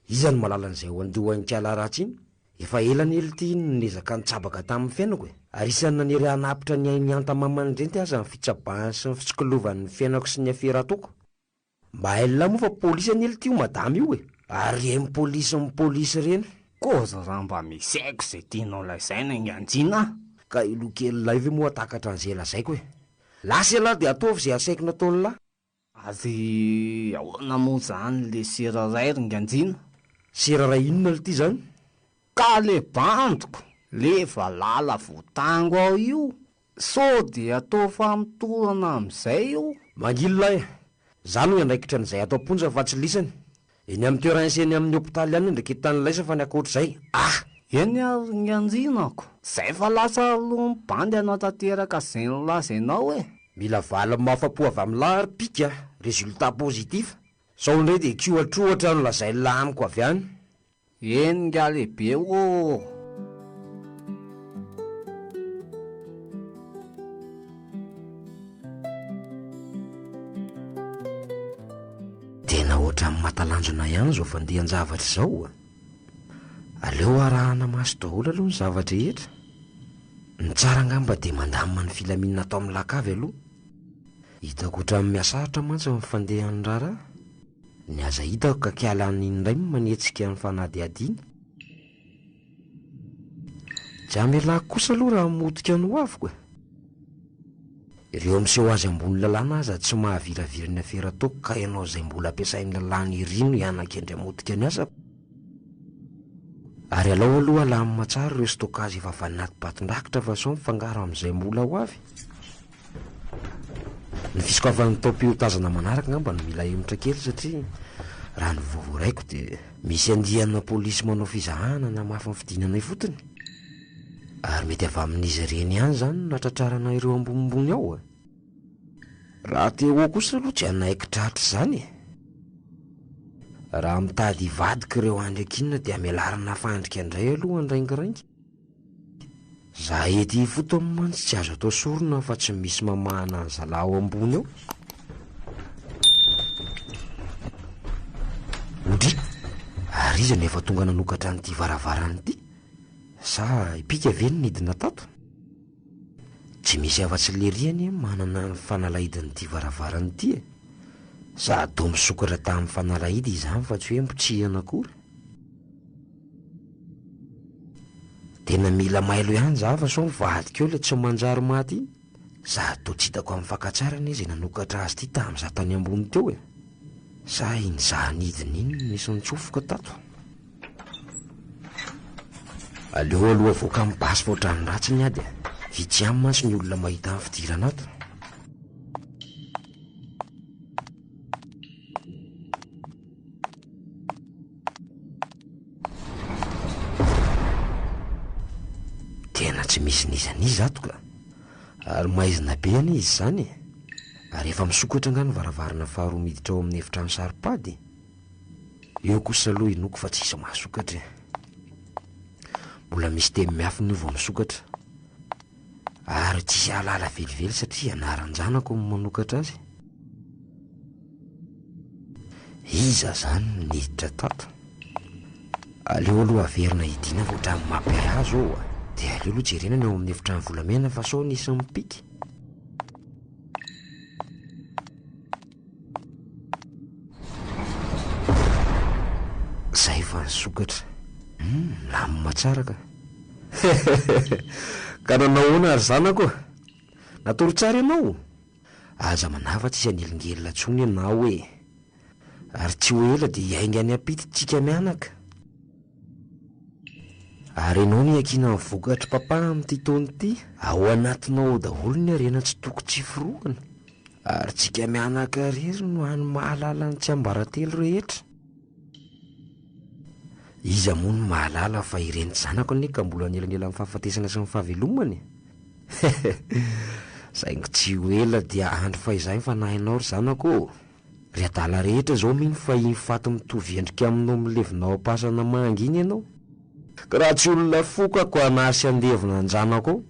iza no mahalala an'izay ao an-dohan'i Kala ratsy iny? Efa ela anie lty iny no niezaka nitsabaka tamin'ny fiainako e! Ary isan'ny nanery ahy hanapitra ny ain'i Hanta maman'i Renty aza ny fitsabahany sy ny fitsikilovany ny fiainako sy ny afera ataoko. Mba hain'lah moa fa polisy anie lty io madama io e! Ary ireny polisy mipolisy ireny. Koza raha mba misy haiko izay tianao lazaina Inganjina a! Ka i Lokelilay ve moa hatakatra an'izay lazaiko e! Lasa ialahy dia ataovy izay asaiko nataon'lah. Ary ahoana moa zany le sera ray ry Nganjina? Sera ray inona lty zany? Ka le bandiko, le valala voatango ao io, sao de atao famotorana amizay io? Mangily lahy a! Za no hiandraikitra an'izay ato am-ponja fa tsy lisany. Eny amin'ny terrain sy eny amin'ny hopitaly ihany andraiketan'ny laisa fa ny ankoatr'izay, ah! Eny ary ny anjinako, zay fa lasa aloha ny bandy hanatanteraka zay nolazainao e! Mila valiny mahafapo avy amin'lah ry pika a! Résultat positif! Sao indray dia kiohatrohatra no lazain'lah amiko avy any. Eny nga lehibe ô! Tena ohatran'ny mahatalanjona ihany izao fandehan-javatra izao a! Aleo arahana maso daholo aloha ny zava-drehetra. Ny tsara angamba dia mandamina ny filaminana ato amin'ny lakavy aloha. Hitako ohatran'ny mihasarotra mantsy ny fandehan'ny raharaha. Ny aza hitako ka kiala any indray no manetsika ny fanadihadiana. Tsy hamelako kosa aloha raha hamotika ny hoaviko e. Ireo miseho azy ambony lalàna aza tsy mahaviravira ny afera ataoko ka ianao izay mbola ampiasain'ny lalàna iry no hiana-kendry hamotika ny asako. Ary alao aloha alamina tsara ireo stockage efa avy anaty baton-drakitra fa sao mifangaro amin'izay mbola ho avy. Ny fisokafan'ny taom-piotazana manaraka angamba no mila ahemotra kely satria raha ny vaovao raiko dia misy andiana polisy manao fizahana hanamafy ny fidinana ifotony. Ary mety avy amin'izy ireny ihany izany no natratrarana ireo ambonimbony ao e. Raha te ho ao kosa aloha tsy hanaiky tratra izany e. Raha mitady hivadika ireo andriakinina dia amelarana fandrika indray aloha andraingirainga. Za ety ifotony mantsy tsy azo atao sorona fa tsy misy mamahana ny zalahy ao ambony ao. Ndry! Ary iza no efa tonga nanokatra an'ity varavarana ity? Sa i Pika ve no nidina tato? Tsy misy afa-tsy lery anie manana ny fanalahidin'ity varavarana ity e! Sady toa misokatra tamin'ny fanalahidy izany fa tsy hoe mitsihana akory. Tena mila mailo ihany za fa sao mivadika eo le tsy manjary maty iny. Sady toa tsy hitako amin'ny fakantsary anie izay nanokatra azy ity tamin'ny za tany ambony teo e! Sa iny za nidina iny no nisy nitsofoka tato? Aleo aloha avoaka amin'ny basy fa ohatran'ny ratsy ny ady e! Vitsy ihany mantsy ny olona mahita ny fidirana ato. Tena tsy misy n'iza n'iza ato ka! Ary maizina be anie izy izany e! Ary efa misokatra angaha ny varavarana faharoa miditra ao amin'ny efitrano saro-pady? Eo kosa aloha inoako fa tsisy mahasokatra e! Mbola misy teny miafina io vao misokatra. Ary tsisy hahalala velively satria anaran-janako no manokatra azy. Iza zany no niditra tato? Aleo aloha averina hidiana fa ohatran'ny mampiahiahy zao a! Dia aleo aloha jerena ny ao amin'ny efitrano volamena fa sao nisy mipika. Zay fa nisokatra. Hum, milamina tsara ka. Ka nanao ahoana ry zanako a? Natory tsara ianao? Aza manahy fa tsisy hanelingelina intsony ianao e! Ary tsy ho ela dia hiainga any am-pita tsika mianaka. Ary ianao no hiakiana ny vokatr'i papa amin'ity taona ity. Ao anatinao ao daholo ny harena tsy toko tsy forohana. Ary tsika mianaka irery no hany mahalala ny tsiambaratelo rehetra. Iza moa no mahalala fa ireny zanako anie ka mbola anelanelan'ny fahafatesana sy ny fahavelomana e! Saingy tsy ho ela dia andro fahizay ny fanahinao ry zanako ô! Ry adala rehetra izao mino fa iny faty mitovy endrika aminao milevina ao am-pasana manga iny ianao? Ka raha tsy olona fokako hanahy sy handevina an-janako ao,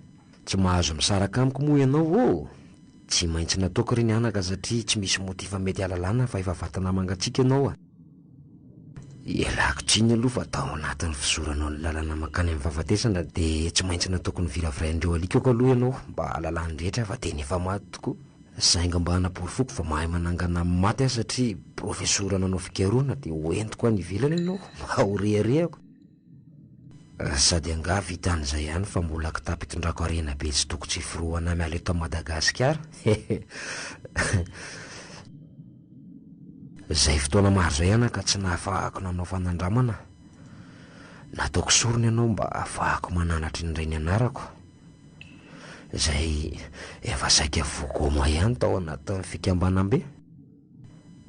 tsy mahazo misaraka amiko moa ianao ô! Tsy maintsy nataoko ireny anaka satria tsy misy motif mety hahalalana fa efa vatana mangatsiaka ianao a! Ialako tsiny aloha fa tao anatin'ny fizoranao ny lalana mankany amin'ny fahafatesana dia tsy maintsy nataoko noviravirain'ireo alikako aloha ianao mba hahalalan'ny rehetra fa tena efa maty tokoa. Saingy mba hanaporofoko fa mahay manangana amin'ny maty aho satria profesora nanao fikarohana dia ho entiko any ivelany ianao mba ho reharehako. Sady angaha vitan'izay ihany fa mbola kitapo itondrako harena be tsy toko tsy forohana miala eto Madagasikara. Izay fotoana maro izay anaka tsy nahafahako nanao fanandramana. Nataoko sorona ianao mba hahafahako mananatra indray ny anarako. Izay efa saika voa-goma ihany tao anatin'ny fikambanam-be.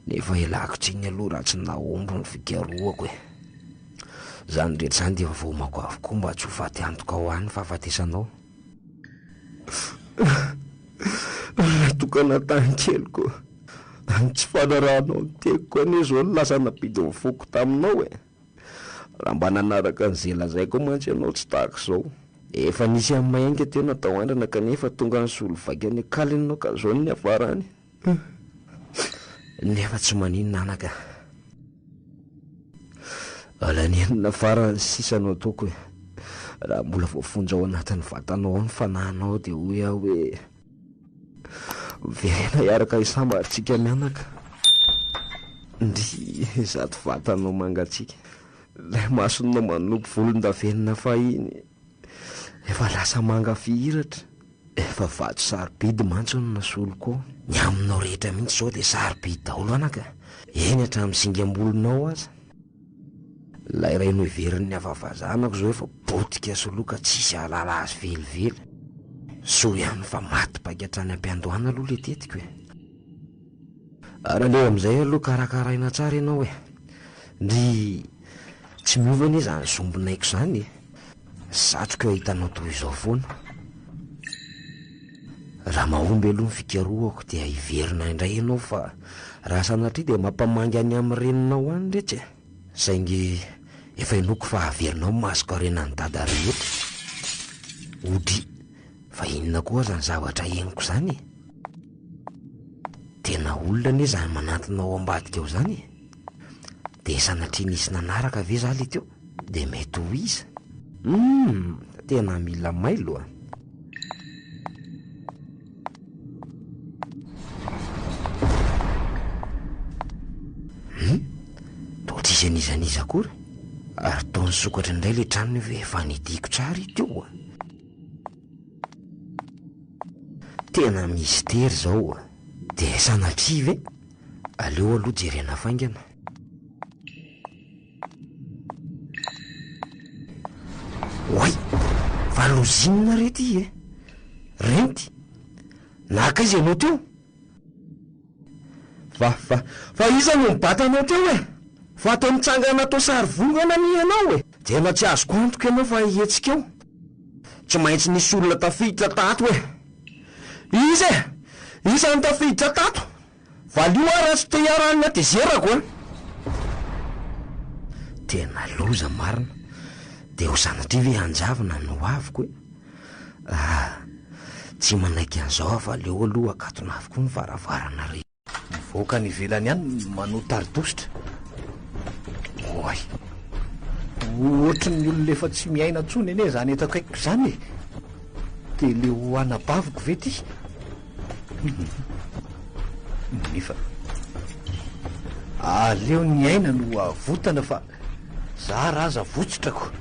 Nefa ialako tsiny aloha raha tsy nahomby ny fikarohako e. Izany rehetra izany dia efa voaomako avokoa mba tsy ho faty antoka ho ahy ny fahafatesanao. Natokana tany keliko. Ny tsy fanarahanao ny teniko anie izao no lasa nampidy ny foko taminao e. Raha mba nanaraka an'izay lazaiko mantsy ianao tsy tahaka izao. Efa nisy an'i Mahenga teo natao andrana kanefa tonga nisolo vaika ny akaliny ianao ka izao no niafarany. Nefa tsy maninona anaka. Alanenina farany sisa no ataoko e. Raha mbola voafonja ao anatin'ny vatanao ao ny fanahinao dia hoy aho hoe miverena hiaraka hisambatra tsika mianaka. Ndry izato vatanao mangatsiaka, ilay masonao manopy volondavenona fahiny efa lasa manga fihiratra. Efa vato sarobidy mantsy no nasoloko ao. Ny aminao rehetra mihitsy izao dia sarobidy daholo anaka, eny hatramin'ny singam-bolonao aza. Ilay iray noheverin'ny hafa fa zanako izao efa potika sy lo ka tsisy hahalala azy velively. Soa ihany fa maty paika hatrany am-piandohana aloha ilay tetiko e. Ary aleo amin'izay aloha karakaraina tsara ianao e. Ndry tsy miova anie izany zombinaiko izany e. Satriko ahitanao toy izao foana. Raha mahomby aloha ny fikarohako dia hiverina indray ianao fa raha sanatria dia mampamangy any amin'ny reninao any retsy e! Saingy efa inoako fa haverinao ny masoko-harenan'i dada rehetra. Odry! Fa inona koa aza ny zavatra henoko izany e? Tena olona anie izany manantona ao ambadika ao izany e! Dia sanatria nisy nanaraka ve za le teo? Dia mety ho iza? Humm! Tena mila mailo a! Hum! Toa tsisy an'iza n'iza akory? Ary toa nisokatra indray le trano nefa efa nidiko tsara ito io a! Tena mistery izao a! Dia sanatria ve? Aleo aloha jerena faingana. Oay! Fa lozinina re ty e! Renty! Naka aiza ianao teo? Fa, fa, fa iza no nibata anao teo e? Fa toa mitsangana toa sary vongana anie ianao e! Tena tsy azoko antoka ianao fa hihetsika eo. Tsy maintsy nisy olona tafiditra tato e! Iza e? Iza no tafiditra tato? Valio aho raha tsy te hiara-hanina tezerako a! Tena loza marina! Dia ho sanatria ve hanjavona ny ho aviko e? Ah! Tsy manaiky an'izao aho fa aleo aloha akatona avokoa ny varavarana rehetra. Mivoaka any ivelany any manoa tari-dositra. Oay! Ohatry ny olona efa tsy miaina intsony anie izany eto akaikiko izany e! Dia le ho anabaviko ve ity? Nefa aleo ny aina no avotana fa zara aza votsitrako.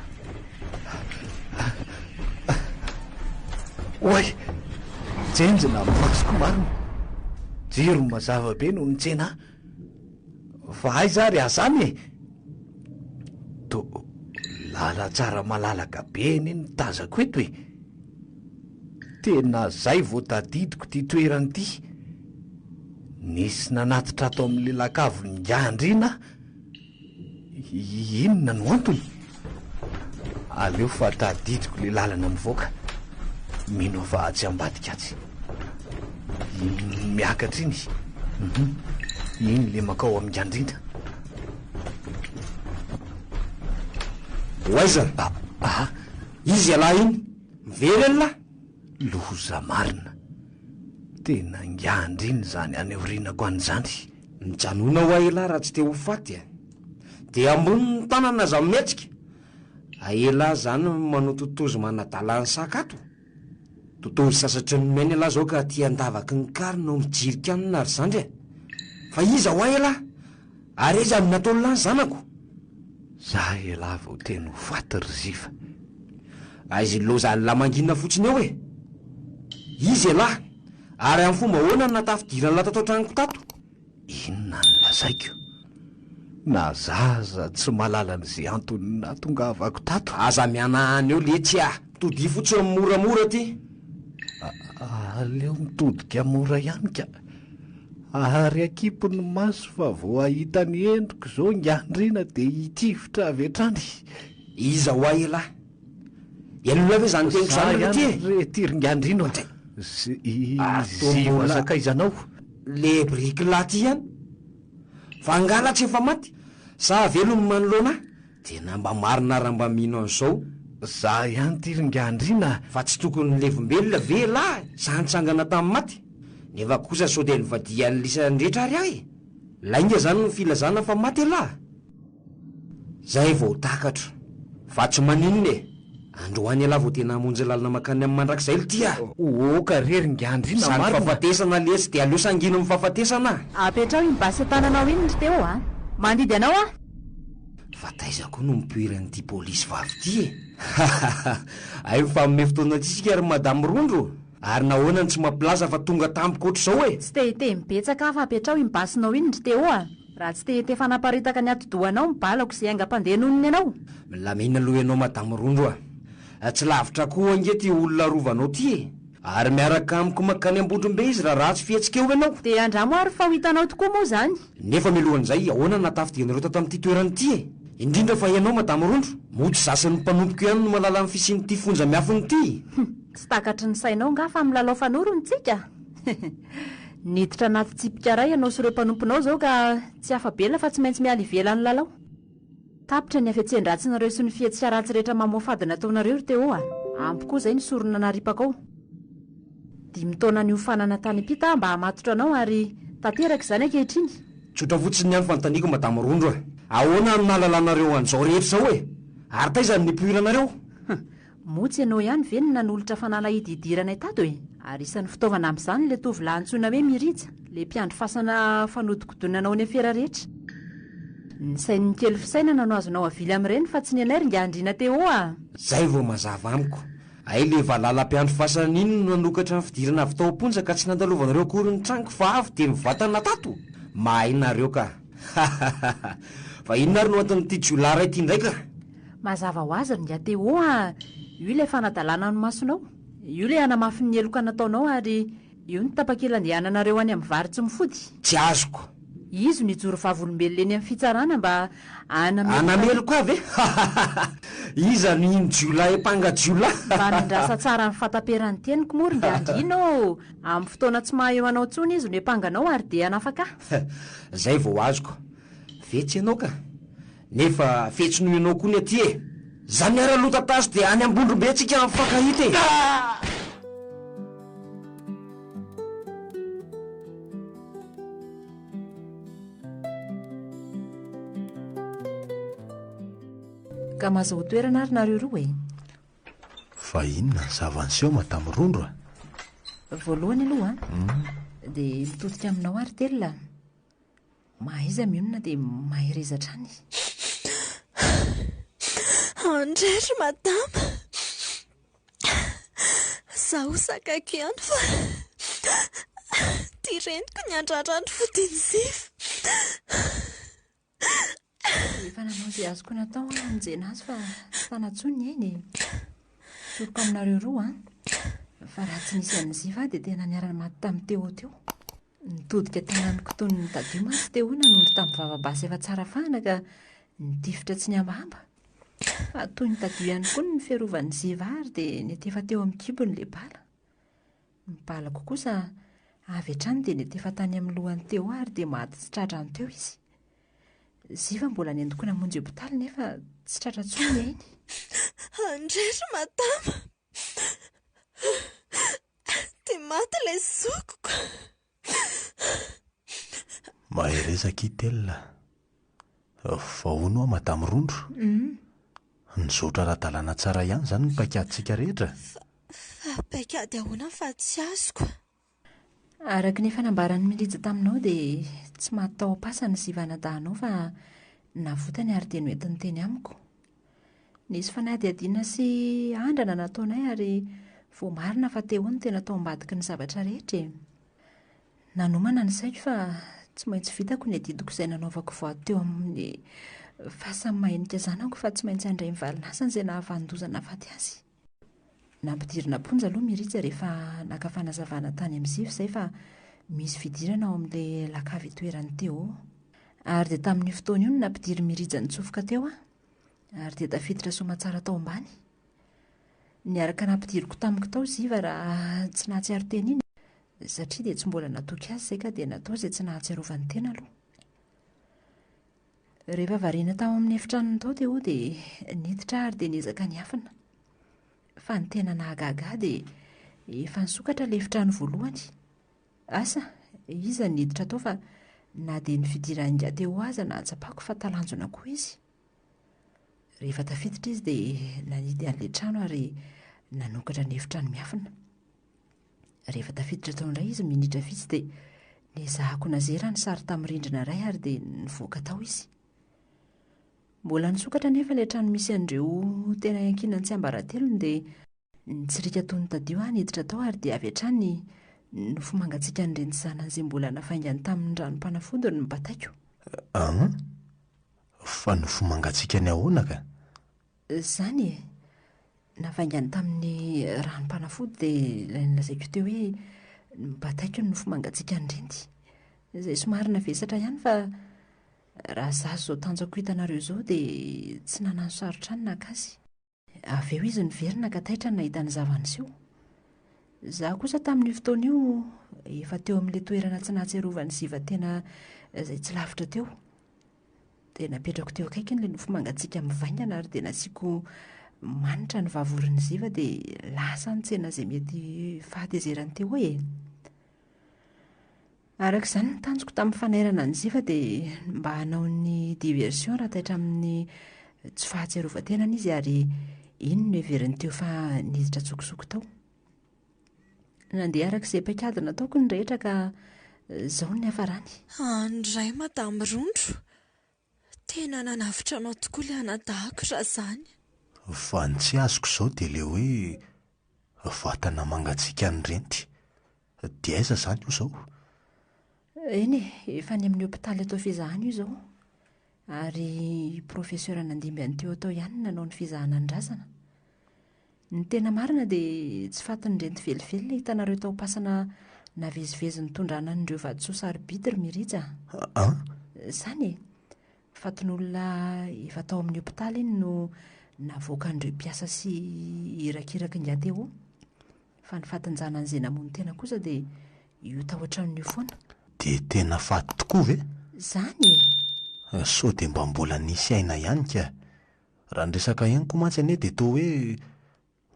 Oay! Jenjina ny masoko marina. Jiro mazava be no nitsena ahy. Fa aiza ary azany e? Toa lalantsara malalaka be anie no tazako eto e! Tena zay vao tadidiko ity toerana ity. Nisy nanatitra ato amin'ilay lakavon'ingahy Andriana aho. Inona no antony? Aleo fa tadidiko ilay lalana mivoaka. Mino aho fa atsy ambadika atsy. Iny miakatra iny. Hum. Iny ilay mankao amin'ingahy Andriana. Ho aiza? Ah, ah. Iza ialahy iny? Mivery elah! Loza marina! Tena ngiandrina izany any aorianako any izany. Mijanona hoa elah raha tsy te ho faty a! Dia ambony ny tanana aza mihetsika! Hay elah zany manao totozy manadala ny saka ato? Totozy sasatry ny miaina elah zao ka aty andavaky ny kary no mijirika anona ry zandry a! Fa iza hoa elah? Ary aiza no nataon'lah ny zanako? Za elah vao teny ho faty ry ziva. Aiza ilaozan'lah mangina fotsiny eo e! Iza elah? Ary amin'ny fomba ahoana no nahatafidiran'lah tato an-tranoko tato? Inona no lazaiko? Na za aza tsy mahalala an'izay antony nahatongavako tato. Aza mihanahana eo letsy ah! Todiho fotsiny moramora ty. Aleo mitodika mora ihany ka. Ary akipy ny maso fa vao hahita ny endriko izao ingahy-ndriana dia hitifitra avy hatrany. Iza hoa elah? Henonao ve izany teniko izany Za ry ihany re ty ry ingahy-ndriana ô. Ziva sakaizanao. Le biriky lahy ty ihany. Fa angaha lahy tsy efa maty? Sa velona ny manoloana ahy? Tena mba marina raha mba mino an'izao. Za ihany ty ry ingahy Ndriana a! Fa tsy tokony nilevombelona ve elah sa nitsangana tamin'ny maty? Nefa kosa sao dia nivadihan'ny lisany rehetra ary aho e! Lainga zany ny filazana fa maty elah? Zay vao takatro. Fa tsy maninona e! Androany elah vao tena hamonjy lalana mankany amin'ny mandrakizay lty a! Oka re ry ingahy Ndriana Izany marina! fahafatesana letsy dia aleo sangino amin'ny fahafatesana a! Apetraho iny basy an-tananao iny ry Théo a! Mandidy anao aho! Fa taiza koa no nipoiran'ity polisy vavy ity e? Hahaha! Hay mifanome fotoana aty isika ry madame Rondro? Ary nahoana no tsy mampilaza fa tonga tampoka ohatr'izao e? Tsy te hiteny betsaka aho fa apetraho iny basinao iny ry Théo a! Raha tsy te hite-fanaparitaka ny atidohanao ny balako izay haingam-pandeha nonony ianao. Milamina aloha ianao madame Rondro a! Tsy lavitra koa ange ity olona arovanao ity e! Ary miaraka amiko mankany Ambondrombe izy raha ratsy fihetsika eo ianao. Dia andramo ary fa ho hitanao tokoa moa izany. Nefa mialohan'izay, ahoana no nahatafidianareo tato amin'ity toerana ity e? Indrindra fa ianao Madame Rondro, moa tsy za sy ny mpanompoko ihany no mahalala ny fisian'ity fonja miafina ity? Hum, tsy takatry ny sainao angaha fa milalao fanorona tsika? Niditra anaty tsipika iray ianao sy ireo mpanomponao izao ka tsy afa-bela fa tsy maintsy miala ivelan'ny lalao. Tapitra ny hafetsen-dratsinareo sy ny fihetsika ratsy rehetra mamoafady nataonareo ry Théo a! Ampy koa izay ny sorona naripakao. Dimy taona niofanana tany am-pita aho mba hamatotra anao ary tanteraka izany ankehitriny. Tsotra fotsiny ny ahy ny fanontaniako Madame Rondro a! Ahoana no nahalalanareo an'izao rehetra izao e? Ary taiza no nipoiranareo? Hum! Moa tsy ianao ihany ve no nanolotra fanalahidy hidiranay tato e? Ary isan'ny fitaovana amin'izany ilay tovolahy antsoina hoe Mirija, ilay mpiandry fasana fanodikodinana ao ny afera rehetra. Ny sain'ny kely fisainana no azonao avily amin'ireny fa tsy ny anay ry Ingahy Andriana Théo a! Zay vao mazava amiko. Hay le valala mpiandry fasana iny no nanokatra ny fidirana avy tao am-ponja ka tsy nandalovanareo akory ny tranoko fa avy dia mivantana tato! Mahay nareo ka! Hahahaha! Fa inona ary no anton'ity jiolahy iray ity indray ka? Mazava ho azy ry Ingahy Théo a! Io ilay fanadalana ny masonao. Io ilay hanamafy ny heloka nataonao ary io ny tapakila andehananareo any amin'ny vary tsy mifody. Tsy azoko. Izy no hijoro vavolombelona eny amin'ny fitsarana mba hanameloka. Hanameloka ahy ve? Hahahaha! Iza no iny jiolahy mpanga jiolahy? Mba miandrasa tsara ny fahataperan'ny teniko moa ry Ingahy Andriana ô! Amin'ny fotoana tsy maha eo anao intsony izy no hiampanga anao ary dia hanafaka ahy. Izay vao azoko. Fetsy ianao ka! Nefa fetsy noho ianao koa ny aty e! Za miara-loha tatazo dia any Ambondrombe tsika mifankahita e! Ka mazahoa toerana ary nareo roa e! Fa inona ny zava-niseho Madame Rondro a? Voalohany aloha dia mitodika aminao ary Telina. Mahaiza mionona dia mahereza hatrany. Andre ry madama. Zaho sakaiko ihany fa ty reniko ny andrandra ny fodian'i Ziva. Efa nanao izay azoko natao aho hamonjena azy fa tsy tana intsony ny ainy e. Tsoriko aminareo roa an, fa raha tsy nisy an'i Ziva aho dia tena niara-maty tamin'i Théo teo. Nitodika tany amiko toy ny tadio mantsy Théo nanondro tamin'ny vava-basy efa tsara fahana ka nitifitra tsy nihambahamba. Fa toy ny tadio ihany koa ny fiarovan'i Ziva ary dia niantefa teo amin'ny kibony ilay bala. Ny balako kosa avy hatrany dia niantefa tany amin'ny lohan'i Théo ary dia maty tsy tra-drano teo izy. Ziva mbola nentiko namonjy hopitaly nefa tsy tratra intsony ny ainy. Andre ry madama! Dia maty ilay zokiko. Mahereza akia Telina. Fa hono hoa Madame Rondro? Nizotra ara-dalàna tsara ihany izany ny paikadintsika rehetra? Fa paikady ahoana fa tsy azoko? Araka ny efa nambaran'i Mirija taminao dia tsy maty tao am-pasana izy anadahinao fa navotany ary dia noentiny teny amiko. Nisy fanadihadiana sy andrana nataonay ary voamarina fa Théo no tena tao ambadiky ny zavatra rehetra e. Nanomana ny saiko fa tsy maintsy vitako ny adidiko izay nanaovako voady teo amin'ny fasan'ny mahenika zanako fa tsy maintsy handray ny valin'asany izay nahavanon-doza nahafaty azy. Nampidirina am-ponja aloha Mirija rehefa naka fanazavana tany amin'ny Ziva izay fa misy fidirana ao amin'ilay lakavy itoeran'i Théo. Ary dia tamin'io fotoana io no nampidirin'i Mirija nitsofoka teo aho. Ary dia tafiditra soamatsara tao ambany. Niaraka nampidiriko tamiko tao Ziva raha tsy nahatsiaro tena iny, satria dia tsy mbola natoky azy izay ka dia natao izay tsy nahatsiarovany tena aloha. Rehefa variana tao amin'ny efitranony tao Théo dia niditra ary dia niezaka niafina. Fa ny tena nahagaga ahy dia efa nisokatra ilay efitrano voalohany. Asa, iza no niditra tao fa na dia ny fidiran'ingahy Théo aza nahatsapako fa talanjona koa izy. Rehefa tafiditra izy dia nanidy an'ilay trano ary nanokatra ny efitrano miafina. Rehefa tafiditra tao indray izy minitra vitsy dia nezahako nazera ny sary tamin'ny rindrina iray ary dia nivoaka tao izy. Mbola nisokatra anefa ilay trano misy an'ireo tena iankinan'ny tsiambaratelony dia nitsirika toy ny tadio aho niditra tao ary dia avy hatrany ny nofo mangatsiakan'ny reny zanany izay mbola nafaingany tamin'ny ranom-panafody no nibataiko. An? Fa nofo mangatsiaka ny ahoana ka? Izany e! Navaingany tamin'ny ranom-panafody dia ilay nolazaiko teo hoe nobataiko ny nofo mangatsiakan'ny renty. Izay somary navesatra ihany fa. Raha izaho izao tanjako hitanareo izao dia tsy nanano sarotra ny naka azy. Avy eo izy niverina ka taitra ny nahita ny zava-niseho. Izaho kosa tamin'io fotoana io efa teo amin'ilay toerana tsy nahatsiarovan'i Ziva tena izay tsy lavitra teo. Dia napetrako teo akaikiny ilay nofo mangatsiaka mivaingana ary dia nasiako manitra ny vavorin'i Ziva dia lasa nitsena izay mety fahatezeran'i Théo e. Araka izany ny tanjoko tamin'ny fanairana an'i Ziva dia mba hanao ny diversion raha taitra amin'ny tsy fahatsiarovan-tenany izy ary iny no heverin'i Théo fa niditra an-tsokosoko tao. Nandeha araka izay paikady nataoko ny rehetra ka izao no niafarany. Andray Madame Rondro, tena nanavotra anao tokoa ilay anadahiko raha izany. Fa ny tsy azoko izao dia ilay hoe vatana mangatsiaka an'i Renty. Dia aiza izany io izao? Eny e, efa any amin'ny hopitaly atao fizahana io izao. Ary i professeur nandimby an'i Théo tao ihany no nanao ny fizahana ny razana. Ny tena marina dia tsy fatin'i Renty velively ilay hitanareo tao am-pasana navezivezy nitondrana an'ireo vatosoa sarobidy ry Mirija a. An? Izany e. Fatin'olona efa tao amin'ny hopitaly iny no navoakan'ireo mpiasa sy irakiraky ingahy Théo. Fa ny fatin-janany izay namono tena kosa dia io tao an-tranony io foana. Dia tena faty tokoa ve? Izany e! Sao dia mba mbola nisy aina ihany ka! Raha ny resaka henoko mantsy anie dia toa hoe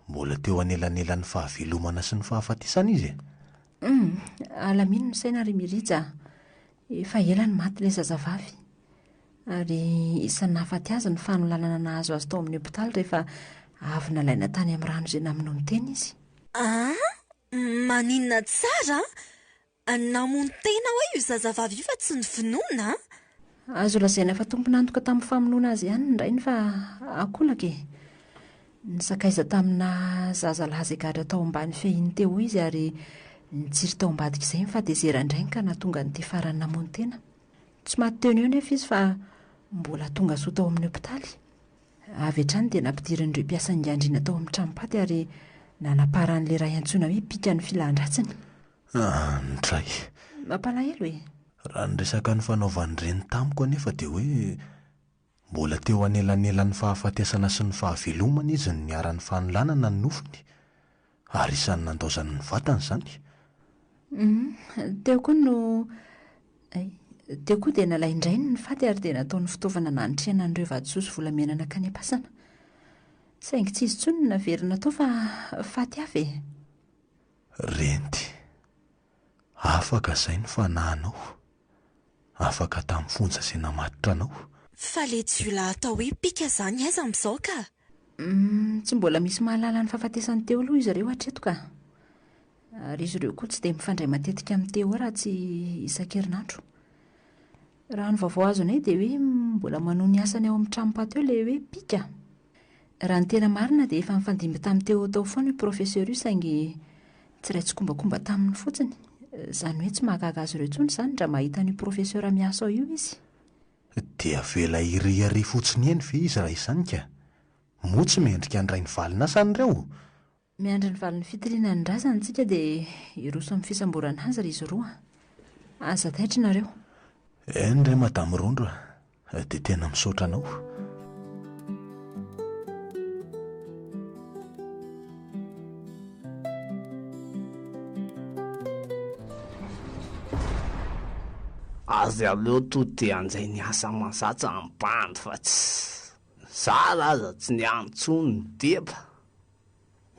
mbola teo anelanelan'ny fahavelomana sy ny fahafatesana izy e! Hum, alamino ny saina ry Mirija a! Efa ela no maty ilay zazavavy. Ary isan'ny nahafaty azy ny fanolanana nahazo azy tao amin'ny hopitaly rehefa avy nalaina tany amin'ny rano izay namonoany tena izy. An! Maninona tsara an! Namono tena hoe io zazavavy io fa tsy novonoina an! Azo lazaina fa tompon'antoka tamin'ny famonoana azy ihany ny rainy fa akolaka e! Nisakaiza tamina zazalahy izay gadra tao ambany fiahian'i Théo izy ary nitsiry tao ambadik'izay ny fahatezeran-drainy ka nahatonga an'ity farany namono tena. Tsy maty teo no eo nefa izy fa mbola tonga soa tao amin'ny hopitaly. Avy hatrany dia nampidirin'ireo mpiasan'i Andriana tao amin'ny tranom-paty ary nanaparan'ilay ray antsoina hoe Pika ny filan-dratsiny. Andray. Mampalahelo e! Raha ny resaka nifanaovan'ny reny tamiko anefa dia hoe Mbola teo anelanelan'ny fahafatesana sy ny fahavelomana izy no niharan'ny fanolanana ny nofony, ary isan'ny nandaozany ny vatany izany. Hum, teo koa no, hay, teo koa dia nalain-drainy ny faty ary dia nataony fitaovana nanitrihana an'ireo vatosoa sy volamena nankany am-pasana. Saingy tsy izy intsony no naverina tao fa faty hafa e! Renty, afaka izay ny fanahinao. Afaka tamin'ny fonja izay namatotra anao. Fa le jiolahy atao hoe Pika zany aiza amizao ka? Humm, tsy mbola misy mahalala ny fahafatesan'i Théo aloha izy ireo hatreto ka. Ary izy ireo koa tsy dia mifandray matetika amin'i Théo raha tsy isan-kerinandro. Raha ny vaovao azonay dia hoe mbola manohy ny asany ao amin'ny tranom-paty ao ilay hoe Pika. Raha ny tena marina dia efa nifandimby tamin'i Théo tao foana io professeur io saingy tsy iray tsikombakomba taminy fotsiny. Izany hoe tsy mahagaga azy ireo intsony izany raha mahita an'io professeur miasa ao io izy. Dia avela hirehareha fotsiny eny ve izy raha izany ka? Moa tsy mendrika handray ny valin'asany ireo? Miandry ny valin'ny fitiliana ny razana tsika dia hiroso amin'ny fisamborana azy ry izy roa. Aza taitra nareo. Eny re Madame Rondro a, dia tena misaotra anao. Aza aleo to te hanjay ny asa mazatsa ny bandy fa tsy zara aza tsy niantso ny deba.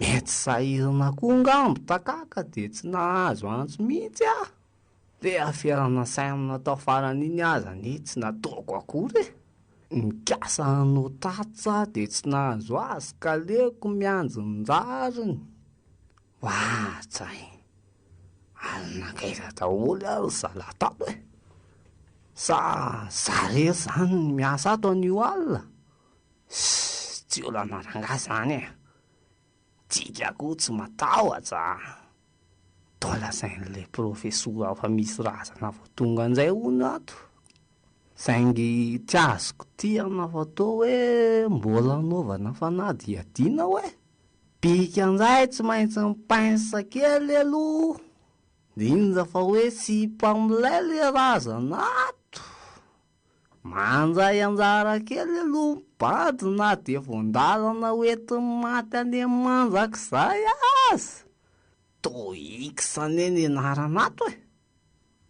Mety sahirana koa ngamba takaka dia tsy nahazo antso mihitsy aho. Le afera nasaina natao farany iny aza anie tsy nataoko akory e. Nikasa hanao tatitra aho dia tsy nahazo azy ka aleoko miandry ny rariny. Oatsay! Ary nankaiza daholo ary ry zalahy tato e? Sa za rery zany no miasa ato anio alina? Ssss tsy olana rangahy zany e! Tsika koa tsy matahotra a! Toa lazain'ilay profesora fa misy razana vao tonga indray hono ato. Saingy tsy azoko tiana fa toa hoe mbola anaovana fanadihadiana hoe? Bika indray tsy maintsy mi-pince kely aloha, indrindra fa hoe sipa milay ilay razana ato. Mandray anjara kely aloha ny bandy na dia voan-dalana ho entin'ny maty any amin'ny mandrakizay aza. Toa X anie ny anarana ato e!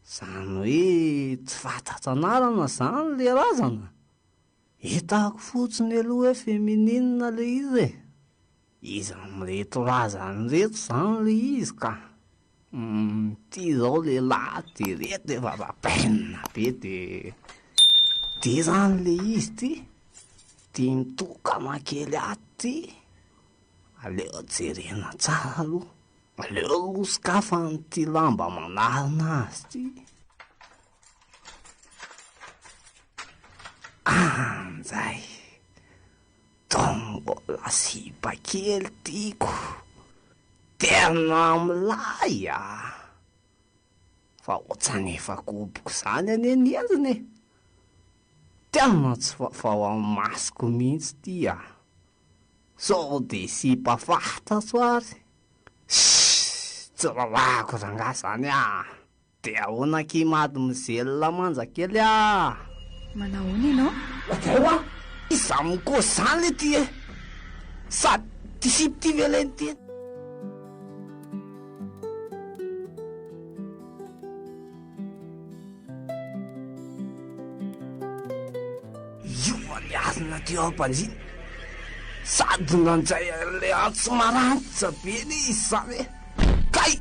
Izany hoe tsy fantatra anarana izany ilay razana? Hitako fotsiny aloha hoe féminine ilay izy e! Iza amin'ireto razana ireto izany ilay izy ka? Humm, ity izao lehilahy dia ireto efa babaina be dia ity izany ilay izy ity, ity mitokana kely ato ity. Aleo jerena tsara aloha. Aleo aloha sokafana ity lamba manarona azy ity. Anjay! Toa mbola sipa kely tiako. Tena milay a! Fa ohatran'ny efa koboko izany anie ny endriny e! Tena tsy vaovao amin'ny masoko mihitsy ity a! Sao dia sipa fantatro ary? Shh! Tsy rarahako rangahy izany ah! Dia ahoana akia mademoiselle manja kely ah! Manahoana ianao? Lazao hoa! Iza mikoa izany le ty e? Sady ty sipa ty ve le niteny? Io fa niarina teo am-pandriana sady nandray an'ilay antsy maranitra be anie izy izany e! Kay!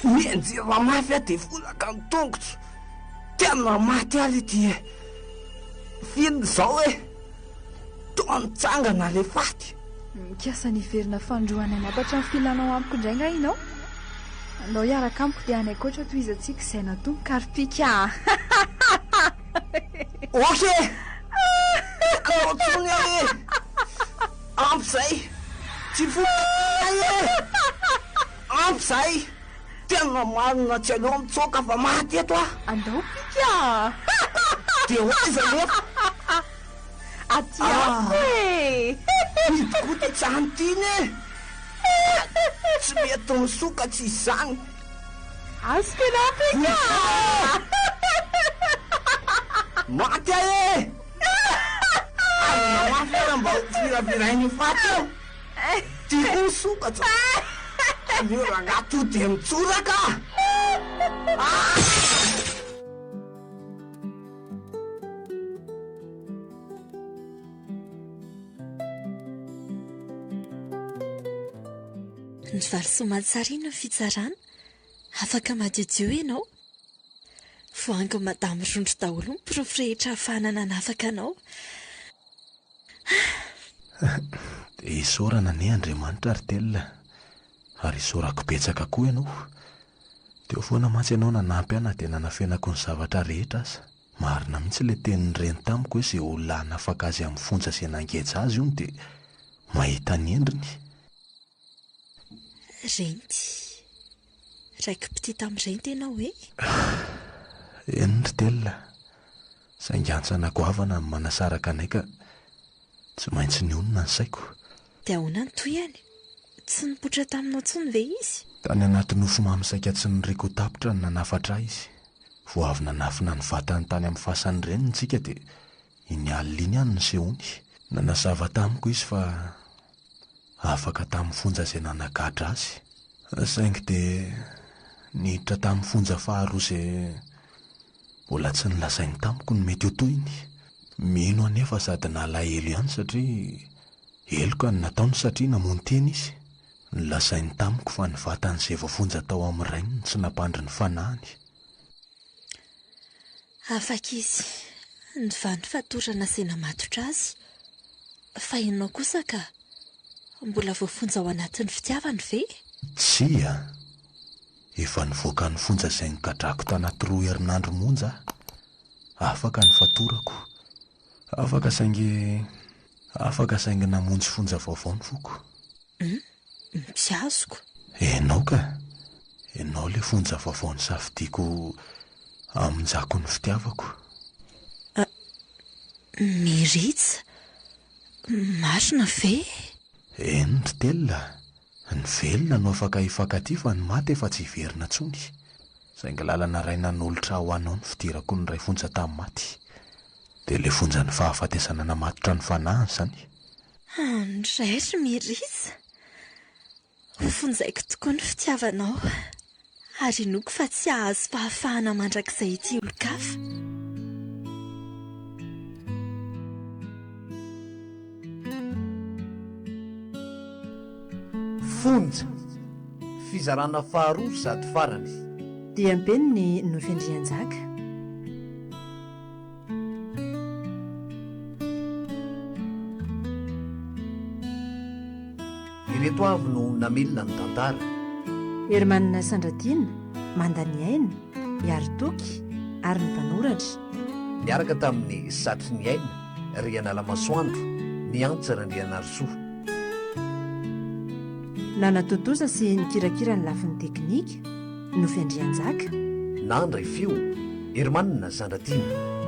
Nianjera mafy aho dia folaka ny tongotro. Tena maty aho le ty e! F'inona izao e? Toa nitsangana ilay faty. Mikasa ny hiverina fanindroany hanapatra ny filanao amiko indray nga ianao? Andao hiaraka amiko dia any ankoatra tohizantsika izay natomboka ry pika a! Ok! Tsy hanao intsony aho e! Ampy izay! Tsy fohy e! Ampy izay! Tena marina tsy aleo mitsoaka fa maty eto aho! Andao pika a! Dia ho aiza anefa? Aty amiko e! Midy koa ty trano ty iny e! Tsy mety misokatra izy izany. Azoko ianao Pika a! Maty aho e! Alina mafy ary mba ho firavirain'io faty io. Ty koa misokatra. Aleo rangahy to dia mitsoraka a! Nivaly soamantsara iny ny fitsarana. Afaka madiodio ianao. Voahangin'i Madame Rondro daholo ny porofo rehetra ahafahana nanafaka anao. Dia isaorana anie Andriamanitra ry Telina ary isaorako betsaka koa ianao. Teo foana mantsy ianao nanampy ahy na dia nanafenako ny zavatra rehetra aza. Marina mihitsy ilay tenin'i Reny tamiko hoe izay olona hanafaka azy amin'ny fonja izay nangeja azy hono dia mahita ny endriny. Renty. Raiki-pitia tamin'i Renty ianao e? Eny ry Telina, saingy hantsana goavana ny manasaraka anay ka tsy maintsy nionona ny saiko. Dia ahoana ny tohiny? Tsy nipoitra taminao intsony ve izy? Tany anaty nofy mamy saika tsy niriko ho tapitra no nanafatra ahy izy. Vao avy nanafina ny vatany tany amin'ny fasan'ny reniny isika dia iny alina iny ihany nisehoany. Nanazava tamiko izy fa afaka tamin'ny fonja izay nanagadra azy. Saingy dia niditra tamin'ny fonja faharoa izay mbola tsy nolazainy tamiko ny mety ho tohiny. Mino anefa sady nalahelo ihany satria Heloka no nataony satria namono tena izy. Nolazainy tamiko fa ny vatany izay voafonja tao amin'ny rainy no tsy nampandry ny fanahiny. Afaka izy. Nivaha ny fatorana izay namatotra azy. Fa ianao kosa ka, mbola voafonja ao anatin'ny fitiavany ve? Tsia. Efa nivoaka ny fonja izay nogadrako tanaty roa herinandro monja aho. Afaka ny fatorako. Afaka saingy afaka saingy namonjy fonja vaovao ny foko. Hum, tsy azoko. Enao ka! Enao le fonja vaovao nisafidiako hamonjako ny fitiavako. Ah, Miritsa, marina ve? Eny ry Telina, ny velona no afaka hifankatia fa ny maty efa tsy hiverina intsony. Saingy lalana iray nanolotra ho anao ny fidirako niray fonja tamin'ny maty. Dia ilay fonjan'ny fahafatesana namatotra ny fanahiny izany. Andray ry Mirisa! Ho fonjaiko tokoa ny fitiavanao, ary inoako fa tsy hahazo fahafahana mandrakizay ity olon-kafa. Fonja, fizarana faharoa sady farany. Diam-peniny Nofy Andrianjaka. Ireto avy no namelona ny tantara. Herman Sandratiana, Mandaniaina, Iaritoky ary ny mpanoratra. Niaraka tamin'i Satriniaina, Rianalamasoandro, Niantsa Randrianarisoa. Nanatontosa sy nikirakira ny lafiny teknika, Nofy Andrianjaka. Nandray feo, Herman Sandratiana.